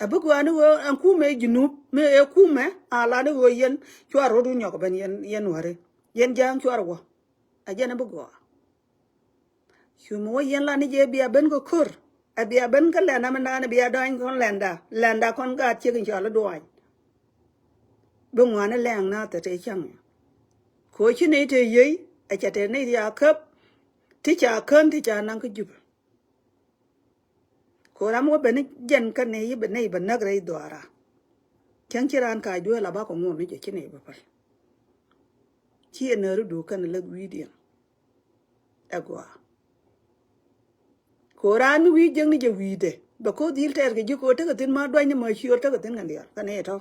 Ɛ bi gɔaa ni ɣöö ɛn kumɛ Junub mi ɛ kumɛ a la ni ɣöö yɛn cua rot wun nyɔk ben yɛn, yɛn wäri. Yɛn ja̱a̱ŋ cua rɔ wä. Ɛ jɛn ɛ bi gɔaa. Cu mi wä yɛn la ni jɛ bia ben kɛ ko̱r. Ɛ bia ben kä lɛnda mi naan ɛ bia dɔ̱ny kɔn lɛnda. Lɛnda kɔn gaat ciek in cɔal i̱ duany. Bi ŋuan i̱ lɛŋ na thɛ tëë ca̱ŋ. Koci nɛy tëë yiey ɛ cɛ tëë nɛy ti ca käp. Ti ca kän ti ca naŋ kä Jubɛ. Ko ram wä ben ni jɛn kä nɛy i̱ bɛ nɛy bɛ näk rɛy dhuaara. Cäŋ ci raan ka̱a̱c duee la bakɔ ŋuɔ̱n ni jɛ ci nɛy bɛ päl. Ci ɛ nääri duuk kɛn lɛ wi̱i̱diɛn. Ɛ gɔaa. Ko raan mi wi̱i̱ jiäkni jɛ wi̱i̱dɛ bɛ ko̱ dhil tɛɛr kɛ ji̱ ko tekɛ thi̱n ma duany ni ma ciöör tekɛ thi̱n kɛn diaal kɛn i̱ tɔ̱.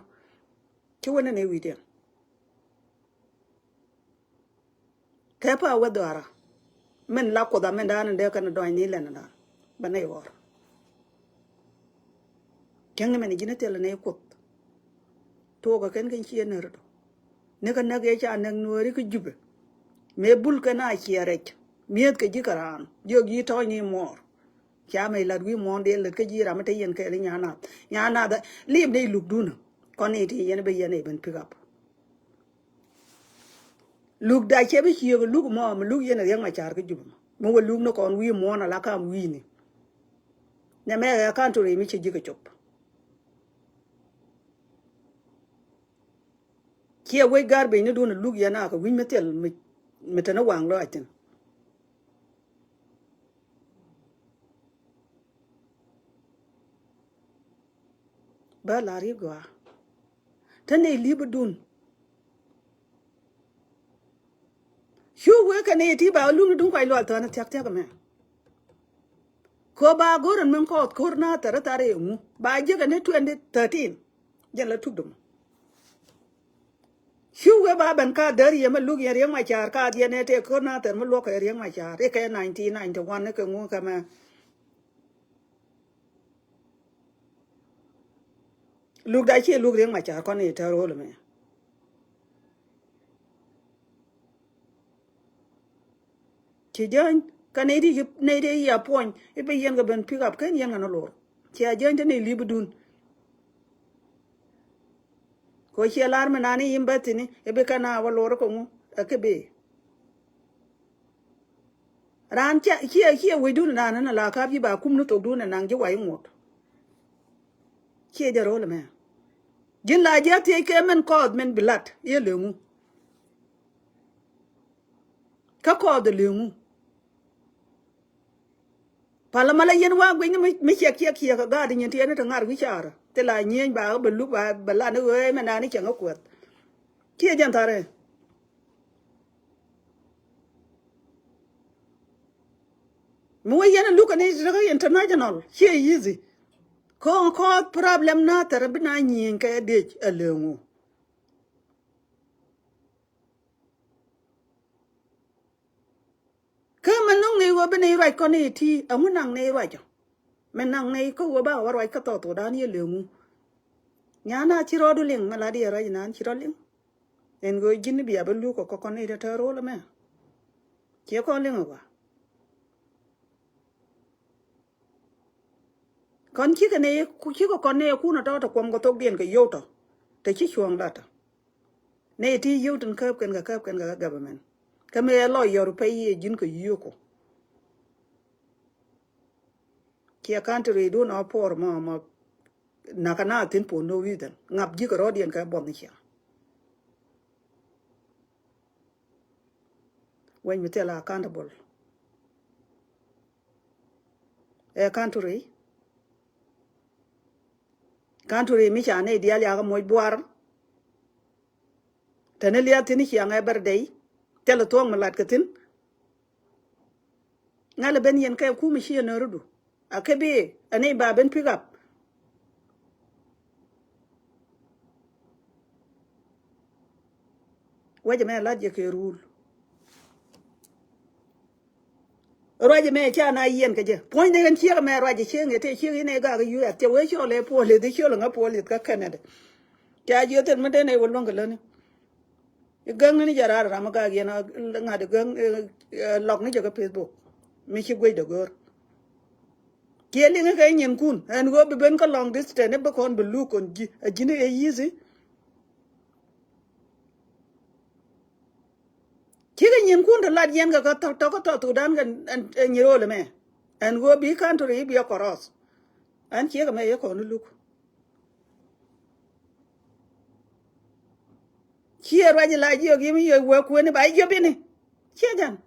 Ci wä ni nɛy wi̱i̱diɛn. Kɛ pa wä dhuaara. Min la Kuoth a min da̱a̱n in dee kɛn dɔ̱ny ni lɛn in da̱a̱n bä nɛy ɣɔr. Cäŋ ni min ji̱n thilɛ nɛy Kuoth. Tuɔɔk kɛ kɛn kɛn ciɛ när dɔ. Ni kɛ näk yɛ ca näk nuääri kä Jubɛ. Mëë bul kɛn a ciɛ rɛc mi̱eth kɛ ji̱ kɛ raan jiök ji̱ tɔ̱ɔ̱c ni muɔɔr. Ca mëë lat wi̱i̱ muɔ̱ɔ̱n dee lät kä ji̱ ram mi te yɛn kɛɛl i̱ nyan nath nyan nath. Liip ni luk dunä kɔn ni ti yɛn bi yɛn i̱ ben pick up. Luk da cɛ bi ciëëk luk mɔ mi luk yɛn riɛk ma ca̱r kä Jubɛ mɔ mi wä luk ni kɔn wi̱i̱ muɔ̱ɔ̱n ala kam wi̱i̱ni. Nɛ mɛ ɛ kan to rɛy mi cɛ ji̱ kɛ cop. Ciɛ wec gar beny ni duun luk yɛn a kɛ wi̱ny mi thil mi, mi te ni waŋ lɔac thi̱n. Bä la̱r i̱ gɔaa. Te nɛy li̱pdun. Cu wee kɛ nɛy ti ba luk ni duŋ kuac lual thɔn thia̱k thia̱k mɛ. Ko ba go̱r in min kɔɔth ko̱r na thɛr thar i̱ ŋu ba jiäk ni twenty thirteen. Jɛn la tuk dum. Cu wee ba ben ka däär yɛ mɛ luk yɛn riɛk ma ca̱a̱r ka dhiɛn ɛ tëë ko̱r na thɛr mi luɔk kɛ riɛk ma ca̱a̱r i̱ kɛ nineteen ninety one i̱ kɛ ŋu kɛ mɛ. Luk da ciɛ luk riɛk ma ca̱a̱r kɔn i̱ tɛr ɣöl mɛ. Ci jäny kä nɛy ti, nɛy ti yia puɔ̱ny i̱ bi yɛn kɛ ben pick up ken yɛn kɛ ni lor. Cia jäny te nɛy li̱pdun. Ko ciɛ lar mi nani yim bä thini i̱ bi kɛn a wä lor kɛ ŋu ɛ kɛ bi. Raan ciɛ ciɛ wecdun raan ni la kap ji̱ ba kum ni thokdun ɛ naŋ ji̱ wa i̱ ŋuɔ̱t. Ciɛ jɛ ro̱l ɛmɛ. Ji̱n la ji̱ a thiec kɛ mɛn kɔɔth mɛn bi lat i̱ ɛ leŋu. Kä kɔɔth ɛ leŋu. Pal ɛmɛ la yɛn wa gui̱ny ni mi ciɛk ciɛk ciɛk ɛ gaat i̱ nyin ti ɛn ti ŋa̱r wi̱c caarä thil a nyieny ba ɣä bɛ luk ba bɛ lat ni ɣöö ɛmɛ naan i̱ cɛŋ ɛ kuɛth. Ciɛ jɛn tharɛ. Mi wä yɛn a luk kɛ ni tekɛ international ciɛ easy. Ko̱o̱ŋ kɔɔth problem na thɛr bi na nyieny kɛ diec a leŋu. Kä mi nuŋ ni wä bi ni ruac kɔn ni ti a ŋu naŋ ni ruac ɔ. Mi naŋ ni kä wä ba wä ruac kä thɔɔth wä dan yɛ leŋu. Nyan a ci rɔɔdu liŋ mi la di ruac nan ci rɔ liŋ. Ɛn ɣöö ji̱n bia bi luk kɔ kɔn i̱ tɛtɛ ro̱l ɛmɛ. Ciɛ kɔn liŋ ɛ wa. Kɔn cikɛ ni cikɛ kɔn ni kun ɛ tɔ̱ tɛ kuɔm kɛ thokdiɛn kɛ yio̱w tɔ. Tɛ ci cuɔ̱ɔ̱ŋ latɔ. Ni ti yio̱w tin käp kɛn kɛ käp kɛn kɛ government. Kä mi ɛ lɔ yɔr pɛ yiëë ji̱n kɛ yio̱w kɔ. Kiɛ country dun ɔ puɔr mɔ mɔ. Nakä na thin puɔn no reason. Ŋap ji̱ kɛ rɔɔdiɛn kɛ buɔth ni ciaŋ. Wec mi thil accountable. Ɛ country. Country mi ca nɛy diaal yakä moc buar. Tɛn liath thin ciaŋ ɛ bɛr dɛy. Thilɛ thuɔ̱k mi lat kɛ thin. Ŋälɛ ben yɛn kɛ kum ci yɛn nööridu. A kɛ bi ɛ nɛy ba ben pick up. Wecɛ mɛ lat jɛ kɛ rule. Ruacɛ mɛ ca na yiɛn kɛ jɛ. Puɔ̱ny ni ɣän ciek mɛ ruacɛ ciek ŋɛ tɛ ciek inɛ gak yu ɛ tɛ wee cɔl ɛ puɔl ithi cɔl ŋä puɔl ithi kä Canada. Ca jiɛ thil mi den ɛ wä luäŋ kɛ läni. I̱ gäŋ ni jɛ raar ram i̱ gak yɛn a ŋa̱t i̱ gäŋ, eh, eh, lɔk ni jɛ kä Facebook. Mi ci guec dɛ gör. Kiɛ liŋ i̱ kɛ nyinkun ɛn ɣöö bi ben kä long distance i̱ bi kɔn bi luk kɔn ji̱ a ji̱n i̱ ɛ yi̱thi. Cikɛ nyinkun te lat yɛn kɛ kä tɔk tɔk kä tɔk thukdan kɛ ɛn, ɛn, ɛn nyirol ɛmɛ. Ɛn ɣöö bi country i̱ bi ɛ kɔrɔth. Ɛn ciek ɛmɛ yɛ kɔn i̱ luk. Ciɛ ruac la jiök yim yɛ wee kueni ba jiöp ini. Ciɛ jan.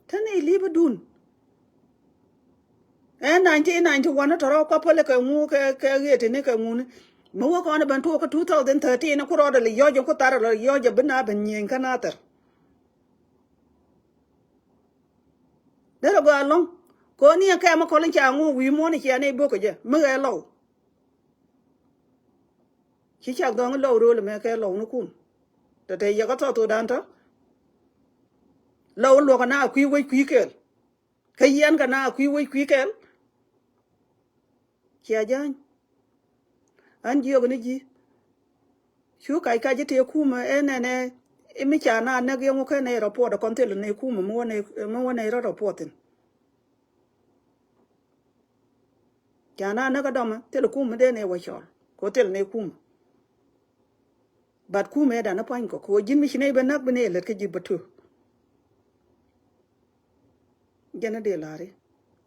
Teni ilip idun. Ɛn nineteen ninety-one tɔrɔ kua pole kɛ ŋu kɛ, kɛ ɣetini kɛ ŋuni. Mi wä kɔn ben tuɔk kä two thousand thirteen ku rɔɔdɛ li yɔc ku thar lɔ yɔc bi na ben nyieny kä na thɛr. Derɛ gɔaa lɔŋ. Koni ɛn kɛmɛ kɔl in ca ŋu wi̱i̱ muɔ̱n in cia ni bok kɛ jɛ mi ɣɛ lɔw. Ci cak dhɔŋ in lɔw rol ɛmɛ kɛ lɔw ni kun. Tɛ tɛ yɛ kä thɔth thodan tɔ. Lɔw in luɔk ɛn a kui̱ wec kui̱ kɛl. Kä yɛn kɛ na kui̱ wec kui̱ kɛl. Cia ja̱ny. An jiök ni ji̱. Cu kac kac i̱ tëë kumä ɛ nɛnɛ i̱ mi ca na näk yɛŋu kɛn ɛ rɔpuɔt ɛ kɔn thil ni kumä mi wä nɛ, mi wä nɛ rɔ rɔpuɔt thin. Ca na näk ɛ dɔmä thil kumä dee nɛ wä cɔl ko thil ni kumä. But kumɛ dan a puany kɔ ko ji̱n mi ci nɛy bä näk bi nɛy lät kä ji̱ bä tu. Jɛn a dee la̱ri.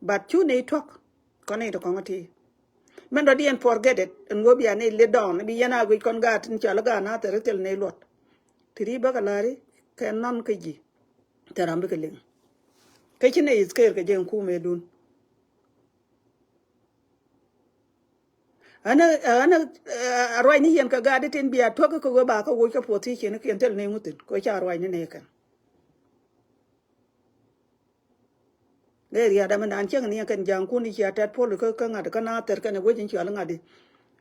But cu nɛy tuɔ̱k kɔn nɛy ti kɔŋ a ti. Mɛn dɔ̱diɛn forget it ɛn ɣöö bia nɛy lit dɔɔn bi yɛn a guic kɔn gaat tin cɔal a gaat na thɛr thil nɛy luɔt. Ti ri bä kɛ la̱ri kɛ nɔn kä ji̱. Thɛr ram bikɛ liŋ. Kä ci nɛy is ker kɛ jɛ ɛn kumɛ dun. Ɣän ɣän a ruacni yɛn kɛ gaat itin bia tuäk kä ɣöö ba kä woc kä puɔth thiec cieni kiɛn thil ni ŋuthin kɛ ca ruacni ni kɛn. Ɛ ria̱a̱t dam in dan ciek ni yɛn kɛn ja̱a̱ŋkun i̱ cia tɛt puɔl kä kä ŋa̱t kä na thɛr kɛn ɛ wec in cial ŋa̱t i̱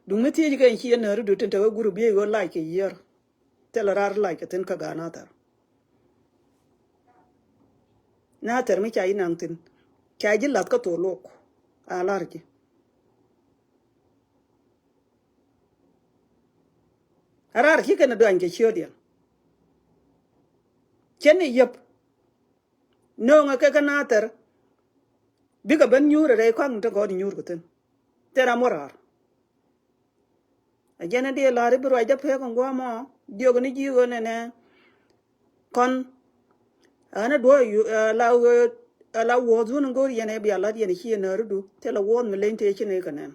duŋ mi thiec kɛn ci yɛn nääri dutin te ɣä gurup biey ɣöö lac kɛ yiër. Thil raar lac kɛ thin kä gaat na thɛr. Na thɛr mi ca ji̱ naŋ thi̱n ca ji̱ lath kä thol lok a lar ji̱. A rar ci kɛn a duany kɛ ciötdiɛn. Cɛn ni yäp no̱o̱ŋɛ kɛ kä na thɛr. Bikɛ ben nyuur rɛy kua̱ŋ te gɔɔd nyuur kɛ thi̱n. Thil ram wä raar. A jɛn a diɛ la̱r i̱ bi ruacdä pek in gua̱a̱mɔ jiök ni ji̱ ɣöö nɛnɛ. Kɔn ɣän a duɔ̱ɔ̱c yu la ɣöö la wuɔ̱ɔ̱th wun in go̱o̱r yɛn ɛ bia la̱t yɛn ci yɛn nääri du thilɛ wuɔ̱ɔ̱th mi leny tëë ci ni kɛ nɛn.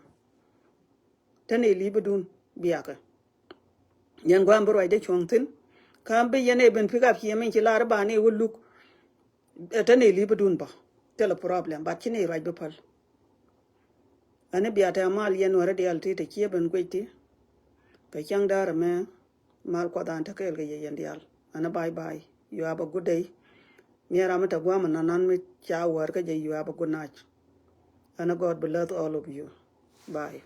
Te ni li̱p idun biakɛ. Yɛn gua̱a̱m bi ruacdä cuɔ̱ŋ thi̱n. Ka̱m bi yɛn ɛ ben pick up ciɛ min ci la̱r i̱ ba ni wä luk. Ɛ te ni li̱p idun bä thilɛ problem but ci ni ruac bi päl. Ani bia tɛ mal yɛn wärä diaal ti te ciɛ ben guic ti. Kɛ cäŋ da̱rä mɛ mal kuɔth an te kɛɛl kɛ yɛ yɛn diaal. Ani bye bye. You have a good day. Miɛ ram mi te guam mi nanan mi ca wär kä jɛ you have a good night. Ani God bless all of you. Bye.